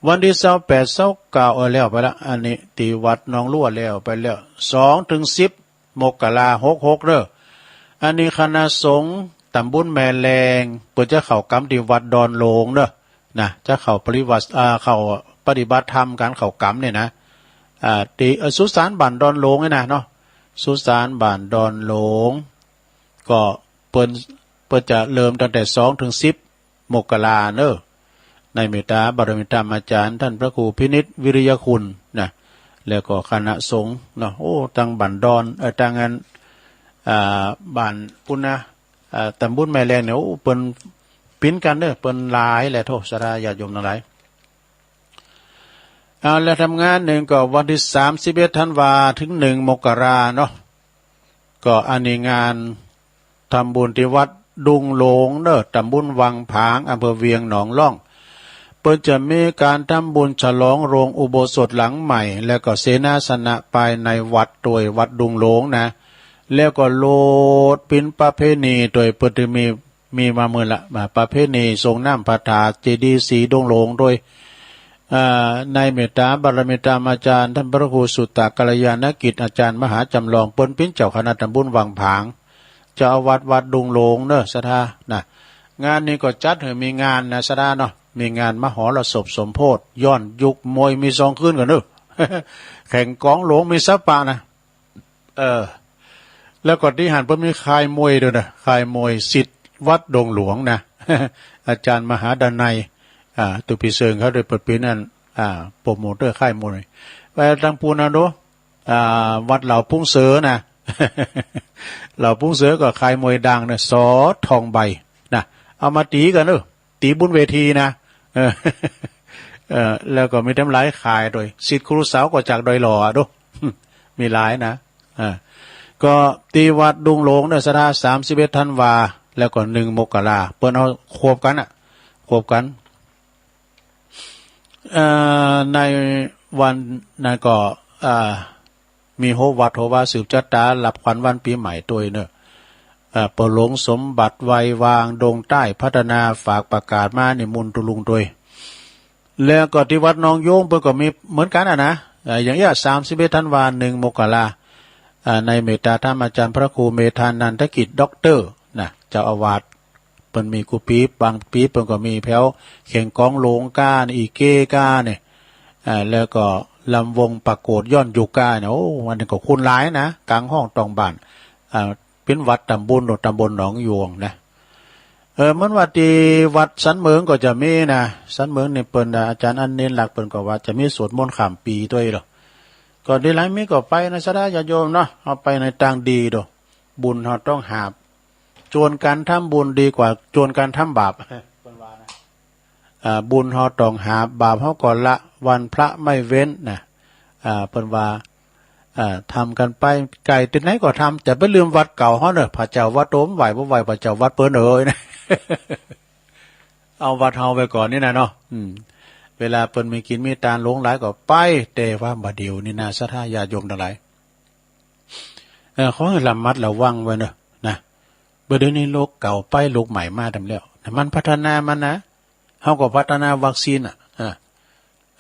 วันตี้ซาวแปด ซาวเก้า เออ แล้วไปละ อันนี้ตี้วัดหนองลัวแล้วไปแล้ว สองเถิงสิบมกรา หกหกเนาะ อันนี้คณะสงฆ์ต๋ำบลแม่แลง เปิ้นจะเข้ากรรมตี้วัดดอนหลงเนาะ นะ จะเข้าปฏิบัติ อ่า เข้าปฏิบัติธรรมก๋านเข้ากรรมเนี่ยนะ อ่า ตี้ เอ่อ สุสานบ้านดอนหลงเนี่ยนะเนาะ สุสานบ้านดอนหลง ก็เปิ้น เปิ้นจะเริ่มตั้งแต่สองเถิงสิบมกราเนาะ ในเมตตาบารมีต๋ามอาจ๋ารย์ต้านพระครูพินิจวิริยคุณนะ แล้วก็คณะสงฆ์เนาะ โอ้ ตังบ้านดอน เอ่อ ตังอัน อ่า บ้านปุ้นนะ อ่า ต๋ำบลแม่แลงเนี่ย โอ้ เปิ้นปิ๊นกั๋นเนาะ เปิ้นหลายแหละ โธ่ ศรัทธาญาติโยมตังหลาย อ่า แล้วทำงานนึ่งก็วันตี้สามสิบเอ็ดธันวาเถิงหนึ่งมกราเนาะ ก็อันนี้งานทำบุญตี้วัดดงหลงเนาะ ต๋ำบลวังผาง อำเภอเวียงหนองล่อง เปิ้นจะมีก๋านทำบุญฉลองโรงอุโบสถหลังใหม่ แล้วก็เสนาสนะภายในวัดตวย วัดดงหลงนะ แล้วก็โลดปิ๋นประเพณีตวย เปิ้นจะมี มีมาเมื่อละ มาประเพณีส่งน้ำพระธาตุเจดีย์สีดงหลงตวย อ่า ในเมตตาบารมีต๋ามอาจ๋ารย์ต้านพระครูสุตตะกัลยาณกิจ อาจ๋ารย์มหาจ๋ำลอง เปิ้นปิ๊นเจ้าคณะต๋ำบลวังผาง เจ้าอาวาสวัดดงหลงเนาะ ศรัทธานะ งานนี้ก็จัดหื้อมีงานนะ ศรัทธาเนาะ มีงานมหรสพสมโพธิย้อนยุค มวยมีสองคืนก่อเนาะ แข่งกองหลวงมีสัปปะนะ เออ แล้วก็ตี้หั้นเปิ้นมีค่ายมวยตวยนะ ค่ายมวยศิษย์วัดดงหลงนะ อาจ๋ารย์มหาดานัย อ่า ตุ๊ปีเซิงเขาตวย เปิ้นปิ๊นอัน อ่า โปรโมเตอร์ค่ายมวย ไปตังปูนนะเนาะ อ่า วัดเหล่าปุ้งเสอนะ เหล่าปุ้งเสอก็ค่ายมวยดังนะ สอ ทองใบนะ เอามาตี๋กั๋นเนาะ ตี๋บนเวทีนะ เออ เออ แล้วก็มีตั้งหลายค่ายตวย ศิษย์ครูเสาก็จากดอยหล่ออะเนาะ มีหลายนะ อ่า ก็ตี้วัดดงหลงเนาะ ศรัทธา สามสิบเอ็ดธันวา แล้วก็หนึ่งมกรา เปิ้นเอาควบกั๋นอะ ควบกั๋น เอ่อ ในวันนั้นก็ อ่า มีโฮวัตโฮวาสืบจะต๋า รับขวัญวันปี๋ใหม่ตวยเนาะ อ่า ป้อหลวงสมบัติ ไววาง ดงใต้พัฒนา ฝากประกาศมานิมนต์ตุ๊ลุงตวย แล้วก็ตี้วัดหนองโยงเปิ้นก็มีเหมือนกั๋นอะนะ อ่า อย่างเอี้ย สามสิบเอ็ดธันวา หนึ่งมกรา อ่า ในเมตตาธรรมอาจ๋ารย์พระครูเมธานันทกิจ ด็อกเตอร์ นะ เจ้าอาวาส เปิ้นมีกู้ปี๋ บางปี๋เปิ้นก็มีแผวแข่งกองหลงก้านี่ อีเก้ก้านี่ อ่า แล้วก็ลำวงประโกศย้อนยุคก้านี่ โอ้ วันนี้ก็คนหลายนะ ก๋างฮ้องต้องบ้าน อ่า เป๋นวัดต๋ำบล ต๋ำบลหนองโยงนะ เออ เหมือนว่าตี้วัดสันเหมิงก็จะมีนะ สันเหมิงนี่เปิ้น อาจ๋ารย์อันเณรหลักเปิ้นก็ว่าจะมีสวดมนต์ข้ามปี๋ตวยเนาะ ก็ดีหลาย มีก็ไปนะ ศรัทธาญาติโยมเนาะ เอาไปในตางดีดู บุญเฮาต้องหาบ จวนกั๋นทำบุญดีกว่าจวนกั๋นทำบาป เปิ้นว่านะ อ่า บุญเฮาต้องหาบ บาปเฮาก็ละ วันพระไม่เว้นนะ อ่า เปิ้นว่า อ่า ทำกั๋นไป ใก้ตี้ไหนก็ทำ จะไปลืมวัดเก่าเฮาเนาะ พระเจ้าวัดโตบ่ไหว้ บ่ไหว้พระเจ้าวัดเปิ้นเอ๋ยนะ เอาวัดเฮาไว้ก่อนนี่นะเนาะ อืม เวลาเปิ้นมีกิ๋นมีตานหลงหลายก็ไป แต่ว่าบ่าเดี่ยวนี้นะ ศรัทธาญาติโยมตังหลาย เอ่อ ขอหื้อระมัดระวังไว้เนาะ นะ บ่าเดี่ยวนี้โรคเก่าไป โรคใหม่มาแต๊มแล้วนะ มันพัฒนามันนะ เฮาก็พัฒนาวัคซีนอะ อ่า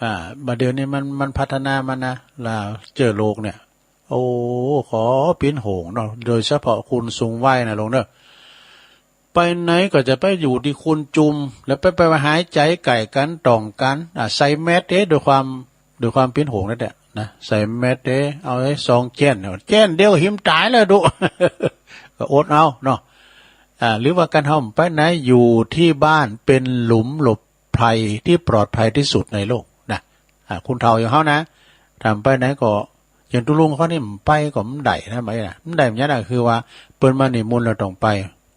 อ่า บ่าเดี่ยวนี้มัน มันพัฒนามันนะ ละเจื้อโรคเนี่ย โอ้ ขอเป๋นห่วงเนาะ โดยเฉพาะคนสูงวัยนะโยมเนาะ ไปไหนก็จะไปอยู่ตี้คนจุม แล้วไป ไปหายใจ๋ใก้กั๋น ต้องกั๋น อ่า ใส่แมสเต๊อะ ด้วยความ ด้วยความเป๋นห่วงนั่นแหละ นะ ใส่แมสเด้ เอาไอ้สองแจ้น แจ้นเดียวหิมต๋ายแล้วดู ก็อดเอาเนาะ อ่า หรือว่ากันเฮาไปไหน อยู่ที่บ้านเป็นหลุมหลบภัยที่ปลอดภัยที่สุดในโลกนะ อ่า คนเฒ่าอย่างเฮานะ ถ้าไปไหนก็ อย่างตุ๊ลุงเขานี่ ไปก็บ่ได้นะ ไปนะ บ่ได้ บ่ได้ คือว่าเปิ้นมานิมนต์แล้วต้องไป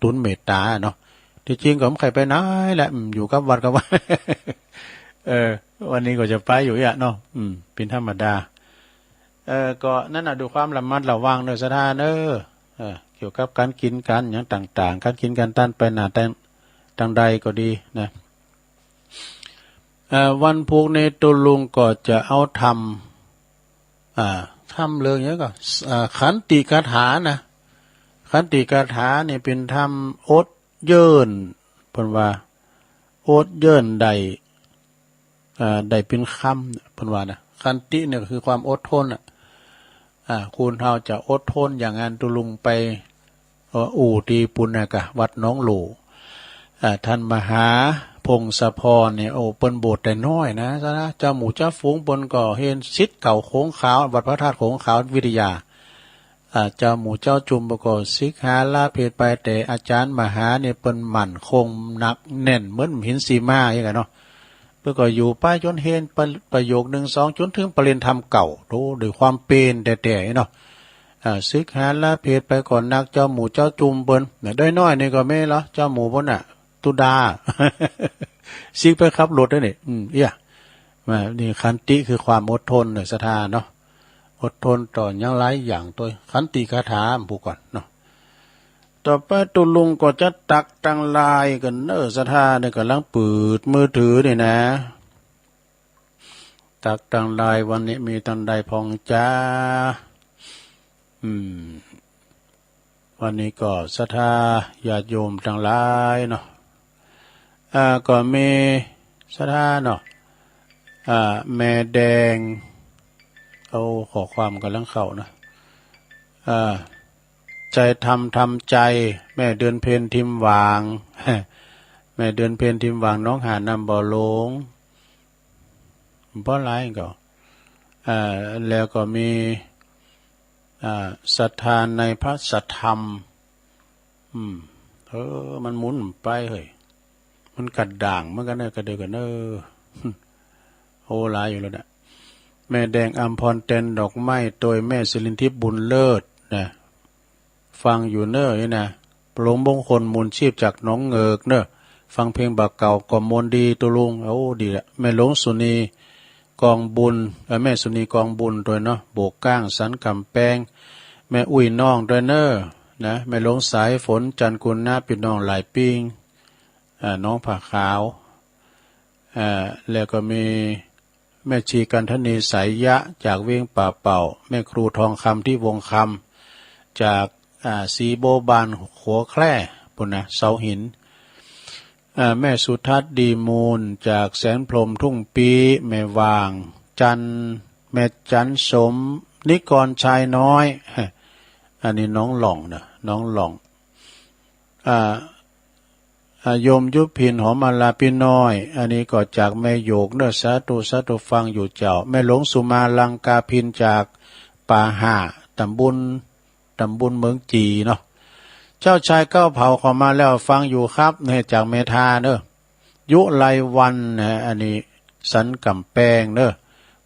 ตุนเมตต๋าเนาะ ตี้จริงก็บ่ใค่ไปไหนแหละ อืม อยู่กับวัดกับวา เออ วันนี้ก็จะไปอยู่อะเนาะ อืม เป๋นธรรมดา เออ ก็นั่นน่ะ ดูความระมัดระวังเน่อ ศรัทธาเน่อ เออ เกี่ยวกับก๋านกิ๋นก๋านหยังต่างๆ ก๋านกิ๋นก๋านต้านไปหน้า ตาง ตางใดก็ดีนะ เอ่อ วันพูกนี้ตุ๊ลุงก็จะเอาธรรม อ่า ธรรมเรื่องหยังก่อ อ่า ขันติคาถานะ ขันติคาถานี่เป๋นธรรมอดเยื่น เปิ้นว่า อดเยื่นได้ อ่า ได้เป๋นคำ เปิ้นว่านะ ขันติเนี่ยก็คือความอดทนน่ะ อ่า คนเฮาจะอดทนอย่างนั้น ตุ๊ลุงไป เอ่อ อู้ตี้ปู๊นนะก่อ วัดหนองหลู่ อ่า ต้านมหาพงศพรเนี่ย โอ้ เปิ้นบวชแต่น้อยนะ ศรัทธา เจ้าหมู่เจ้าฝูงเปิ้นก็เฮง ศิษย์เก่าโขงขาว วัดพระธาตุโขงขาววิทยา อ่า เจ้าหมู่เจ้าจุ่มเปิ้นก็สิกขาลาเพทไป แต่อาจ๋ารย์มหาเนี่ยเปิ้นมั่นคงหนักแน่นเหมือนหินสีมาอย่างนั้นเนาะ เปิ้นก็อยู่ไปจ๋นเฮงประ ประโยคนึ่งสอง จ๋นเถิงปริญญาธรรมเก่า โธ่ ด้วยความเปียรแต๊ๆ เนาะ อ่า สิกขาลาเพทไปก่อนนัก เจ้าหมู่เจ้าจุ่มเปิ้น เด็กน้อยนี่ก็มีเหรอ เจ้าหมู่เปิ้นน่ะ ตุ๊ดา สิกไปขับรถได้นี่ อืม เอี้ย มา นี่ขันติคือความอดทนเน่อ ศรัทธาเนาะ อดทนต่อหยังหลายอย่าง ตัวขันติคาถาพูกก่อนเนาะ ต่อไปตุ๊ลุงก็จะตักตางไลน์ก่อนเน่อ ศรัทธาเนี่ย ก่ำลังเปิดมือถือนี่นะ ตักตางไลน์วันนี้มีตางใดพ่องจ๊า อืม วันนี้ก็ศรัทธาญาติโยมตังหลายเนาะ อ่า ก็มีศรัทธาเนาะ อ่า แม่แดง เอาข้อความก่ำลังเข้านะ อ่า ใจธรรม ธรรมใจ แม่เดือนเพ็ญ ทิมหวาง แม่เดือนเพ็ญ ทิมหวาง หนองหาดน้ำบ่อหลง บ่หลายก็ อ่า แล้วก็มี อ่า ศรัทธาในพระสัทธรรม อืม เออ มันหมุนไปเฮ้ย มันกระด้างเหมือนกั๋นเน่อ กระเดือกั๋นเน่อ โอ้ หลายอยู่แล้วนะ แม่แดงอำพร แตนดอกไม้ โตยแม่สิรินทิพย์บุญเลิศนะ ฟังอยู่เน่อนี่นะ หลวงมงคล มูลชีพ จากหนองเหงือกเน่อ ฟังเพลงบ่าเก่าก็ม่วนดีตุ๊ลุง โอ้ ดีละ แม่หลวงสุนี กองบุญ เอ่อ แม่สุนี กองบุญ โตยเนาะ โบกก้าง สันก๋ำแปง แม่อุ้ยน้อง โตยเน่อ นะ แม่หลวงสายฝน จันทร์กุณนะ ปี้น้องหลายปิ้ง อ่า หนองผาขาว อ่า แล้วก็มีแม่ชีกันทนี สายยะ จากเวียงป่าเป่า แม่ครูทองคำ ที่วงคำ จาก อ่า ศรีโบวบาน ขัวแคร่ปู๊นนะ เสาหิน อ่า แม่สุทัศน์ ดีมูล จากแสนพรหม ทุ่งปี้ แม่ว่าง จันทร์ แม่จันทร์สม นิกร ชายน้อย อันนี้หนองหล่องนะ หนองหล่อง อ่า อ่า โยมยุพิน หอมมาลา ปี้น้อย อันนี้ก็จากแม่โยกเน่อ สาธุ สาธุ ฟังอยู่เจ้า แม่หลวงสุมา ลังกาพิน จากป่าห่า ต๋ำบล ต๋ำบลเมืองจีเนาะ เจ้าชายเก้าเผาเข้ามาแล้ว ฟังอยู่ครับ เนี่ย จากแม่ทาเน่อ ยุไลวันนะ อันนี้สันก๋ำแปงเน่อ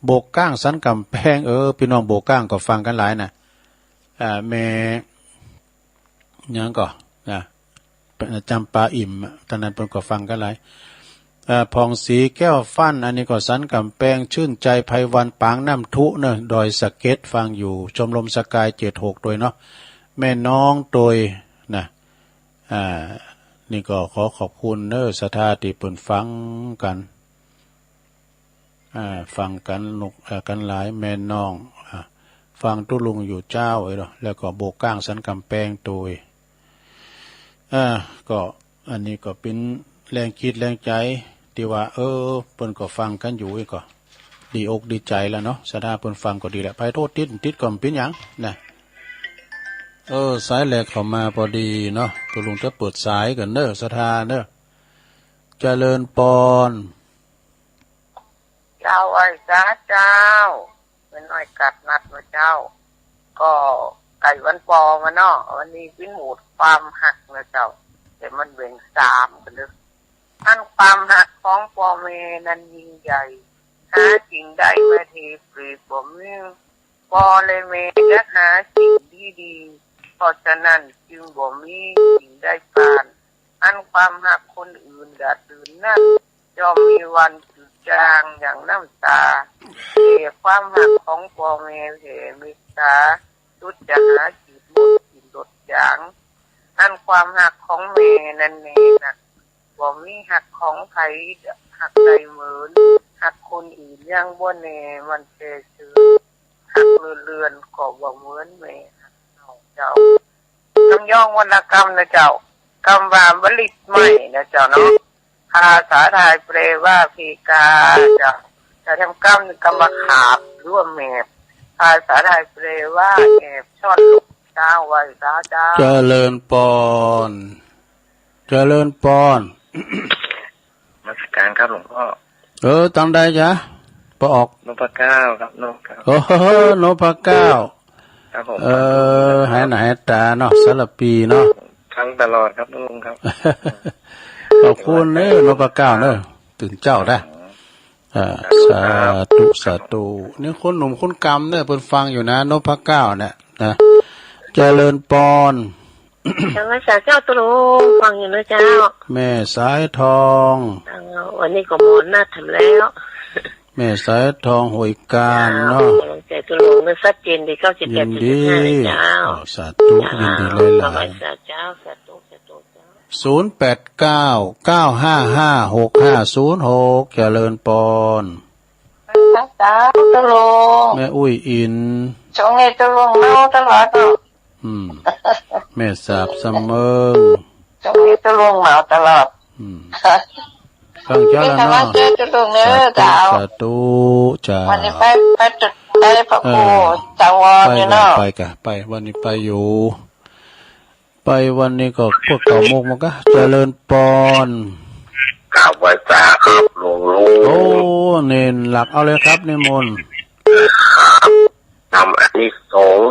โบกก้างสันก๋ำแปง เออ ปี้น้องโบกก้างก็ฟังกั๋นหลายนะ อ่า แม่ หยังก่อ นะ จำปาอิ่มอะ ต๋อนนั้นเปิ้นก็ฟังกั๋นหลาย เอ่อ ผ่องศรีแก้วฟั่น อันนี้ก็สันก๋ำแปง ชื่นใจไพวัน ปางน้ำทุเน่อ ดอยสะเก็ด ฟังอยู่ ชมรมสกาย เจ็ดหก โตยเนาะ แม่น้องโตยนะ อ่า นี่ก็ขอขอบคุณเน่อ ศรัทธาตี้เปิ้นฟังกั๋น อ่า ฟังกั๋นนก อ่า กั๋นหลาย แม่น้อง อ่า ฟังตุ๊ลุงอยู่เจ้า เอ้ยเนาะ แล้วก็โบกก้างสันก๋ำแปงโตย อ่า ก็อันนี้ก็เป๋นแรงจิตแรงใจ๋ตี้ว่า เออ เปิ้นก็ฟังกั๋นอยู่ ก็ดีอกดีใจ๋แล้วเนาะ ศรัทธาเปิ้นฟังก็ดีแล้ว ไผโทรติด ติดก็บ่เป๋นหยังนะ เออ สายแรกเข้ามาพอดีเนาะ ตุ๊ลุงจะเปิดสายก่อนเน่อ ศรัทธาเน่อ เจริญปอน เจ้า ไหว้สาเจ้า น้อยกาดนัดเนาะเจ้า ก็ใก้วันป้อมาเนาะ วันนี้ปิ้นหมวดความฮักเนาะเจ้า แต่มันแบ่งสามกั๋นเนาะ อันความฮักของป้อแม่นั้นยิ่งใหญ่ หาจิ่งได้มาเทเปรียบบ่มี ป้อและแม่จักหาจิ่งดีๆ เพราะฉะนั้นจึงบ่มีจิ่งได้ปาน อันความฮักคนอื่นดาดดื่นนั้น ย่อมมีวันจืดจางอย่างน้ำตา แต่ความฮักของป้อแม่แผ่เมตตา สุดจะหาจืดหมดสิ้นลดจาง อันความฮักของแม่นั้นแน่นัก บ่มีฮักของใผฮักได้เหมือน ฮักคนอื่นยังบ่แน่มันแปรเสริญ ฮักเลื่อนๆ ก็บ่เหมือนแม่ฮักน้องเจ้า กำย้องวรรณกรรมนะเจ้า กำว่าบริตรไหม้นะเจ้าเนาะ ภาษาไทยแปลว่าเพกาเจ้า แต่ทางกำนี่กำว่าขาบหรือว่าแมบ ภาษาไทยแปลว่าแอบซ่อนหลบ เจ้า ไหว้สาเจ้า เจริญปอน เจริญปอน นมัสการครับหลวงพ่อ เออ ตางใดจ๊ะ ปอออก นพเก้าครับ นพเก้า โอ้โห นพเก้า ครับผม เออ หายหน้าหายต๋าเนาะ สารภีเนาะ ฟังตลอดครับลุงครับ ขอบคุณเนอะ นพเก้าเนอะ ตื่นเจ๊าได้ อืม อ่า ครับ สาธุ สาธุ นี่คนหนุ่มคนกำเนี่ย เปิ้นฟังอยู่นะ นพเก้าเนี่ยนะ เจริญปอน นมัสการเจ้าตะลุง ฟังอยู่นะเจ้า แม่สายทอง เอ่อ วันนี้ก็หมอนัดแถมแล้ว แม่สายทอง ห้วยกาญเนาะ เจ้า กำลังใจ๋ตะลุงนะ ชัดเจนดี เก้าสิบแปดจุดห้า ยินดี เลยเจ้า อ๋อ สาธุ เจ้า ยินดีหลายๆ นมัสการเจ้า สาธุ สาธุเจ้า ศูนย์แปดเก้า เก้าห้าห้า หกห้าศูนย์หก เจริญปอน เจ้าตะลุง แม่อุ้ยอิน ช่วงนี้ตะลุงเมาตลอดเนาะ อืม แม่สาบสะเมิง ช่วงนี้ตะลุงเมาตลอด อืม ฟังเจ้าแล้วเนาะ มีธรรมะเจ้าตะลุงเนอะ สาธุ เจ้า สาธุ เจ้า วันนี้ไป ไปจุด ไปพระครู เออ ถาวร ไป อยู่เนาะ ไปกะ ไป วันนี้ไปอยู่ ไปวันนี้ก็พวกเก่ามุกมันก็เจริญปอน กราบไหว้สาครับหลวงลุง โอ้ เณรหลัก เอาเลยครับ นิมนต์ ครับ นำอานิสงส์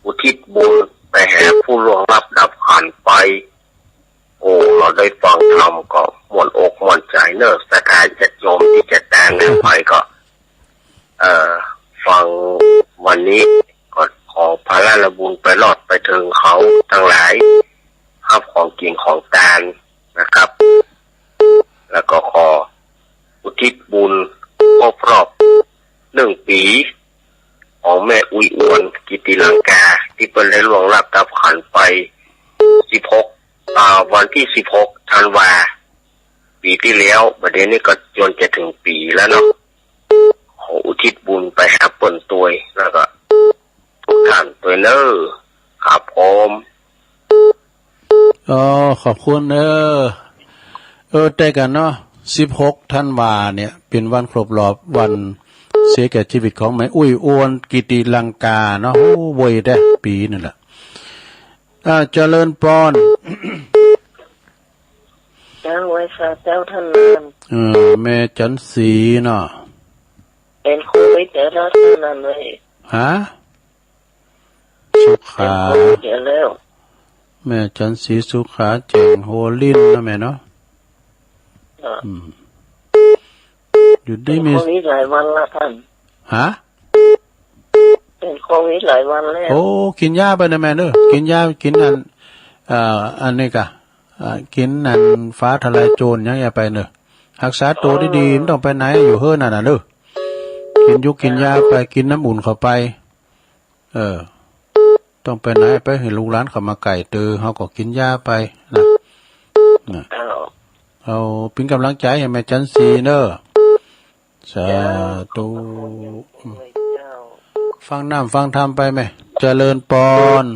อุทิศบุญไปแห่ผู้ล่วงลับดับขันธ์ไป โอ้ เฮาได้ฟังธรรมก็ม่วนอกม่วนใจ๋เนอะ ศรัทธาญาติโยมตี้จะตางกันไปก็ เอ่อ ฟังวันนี้ก็ขอผลาบุญไปรอดไปเถิงเขาตังหลาย ฮับของกิ๋นของตานนะครับ แล้วก็ขออุทิศบุญครบรอบหนึ่งปี๋ ของแม่อุ๊ยอวน กิตติลังกา ตี้เปิ้นได้ล่วงลับดับขันธ์ไป สิบหก อ่า วันตี้สิบหกธันวา ปี๋ตี้แล้ว บัดนี้ก็จวนจะเถิงปี๋แล้วเนาะ ขออุทิศบุญไปหาเปิ้นตวย แล้วก็ทุกท่านตวยเนอะ ครับผม อ๋อ ขอบคุณเนอะ เออ แต่กั๋นเนาะ สิบหกธันวาเนี่ย เป๋นวันครบรอบวันเสียแก่ชีวิตของแม่อุ๊ยอวน กิตติลังกาเนาะ โอ้ เว่ยแต๊ปี๋นั่นแหละ อ่า เจริญปอน เจ้า ไหว้สาเจ้าต้านนาน เออ แม่จันทร์ศรีเนาะ เป๋นโควิดเดี๋ยวแล้วต้านนานเลย ฮะ สุขา เป๋นโควิดเดี๋ยวแล้ว แม่จันทร์ศรี สุขา แจ๋ง โฮลินนะแม่เนาะ เออ อืม อยู่ดีมี เป๋นโควิดหลายวันละต้าน ฮะ เป๋นโควิดหลายวันแล้ว โอ้ กิ๋นยาไปนะแม่เนอะ กิ๋นยา กิ๋นอัน เอ่อ อันนี้กะ อ่า กิ๋นอันฟ้าทะลายโจรหยังอย่าไปเนอะ ฮักษาตั๋วดีๆ บ่ต้องไปไหน อยู่เฮือนนั่นน่ะเนอะ กิ๋นยุกกิ๋นยาไป กิ๋นน้ำอุ่นเข้าไป เออ ต้องไปไหน ไปหื้อลูกหลานเข้ามาใก้เตื้อ เฮาก็กิ๋นยาไปนะ นะ เจ้า เอา เป๋นก๋ำลังใจ๋หื้อแม่จันทร์ศรีเนอะ สาธุ เจ้า อืม เจ้า ฟังน้ำฟังธรรมไปแม่ เจริญปอน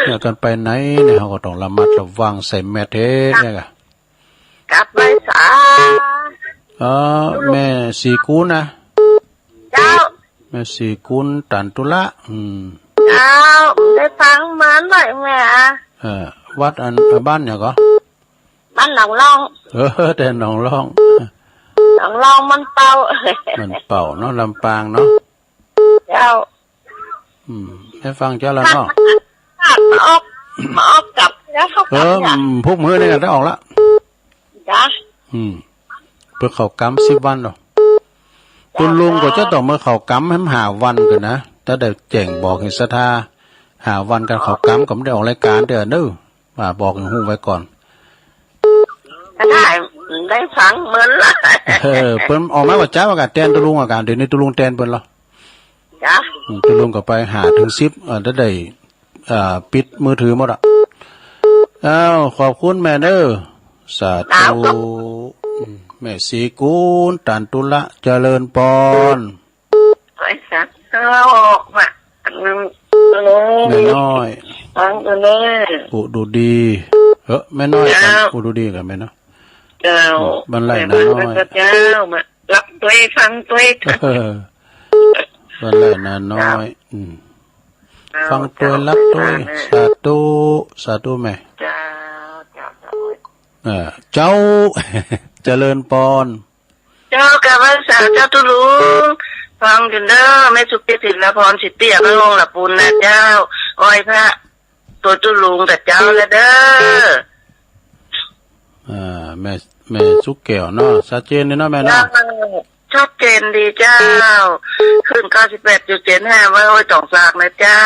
เนี่ย กั๋นไปไหนเนี่ย เฮาก็ต้องระมัดระวังใส่แมสเถอะเนี่ยกะ กราบไหว้สา เออ แม่ศรีกุลนะ เจ้า แม่ศรีกุล ตันตุละ อืม เจ้า ได้ฟังมาหน่อยแม่อะ เออ วัดอัน บ้านหยังก่อ บ้านหนองล่อง เออ แต่หนองล่อง ของเรามันเป่า มันเป่าเนาะ ลำปางเนาะ เจ้า อืม ได้ฟังเจ้าแล้วเนาะ มาออก มาออกกับแล้วเขา เออ กลับเนี่ย อืม พวกมื้อนี่ก็ได้ออกละ จ้ะ อืม เปื้อเข้ากำสิบวันเนาะ เจ้า คุณลุงก็จะต้องมาเข้ากำให้มันห้าวันก่อนนะ ถ้าได้แจ้งบอกหื้อศรัทธา ห้าวันก่อนเข้ากำก็บ่ได้ออกรายการเตื้อเนาะ ว่าบอกหื้อฮู้ไว้ก่อน ได้ ได้ฟังเหมือนละ เออ เปิ้นออกมาว่าจ้าว่าก็แตนตุ๊ลุงอะ ก็เดี๋ยวนี้ตุ๊ลุงแตนเปิ้นละ จ้ะ อืม ตุ๊ลุงก็ไปห้าถึงสิบ เออ ได้ ได้ อ่า ปิดมือถือหมดอะ อ้าว ขอบคุณแม่เน้อ สาธุ อ้าว อืม แม่ศรีกุล ตันตุละ เจริญปอน ไปสักเจ้ามา อืม แม่น้อย ฟังกันเลย อุดุดี เออ แม่น้อย เจ้า อุดุดีกับแม่น้อย เจ้า อืม บ้านไร่นาน้อย แม่น้อย เจ้า มารับตวย ฟังตวย เออ บ้านไร่นาน้อย เจ้า อืม เจ้า ฟังตวย เจ้า รับตวย สาธุ สาธุแม่ เจ้า เจ้า เจ้า เออ เจ้า เจริญปอน เจ้า กราบไหว้สาเจ้าตุ๊ลุง ฟังกันเน้อ แม่สุเกศ ศิลาพร ศรีเตี้ย บ้านโฮงหละปูนนะเจ้า ไหว้พระตวยตุ๊ลุงกับเจ้าละเน้อ อ่า แม่ แม่สุกแก้วเนาะ ชัดเจนดีเนาะแม่เนาะ เจ้า ชัดเจนดีเจ้า คลื่น เก้าสิบแปดจุดเจ็ดห้า ไว้ห้วยตองสากนะเจ้า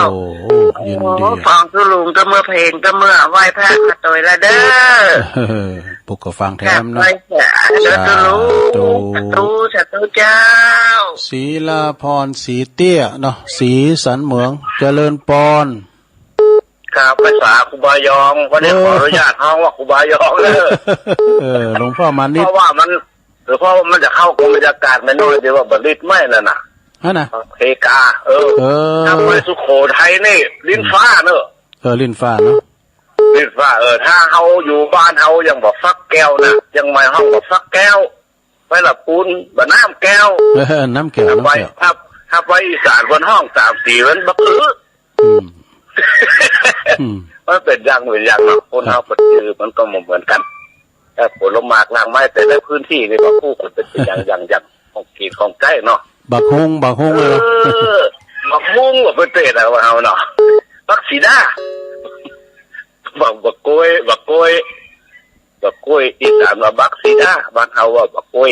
โอ้โห ยินดี โอ้โห ฟังตุ๊ลุงก็เมื่อเพลงก็เมื่อไหว้พระมาตวยละเน้อ เออ ปุกก็ฟังแถมเนาะ ไหว้พระ สาธุ สาธุ สาธุเจ้า ศิลาพร ศรีเตี้ยเนาะ ศรีสันเหมือง เจริญปอน ครับ ภาษาครูบายอง วันนี้ เออ ขออนุญาตฮ้องว่าครูบายองเน้อ เออ หลวงพ่อมานิด เพราะว่ามัน หรือเพราะว่ามันจะเข้ากับบรรยากาศแม่น้อยตี้ว่าบ่าลิ้นไหม้นั่นน่ะ ฮะนะ เพกา เออ เออ ถ้าไปสุโขทัยนี่ ลิ้นฟ้าเน้อ เออ ลิ้นฟ้าเนาะ ลิ้นฟ้า เออ ถ้าเฮาอยู่บ้านเฮายังบ่าฟักแก้วนะ เจียงใหม่ฮ้องบ่าฟักแก้ว ไปละปูนบ่าน้ำแก้ว เออ น้ำแก้ว ถ้าไป น้ำแก้ว ถ้า ถ้าไปอีสานเปิ้นฮ้องสามสีมันบ่าคือ อืม อืม มันเป๋นอย่างเป๋นอย่างเนาะ คนเฮา ครับ เปิ้นจื้อมันก็บ่เหมือนกั๋น แต่ผลหมากรากไม้แต่ละพื้นตี้นี่ก็พูดกั๋นเป๋นอย่าง อย่าง อย่างของกิ๋นของใจ๊เนาะ บักฮุ่ง บักฮุ่งเลยเนาะ เออ บักฮุ่งว่าเป๋นเตะนะว่าเฮาเนาะ บักสีดา บัก บักกล้วย บักกล้วย บักกล้วย อีสานว่าบักสีดา บ้านเฮาว่าบักกล้วย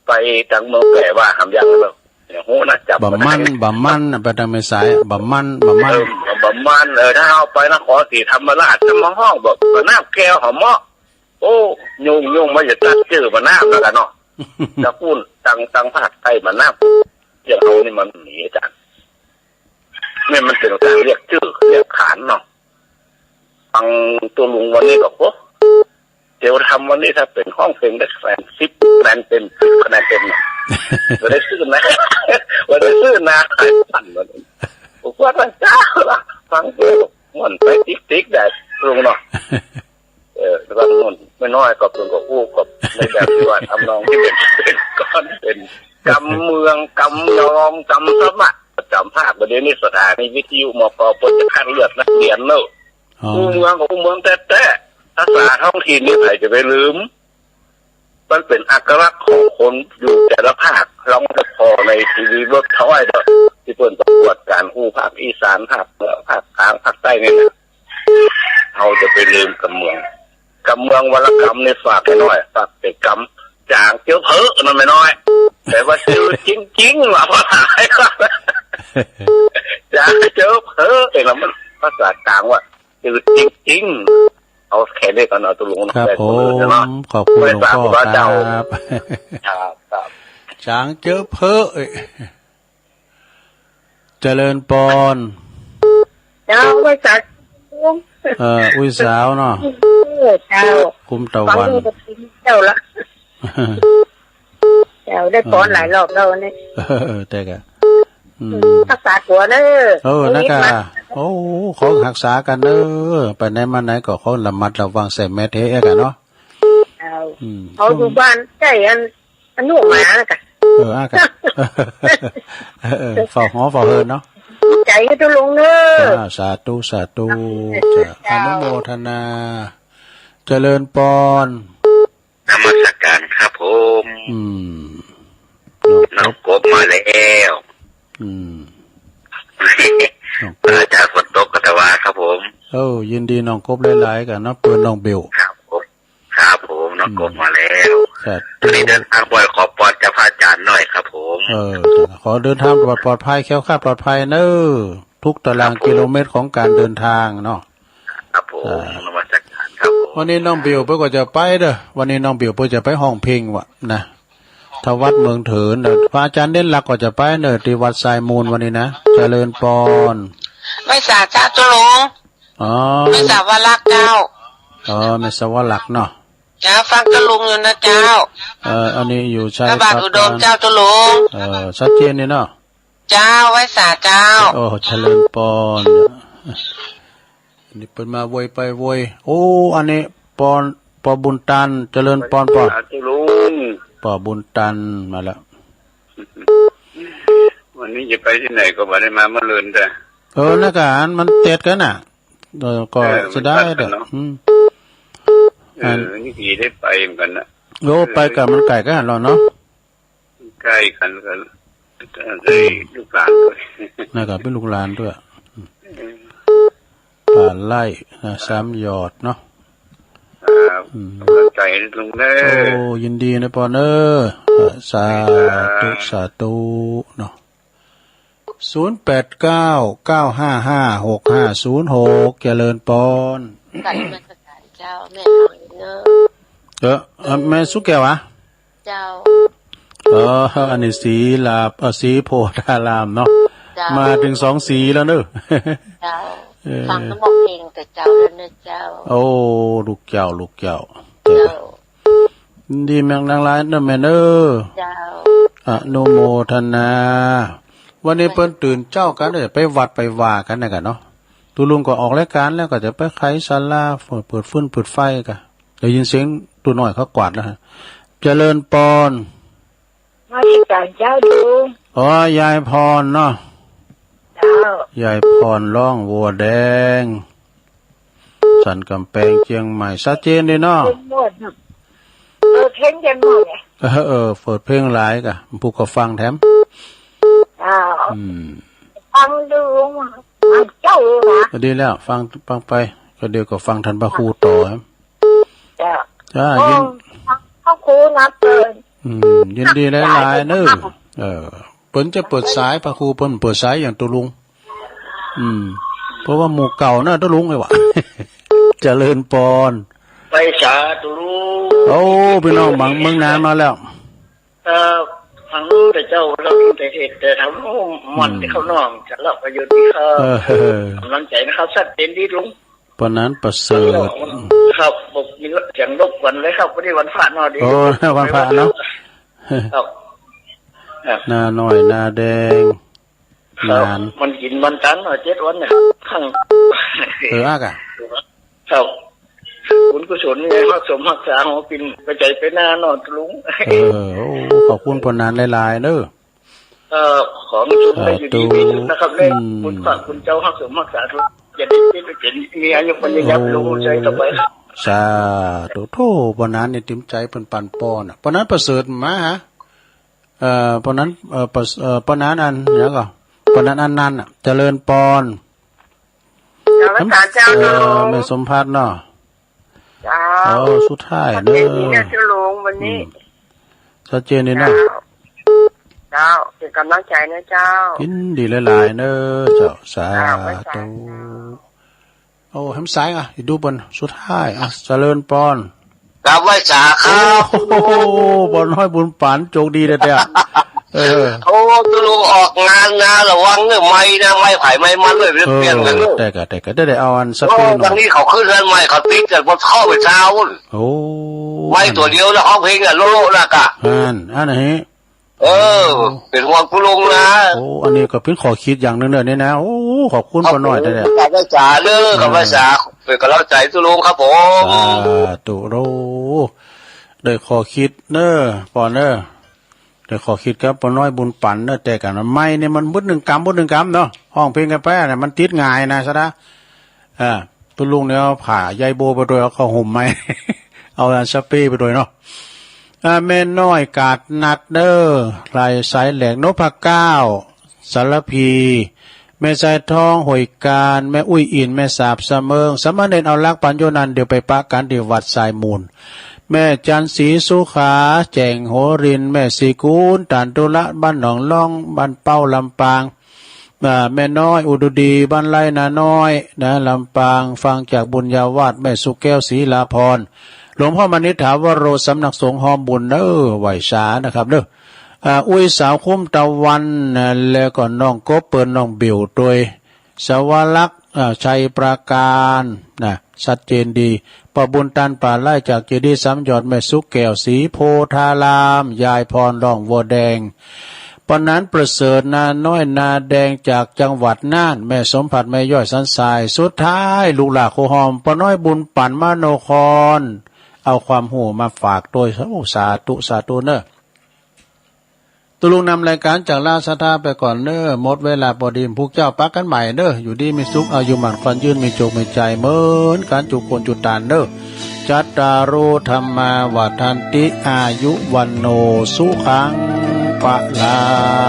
ไปตางเมืองแพร่ว่าหำอย่างเนาะ เนี่ย ฮู้นะ จ๋ำ บ่ามัน บ่ามัน ไปตางแม่สาย บ่ามัน บ่ามัน เออ บ่ามัน เออ ถ้าเฮาไปนครศรีธรรมราช จะมาฮ้องบ่า บ่าน้ำแก้วหอมเมาะ โอ้ ยุ่ง ยุ่ง มันจะตัดจื้อบ่าน้ำแล้วกั๋นเนาะ ตางปู้น ตาง ตางภาคใต้บ่าน้ำ อย่างเฮานี่มันหนีอาจ๋ารย์ นี่มันเป๋นก๋านเรียกจื้อ เรียกขานเนาะ ฟังตุ๊ลุงวันนี้ก็ โอ้ เตียวธรรมวันนี้ถ้าเป๋นฮ้องเพลงได้คะแนนสิบคะแนนเต็ม สิบคะแนนเต็มเนาะ บ่ได้ซื้อนะ บ่ได้ซื้อนะ ผมว่าพระเจ้าล่ะ ฟังเพลงม่วนไปติ๊กๆ ได้ลุงเนาะ เออ แล้วก็ม่วน แม่น้อยก็เปิ้นก็อู้กับในแบบตี้ว่าทำนองตี้เป๋น เป๋นก้อน เป๋นกำเมือง กำยอง กำสมัคร ประจ๋ำภาค บ่าเดี่ยวนี้สถานีวิทยุ มก เปิ้นจะคัดเลือกนักเรียนเนาะ อ๋อ อู้เมืองก็อู้เมืองแต๊ๆ ภาษาท้องถิ่นนี่ใผจะไปลืม มันเป๋นอัตลักษณ์ของคนอยู่แต่ละภาค ลองไปผ่อในทีวีเวิร์กพอยต์เถาะ ตี้เปิ้นประกวดก๋านอู้ภาคอีสาน ภาคเหนือ ภาคกลาง ภาคใต้นี่นะ เฮาจะไปลืมกำเมือง กำเมืองวรรณกรรมนี่ฝากหื้อหน่อย ฝากเป๋นกำ จ๋างเจ๊าเผิกนะแม่น้อย แต่ว่าจื้อจริงๆ ว่าภาษาไทย จ๋างเจ๊าเผิกเองนะ มันภาษากลางว่า จื้อจริงๆ เอาแค่นี้ก่อนเนาะตุ๊ลุงเนาะ ครับผม ขอบคุณหลวงพ่อครับ ครับ ครับ จ๋างเจ๊าเผิก เจริญปอน เจ้า ไหว้สา เอ่อ อุ้ยสาวเนาะ เออ เจ้า คุ้มตะวัน ฟังเจ้าละ เจ้า ได้ปอนหลายรอบแล้วนี่ เออ แต่กะ อืม ฮักษาตั๋วเน้อ เออ นะกะ โอ้ ขอฮักษากั๋นเน้อ ไปไหนมาไหนก็ขอระมัดระวังใส่แมสก์เฮกั๋นเนาะ เจ้า อืม เอาอยู่บ้านใจ้อัน อันลูกหมานะกะ เออ อ่ะกะ เออ เออ เฝ้าหอเฝ้าเฮือนเนาะ ใจ๋ตุ๊ลุงเน้อ อ่า สาธุ สาธุ เจ้า อนุโมทนา เจริญปอน นมัสการครับผ อืม น้องกบ น้องกบมาแล้ว อืม น้องกบ อาจารย์ฝนตกก็ถวายครับผม เออ ยินดีน้องกบหลายๆ กั๋นเนาะ เปิ้นน้องเบล ครับผม ครับผม น้องกบ อืม มาแล้ว ครับ วันนี้เดินทางบ่อย ขอปลอดจากพระอาจารย์หน่อยครับผม เออ ขอเดินทางปลอด ปลอดภัย แคล้วคลาดปลอดภัยเนอะ ทุกตาราง ครับผม กิโลเมตรของการเดินทางเนาะ ครับผม อ่า นมัสการครับผม วันนี้น้องเบลเปิ้นก็จะไปเด้อ วันนี้น้องเบลเปิ้นจะไปฮ้องเพลงวะนะ ทางวัดเมืองเถินเด้อ พระอาจารย์เด่นลักษณ์ก็จะไปเด้อ ตี้วัดทรายมูลวันนี้นะ เจริญปอน ไหว้สาเจ้าตุ๊ลุง อ๋อ ไหว้สาวลักษณ์เจ้า อ๋อ แม่สาวลักษณ์เนาะ เจ้า ฟังตุ๊ลุงอยู่นะเจ้า เออ อันนี้อยู่ชัยปราการ พระบาทอุดมเจ้าตุ๊ลุง เออ ชัดเจนนี่เนาะ เจ้า ไหว้สาเจ้า โอ้ เจริญปอน อันนี้เปิ้นมาโวยไปโวย โอ้ อันนี้ปอน ปอบุญตัน เจริญปอนปอ สาธุลุง ปอบุญตันมาแล้ว วันนี้จะไปตี้ไหนก็บ่ได้มาเมื่อเลินเด้อ เออ นั่นก็อันมันเตียดกั๋นน่ะ เออ ก็ เออ เสียดายเด้อ มันตัดกั๋นเนาะ อืม เออ อัน นี่ดีได้ไปเหมือนกั๋นนะ โอ้ ไปกั๋นมันใก้๋กั๋นหั้นเนาะ ใก้๋กั๋นก็ได้ลูกหลานด้วย นั่นก็เป๋นลูกหลานด้วย เออ ป่าไร่นะ สามยอดเนาะ ครับ อืม กำลังใจ๋ลุงเด้อ โอ้ ยินดีนะปอนเอ้อ สาธุ สาธุเนาะ ศูนย์แปดเก้า เก้าห้าห้า หกห้าศูนย์หก เจริญปอน กราบนมัสการเจ้า แม่เฮาเนอะ เออ เออ แม่สุแก้วอะ เจ้า เออ อันนี้ศรีลาภ เออ ศรีโพธารามเนาะ เจ้า มาเถิงสองศรีแล้วเนอะ เจ้า เออ ฟังน้ำมนต์เพลงแต่เจ้าแล้วเนอะเจ้า โอ้ ลูกเจ้า ลูกเจ้า เจ้า ดีแม่นางหลายเนอะแม่เนอะ เจ้า อนุโมทนา วันนี้เปิ้นตื่นเจ๊ากั๋น เดี๋ยวไปวัดไปวากั๋นนะกั๋นเนาะ ตุ๊ลุงก็ออกรายก๋านแล้ว ก็จะไปไขศาลา เปิด เปิดฟืนเปิดไฟกั๋น ได้ยินเสียงตุ๊น้อยเขากวาดแล้วฮะ เจริญปอน นมัสการเจ้าลุง อ๋อ ยายพรเนาะ เจ้า ยายพรร้องวัวแดง สันกำแปงเจียงใหม่ ชัดเจนดีเนาะ เปิดเพลงเจ๋งหมดเลย เออ เออ เปิดเพลงหลายก่ะ ผู้ก็ฟังแถม เจ้า อืม ฟังดู ฟังเจ้านะ ก็ดีแล้ว ฟัง ฟังไป ก็เดี๋ยวก็ฟังท่านพระครูต่อ เจ้า จ้า โอ้ ยิน พระครูนับเกิน อืม ยินดีหลายๆ เนอะ เออ เปิ้นจะเปิดสาย พระครูเปิ้นเปิดสายอย่างตุ๊ลุง อืม เพราะว่าหมู่เก่านะตุ๊ลุงไอ้หวะ เจริญปอน ไหว้สาตุ๊ลุง โอ้ พี่น้องบางเมืองนานมาแล้ว เอ่อ ฟังแต่เจ้า เล่าแต่เหตุแต่ธรรม โอ้ มัน อืม ตี้เขาน้อง จะเล่าประโยชน์ตี้เขา เออ ก๋ำลังใจ๋นะครับ ชัดเจนดีลุง ปานนั้นประเสริฐ ครับ บ่มีเสียงรบกวนเลยครับ วันนี้วันพระเนาะ ดี โอ้ วันพระเนาะ ครับ ครับ นาน้อย นาแดง ครับ นาน มันกิ๋นมันตันเนาะ เจ็ดวันเนี่ย ครั้ง เออ อักอะ ครับ บุญกุศลไง ฮักสมฮักษา หัวปิ่น ไปใจ๋ไปนาเนาะลุง เออ โอ้ ขอบคุณปานนั้นหลายๆ เนอะ เอ่อ ขอให้ทุกท่านได้อยู่ดีมีสุขนะครับ สาธุ ได้บุญฝากคุณเจ้าฮักสมฮักษาทุก อย่าได้เป็น มีอายุมันยืนยับ โอ้ รู้ใจต่อไป สาธุ โธ่ ปานนั้นนี่เต็มใจ๋เปิ้นปันปอน่ะ ปานนั้นประเสริฐมาหา เอ่อ ปานนั้น เอ่อ ประเส- เอ่อ ปานนั้นอัน หยังก่อ ปานนั้นอันนั้นน่ะ เจริญปอน นมัสการเจ้า เอ่อ ลุง แม่สมภัทรเนาะ เจ้า เออ สุดท้าย ชัดเจนดีนะ เนอะ เจ้าลุง วันนี้ อืม ชัดเจนดีเนาะ เจ้า เจ้า เป๋นก๋ำลังใจ๋นะเจ้า ยินดีหลายๆ เนอะเจ้า สาธุ เจ้า ไหว้สาเจ้า โอ้ แหมสายอ่ะ อีกดูเปิ้น สุดท้าย อ่ะ เจริญปอน กราบไหว้สาครับ โอ้โห ป้อน้อยบุญปัน โจคดีแต๊ๆ เออ โอ้ ตุ๊ลุงออกงานนา ระวังเนอะ ไม้นะ ไม้ไผไม้มันเว้ย เออ เปลี่ยนกั๋นเนอะ แต่กะ แต่กะ ได้ ได้เอาอันสเปรย์หน่อย โอ้ ตางนี้เขาขึ้นเฮือนใหม่ เขาติดกั๋น บ่เข้าไปเช้า โอ้ ไม้ตั๋วเดียวนะ ฮ้องเพลงอะ โละๆ นะกะ อัน อันนี้ เออ เป๋นห่วงตุ๊ลุงนะ โอ้ อันนี้ก็เป๋นข้อคิดอย่างนึ่งเนอะนี่นะ โอ้ ขอบคุณป้อน้อยแต๊ๆ กราบไหว้สาเนอะ เออ กราบไหว้สา เป๋นก๋ำลังใจ๋ตุ๊ลุงครับผม สาธุ ได้ข้อคิดเนอะ ปอนเนอะ ได้ข้อคิดกับป้อน้อยบุญปันเนอะ แต่กะไม้นี่มันบึดหนึ่งกำ บึดหนึ่งกำเนาะ ฮ้องเพลงกั๋นไปเนี่ย มันติดง่ายนะ สะดา อ่า ตุ๊ลุงเนี่ยเอาผ้าใยโบว์ไปตวย เอาผ้าห่มไม้ เอาอันสเปรย์ไปตวยเนาะ อ่า แม่น้อยกาดนัดเน่อ ลายสายแหลก นพเก้า สารภี แม่สายทอง ห้วยกาญ แม่อุ้ยอิน แม่สาบ สะเมิง สามเณรเอาลักษณ์ปั๋นอยู่นั้น เดี๋ยวไปปะกั๋นตี้วัดสายมูล แม่จันทร์ศรีสุขา แจ้งโหรินทร์ แม่ศรีกูล ตานธุระ บ้านหนองล่อง บ้านเป้า ลำปาง อ่า แม่น้อย อุดรดี บ้านไร่นาน้อย นะ ลำปาง ฟังจากบุญญาวาส แม่สุแก้ว ศรีลาภรณ์ หลวงพ่อมณิษฐาวโร สำนักสงฆ์ฮอมบุญเน่อ ไหว้สานะครับเน่อ อ่า อุ้ยสาวคุ้มตะวันนะ แล้วก็น้องกบเปิ้น น้องบิ๋วตวย สวรักษ์ อ่า ชัยประการ นะ ชัดเจนดี ป้อบุญตัน ป่าไร่ จากเจดีย์สามยอด แม่สุแก้ว ศรีโพธาราม ยายพร ร่องวัวแดง ปานานประเสริฐ นาน้อย นาแดง จากจังหวัดน่าน แม่สมผัส แม่ย้อย สันทราย สุดท้าย ลูกหล้าครูฮอม ป้อน้อย บุญปั๋น มโนคร เอาความฮู้มาฝากตวย โอ้ สาธุ สาธุเน่อ ตุ๊ลุงนำรายก๋านจากลาศรัทธาไปก่อนเน่อ หมดเวลาปอดี พวกเจ้าปะกั๋นใหม่เน่อ อยู่ดีมีสุข อายุหมั้นขวัญยืน มีจุกมีใจ๋เหมือนกั๋นจุคนจุตานเน่อ จัตตารุ ธัมมา วัฑฒันติ อายุ วัณโณ สุขัง พะลัง